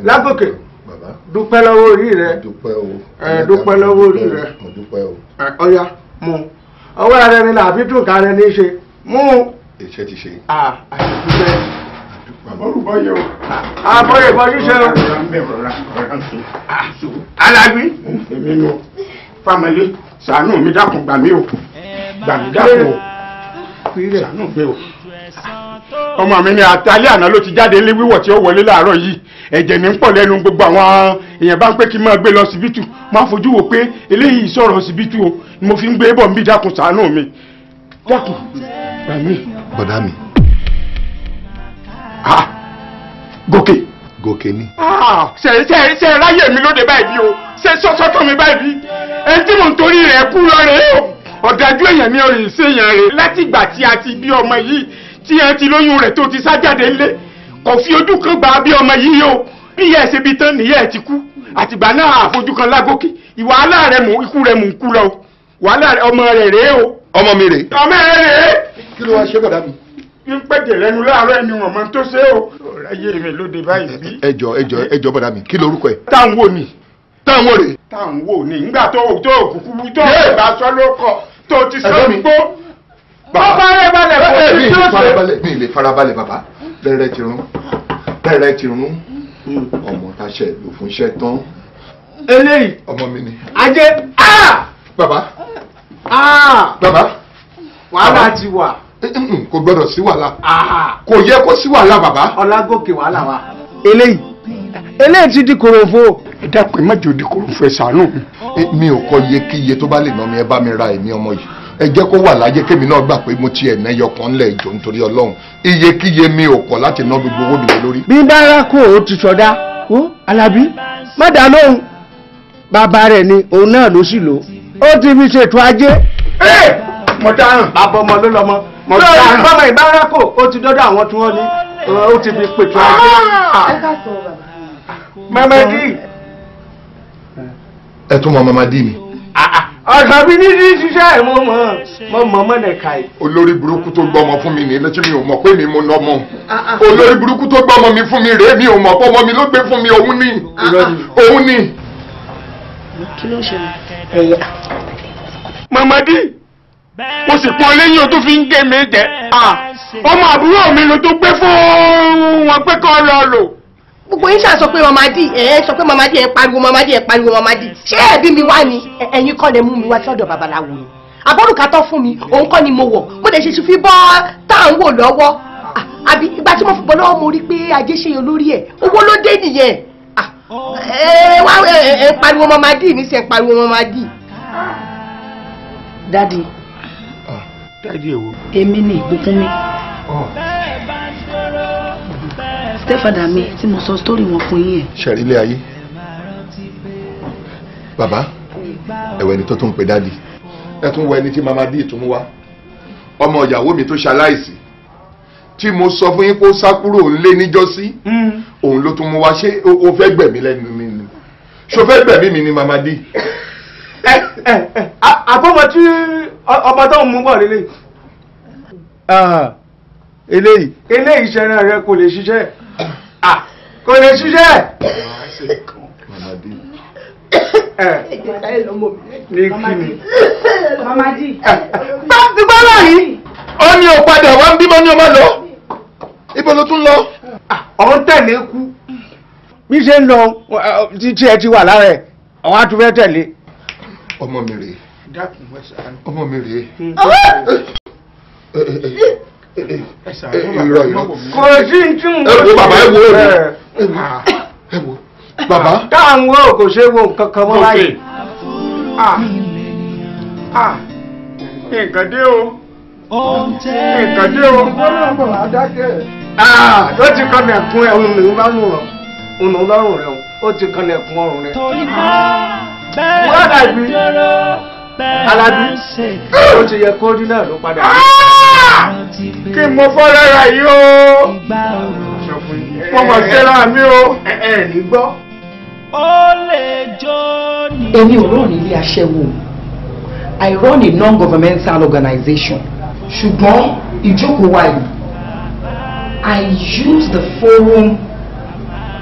Lágòkè, dúpẹ́ lọ́wọ́ orí rẹ. Dúpẹ́ lọ́wọ́ orí rẹ. Ọ̀ya mú ọwọ́ ara ẹni làbí dùn ká rẹ ní í ṣe mú. Iṣẹ́ ti ṣe. Àdúpẹ́. Àbọ̀rùbọ̀ yẹ o. Àbọ̀rùbọ̀ ṣíṣe o. Alábí. Èmi nu Fámọlé, ṣàánú mi dákun gbà mí o. Gbà mí dákun o. Ṣàánú mi o. Ọmọ mi ni àtàlẹ́ àná ló ti jáde ní wíwọ̀ tí ó wọlé láàárọ̀ yìí. Ẹ̀jẹ̀ ní ń pọ̀ lẹ́nu gbogbo àwọn èèyàn bá ń pé kí n máa gbé lọ síbítù. Máa fojú wò pé eléyìí sọ̀rọ̀ síbítù o. Ni mo fi ń gbé bọ̀ ń bí dákun ṣàánú mi. Dákun gbà mí. Bọ̀dá mi. Gòkè. Gòkè ni. Ṣe ṣe ráyè mi lóde báyìí bí o, ṣe sọ́sọ́tọ̀ mi báyìí bí ẹni tí mò ń torí rẹ̀ kú lọ rèé o. Ọ̀dájú èèyàn ni òyìn ṣèyàn rẹ̀ látìgbà tí a ti bí ọmọ yìí tí ẹ ti lóyún rẹ̀ tó ti sá jáde ńlé, kò fi ojú kan gbà bí ọmọ yìí o. Bí ìyá ẹ̀ ṣe bí tán nìyá ẹ̀ ti kú, àtìgbà náà àfojú kan lágòkè. Ìwàhálà rẹ̀ mò ikú rẹ̀ mò ń kú lọ o. Wàhálà ọmọ rẹ̀ rèé o. Ọmọ mi rèé. Ọmọ rẹ̀ rèé. Kí ló wá ṣe bọ̀dá mi? Ń pẹ̀jẹ̀ lẹ́nu láàárọ̀ ẹni wọ̀n mọ́ tó ṣe o. Ọ̀ráyé mi lóde báyìí bí. Ẹjọ ẹjọ ẹjọ bọ̀dá mi, kí lorúkọ ẹ? Táwọn wò ni. Táwọn wò rèé. Táwọn wò ni nígbà tó tó òkùnkùn tó ìgbà sọ ló kọ tó ti sọ gbó. Bàbá rẹ̀ balẹ̀ kò sí tó ṣe. Mi lè farabalẹ̀ bàbá lẹ́rẹ̀ ti rún. Pẹ̀rẹ̀ ti rún ọmọ táṣẹ ló fún iṣẹ́ tán. Eléyìí. Ọmọ mi ni. Ajé. Bàbá. Bàbá. Wàhálà ti wà. Kò gbọdọ̀ sí wàhálà. Kò yẹ kó sí wàhálà bàbá. Ọlágòkè wàhálà wa. Eléyìí. Eléyìí ti di kòròfo. Ẹ dákun, ẹ má jẹ́ ó di kòròfo, ẹ ṣàánú mi. Mi ò kọ iyekíye tó bá lè ná mi, ẹ bá mi ra ẹ̀mí ọmọ yìí. Ẹ jẹ́ kó wà láyé kémi náà gbà pé mo ti ẹ̀ nẹ́yọ kan lẹ̀ ìjọ nítorí Ọlọ́run. Iyekíye mi ò kọ̀ láti ná gbogbo owó mi lé lórí. Bí bára kó o ti sọdá, ó Alábí, má dá lóhùn. Bàbá rẹ̀ ni òun náà ló sì lò. Ó ti fi ṣètò ajé. Mo dáràn. Bàbá ọmọ ló lọmọ. Mo dáràn. Bàbá ìbára kò ó ti dọ́dọ̀ àwọn tí wọ́n ní. Ó ti fi pètò ajé. Ẹ ká sọ bàbá. Mamadi. Ẹ tún mọ Mamadi mi. Ọ̀sán mi ní sí ṣiṣẹ́ mo mọ̀ mọ́ nẹ̀ka yìí. Olórí burúkú tó gbọ́ ọmọ fún mi ní létí mi ò mọ̀ pé mi mo nọmọ. Olórí burúkú tó gbọ́ ọmọ mi fún mi rèé, mi ò mọ̀ pé ọmọ mi ló gbé fún mi, òun ni. Òun ni. Kí ló ń ṣẹlẹ̀? Mamadi, mo sì pọn lẹ́yìn o tó fi ń gé mi jẹ. Ọmọ àbúrò mi ló tó gbé fún wọn pé kọ́ lọ lò. Gbogbo yín ṣáà sọ pé Mamadi ẹ sọ pé Mamadi ẹ pariwo Mamadi ẹ pariwo Mamadi, ṣé ẹbí mi wá ni? Ẹ̀yin kọ́ lẹ mú mi wá sọ́dọ̀ babaláwo ni. Àbọ̀rùkà tó fún mi òun kọ́ ni mo wọ̀, mo lè ṣe ṣùfí bọ́ tá à ń wò lọ́wọ́. Àbí ìgbà tí mo fi bọ́ lọ́wọ́ mo rí pé ajé ṣe yọ lórí ẹ̀, owó ló dé nìyẹn. Ẹ wá ẹ pariwo Mamadi ní sẹ pariwo Mamadi. Dádì. Dádì èwo? Èmi ni ìbùkún mi. Stepfather mi tí mo sọ story wọn fún yín ẹ. Ṣẹ̀rí ilé ayé. Bàbá, ẹ̀wẹ̀ ẹni tó tún ń pe dádì. Ẹ tún wọ ẹni tí Mamadi tún wá. Ọmọ ìyàwó mi tó ṣaláìsí. Tí mo sọ fún yín pé ó sá kúrò nílé níjọ́sí. Òun ló tún mú wá. Ṣé o fẹ́ gbẹ̀mí lẹ́nu mi ni? Ṣo fẹ́ gbẹ̀mí mi ni Mamadi? Àbọ̀mọ̀ tí ọmọ tó ń mú bọ̀ lélẹ̀. Eléyìí eléyìí ṣẹran rẹ kò lè ṣiṣẹ́. Kò lè ṣiṣẹ́. Ní kíni. Mamadi. Gbọ́dọ̀ yìí. Ó ní o padà wá ń bímọ ní o máa lọ. Ibo ló tún lọ? Ọ̀hún tẹ̀lé kú. Bí ṣe ń lọ títí ẹ ti wà lára ẹ̀, ọ̀hún á tún fẹ́ tẹ̀lé. Ọmọ mi rèé. Ọmọ mi rèé. Irọ́ irọ́. Kò sí tí n. Ẹ wo bàbá, ẹ wo ẹ wo bàbá. Táwọn wo kò ṣe wo nǹkan kan mọ́ báyìí. Nǹkan dé o. Nǹkan dé o. Ó ti kan lẹ̀kùn ẹ̀ òun lòún bá mú ọ. Òun lòún bá rùn rẹ̀ o. Ó ti kan lẹ̀kùn ọrùn rẹ̀. Wọ́n dàbí Alábí. Ó ti yẹ kó rí náà ló padà. Kí mo fọ́ lára yìí o. Mo mọ̀ síra mi o. Ẹ ní gbọ́. Èmi ò run ilé aṣẹ́wó. I run a non-governmental organization. Ṣùgbọ́n ìjókòó wa yìí, I use the forum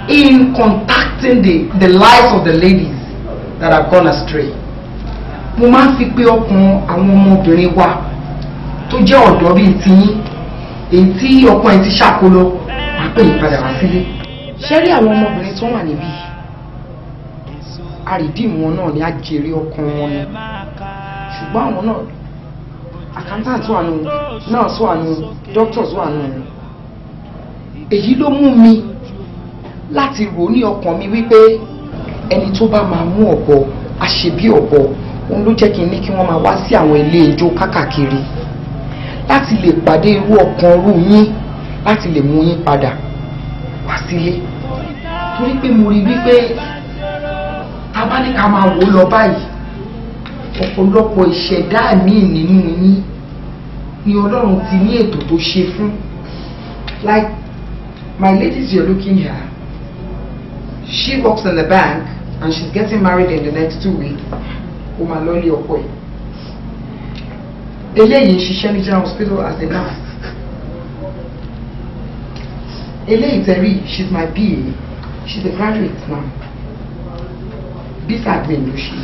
in contacting the lives of the ladies that have gone astray. Mo máa ń fi pé ọkàn àwọn ọmọbìnrin wa tó jẹ́ ọ̀dọ́ bíi tiyín, èyí tí ọkàn ẹ̀ ti ṣàkólọ, máa pè yín padà wá sílé. Ṣé rí àwọn ọmọbìnrin tó wà níbí? Àrídìmú wọn náà ni, á jèrè ọkàn wọn ni. Ṣùgbọ́n àwọn náà, accountant wà nù, nurse wà nù, doctors wà nù. Èyí ló mú mi láti rò ní ọkàn mi wípé ẹni tó bá máa mú ọ̀bọ àṣebí ọ̀bọ, òun ló jẹ́ kí n ní kí wọ́n máa wá sí àwọn ilé ijó kákàkiri láti lè pàdé irú ọkàn irú yín, láti lè mú yín padà wá sílé. Torí pé mo rí wípé tá bá ní ká máa wò lọ báyìí, ọ̀pọ̀lọpọ̀ ìṣẹ̀dá míì nínú yín ni Ọlọ́run ti ní ètò tó ṣe fún. Like my ladies you're looking here, she works in the bank and she's getting married in the next 2 weeks. Ó máa lọ ilé ọkọ ẹ̀. Eléyìí ń ṣiṣẹ́ ní general hospital as a nurse. Eléyìí tẹ̀rí, she's my PA, she's a graduate now. Biz admin ló ṣe.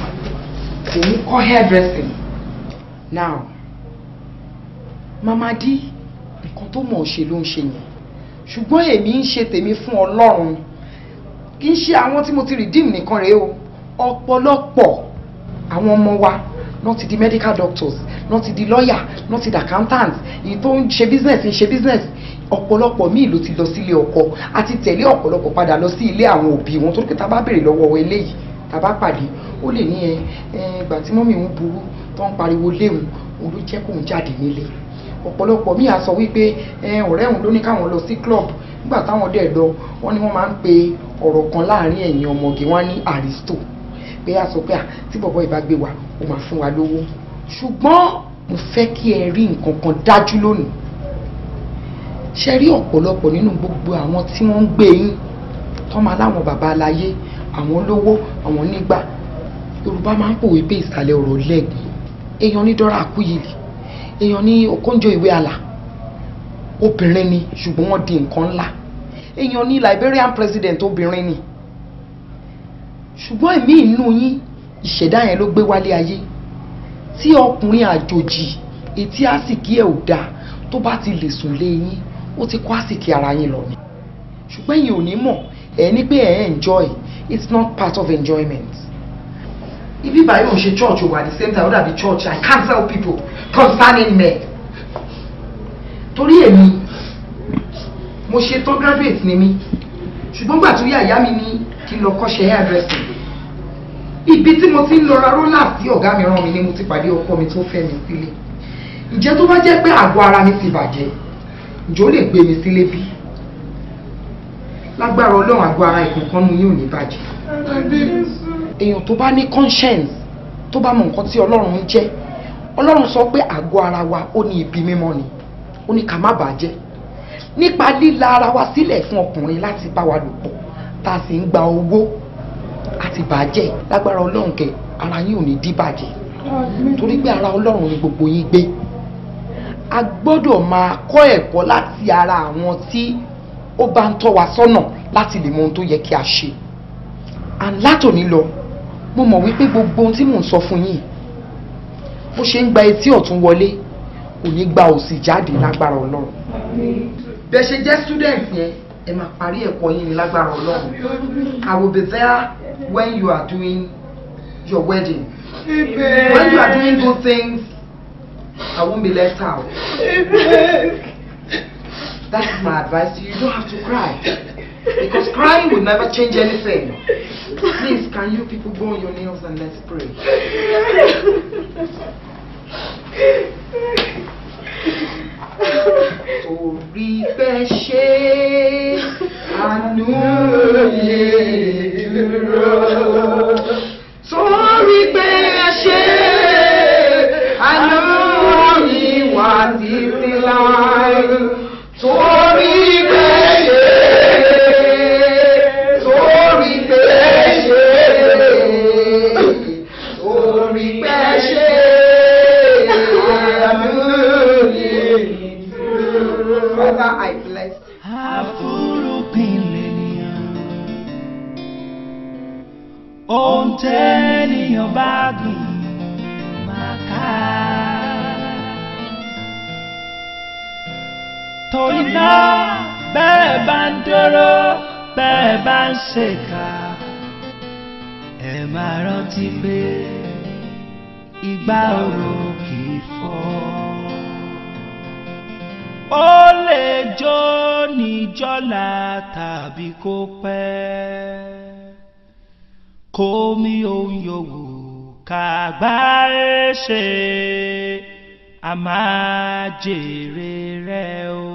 Òun kọ́ hairdressing. Now, Mamadi, nǹkan tó mọ̀ ọ́ ṣe ló ń ṣe yẹn. Ṣùgbọ́n èmi ń ṣe tèmi fún Ọlọ́run. Kì í ṣe àwọn tí mo ti redeem nìkan rèé o. Ọ̀pọ̀lọpọ̀ àwọn ọmọ wa náà ti di medical doctors, náà ti di lawyer, náà ti di accountant, èyí tó ń ṣe business ń ṣe business. Ọ̀pọ̀lọpọ̀ míì ló ti lọ sílé ọkọ, àti tẹ̀lé ọ̀pọ̀lọpọ̀ padà lọ sí ilé àwọn òbí wọn, torí pé tá a bá béèrè lọ́wọ́ eléyìí, tá a bá pàdé, ó lè ní ẹ ìgbà tí mọ́mì ń burú tó ń pariwo léwu, òun ló jẹ́ kóun jáde nílé. Ọ̀pọ̀lọpọ̀ míì á sọ wípé ọ̀rẹ́ òun ló ní káwọn lọ sí club. Nígbà táwọn dẹ̀ lọ, wọ́n ní wọ́n máa ń pe ọ̀rọ̀ kan láàrin ẹ̀yìn ọmọge, wọ́n ní aristo, pé a sọ pé à tí bọ̀bọ̀ ìbá gbé wa, ó máa fún wa lówó. Ṣùgbọ́n mo fẹ́ kí ẹ rí nǹkan kan dájú lónìí. Ṣe rí ọ̀pọ̀lọpọ̀ nínú gbogbo àwọn tí wọ́n ń gbé yín tọ́ máa láwọn bàbá aláyé, àwọn olówó, àwọn nígbà. Yorùbá máa ń pòwe pé ìsàlẹ̀ ọ̀rọ̀ lẹ́gbẹ̀ẹ́. Èèyàn ní Dọ́rà Akúyìlì, èèyàn ní Okonjo Iweala, obìnrin ni, ṣùgbọ́n wọ́n di nǹkan ńlá. Èèyàn ní Liberian president, obìnrin ni, ṣùgbọ́n èmi inú yín ìṣẹ̀dá yẹn ló gbé wálé ayé. Tí ọkùnrin àjòjì etí àsìkí ẹ̀ ò dáa tó bá ti lè sùn lé yín, ó ti kó àsìkí ara yín lọ ni. Ṣùgbọ́n ẹ̀yin ò ní mọ̀, ẹ̀ ní pé ẹ̀ enjoy. It's not part of enjoyment. Ibi báyìí ò ń ṣe church o, at the same time ó dàbí church. I counsel people concerning men. Torí èmi mo ṣe tán, graduate ni mí, ṣùgbọ́n gbà tó yá, ìyá mi ní kí n lọ kọ́ṣẹ́ hairdressing. Ibi tí mo ti ń lọ ra rollers tí ọ̀gá mi rán mi ni mo ti pàdé ọkọ mi tó fẹ́ mi sílé. Ǹjẹ́ tó bá jẹ́ pé àgọ́ ara mi ti bàjẹ́, ǹjẹ́ ó lè gbé mi sílé bí? Lágbára Ọlọ́run, àgọ́ ara ìkọ̀ọ̀kan nu yín ò ní bàjẹ́. Èèyàn tó bá ní conscience, tó bá mọ nǹkan tí Ọlọ́run ń jẹ́, Ọlọ́run sọ pé àgọ́ ara wa, ó ní ibi mímọ́ ni, ó ní ká má bàjẹ́ nípa líla ara wa sílẹ̀ fún ọkùnrin láti bá wa lò pọ̀, tá a sì ń gba owó àti bàjẹ́. Lágbára Ọlọ́run kẹ, ara yín ò ní dí bàjẹ́, torí pé ara Ọlọ́run ni gbogbo yín gbé. A gbọ́dọ̀ máa kọ́ ẹ̀kọ́ láti ara àwọn tí ó bá ń tọ́ wa sọ́nà láti lè mọ ohun tó yẹ kí a ṣe. And látòní lọ, mo mọ̀ wípé gbogbo ohun tí mò ń sọ fún yín, bó ṣe ń gba etí ọ̀tún wọlé, kò ní gba òsì jáde, lágbára Ọlọ́run. Bẹ́ẹ̀ ṣe jẹ́ student yẹn, ẹ máa parí ẹ̀kọ́ yín ní lágbára Ọlọ́run. I will be there when you are doing your wedding. Amen. When you are doing good things, I won't be left out. Amen. That is my advice to you. You don't have to cry, because crying will never change anything. Please, can you people go on your knees and let's pray? Torí pé ṣe àánú yìí dúró. Torí pé ṣe àánú yìí wà títí láì. Torí pé ṣe, torí pé ṣe, torí pé ṣe àánú yìí dúró. Father, I bless. Àfúrúgbìn lènìyàn, ohun tẹ́nìyàn bá gbìn máa ká. Torí náà, bẹ́ẹ̀ bá ń dúró, bẹ́ẹ̀ bá ń ṣèkà, ẹ máa rántí pé ìgbà oró kì í fọ́. Ó lè jó níjọ́lá tàbí kó pẹ́, kó mi ohun yòówù kàgbáyé ṣe, a máa jèrè rẹ̀ o.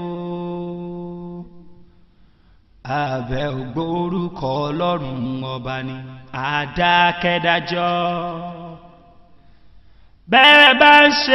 Abẹ́ ògbórúkọ Ọlọ́run ọba ni àdákẹ́dájọ́. Bẹ́ẹ̀ bá ń ṣe.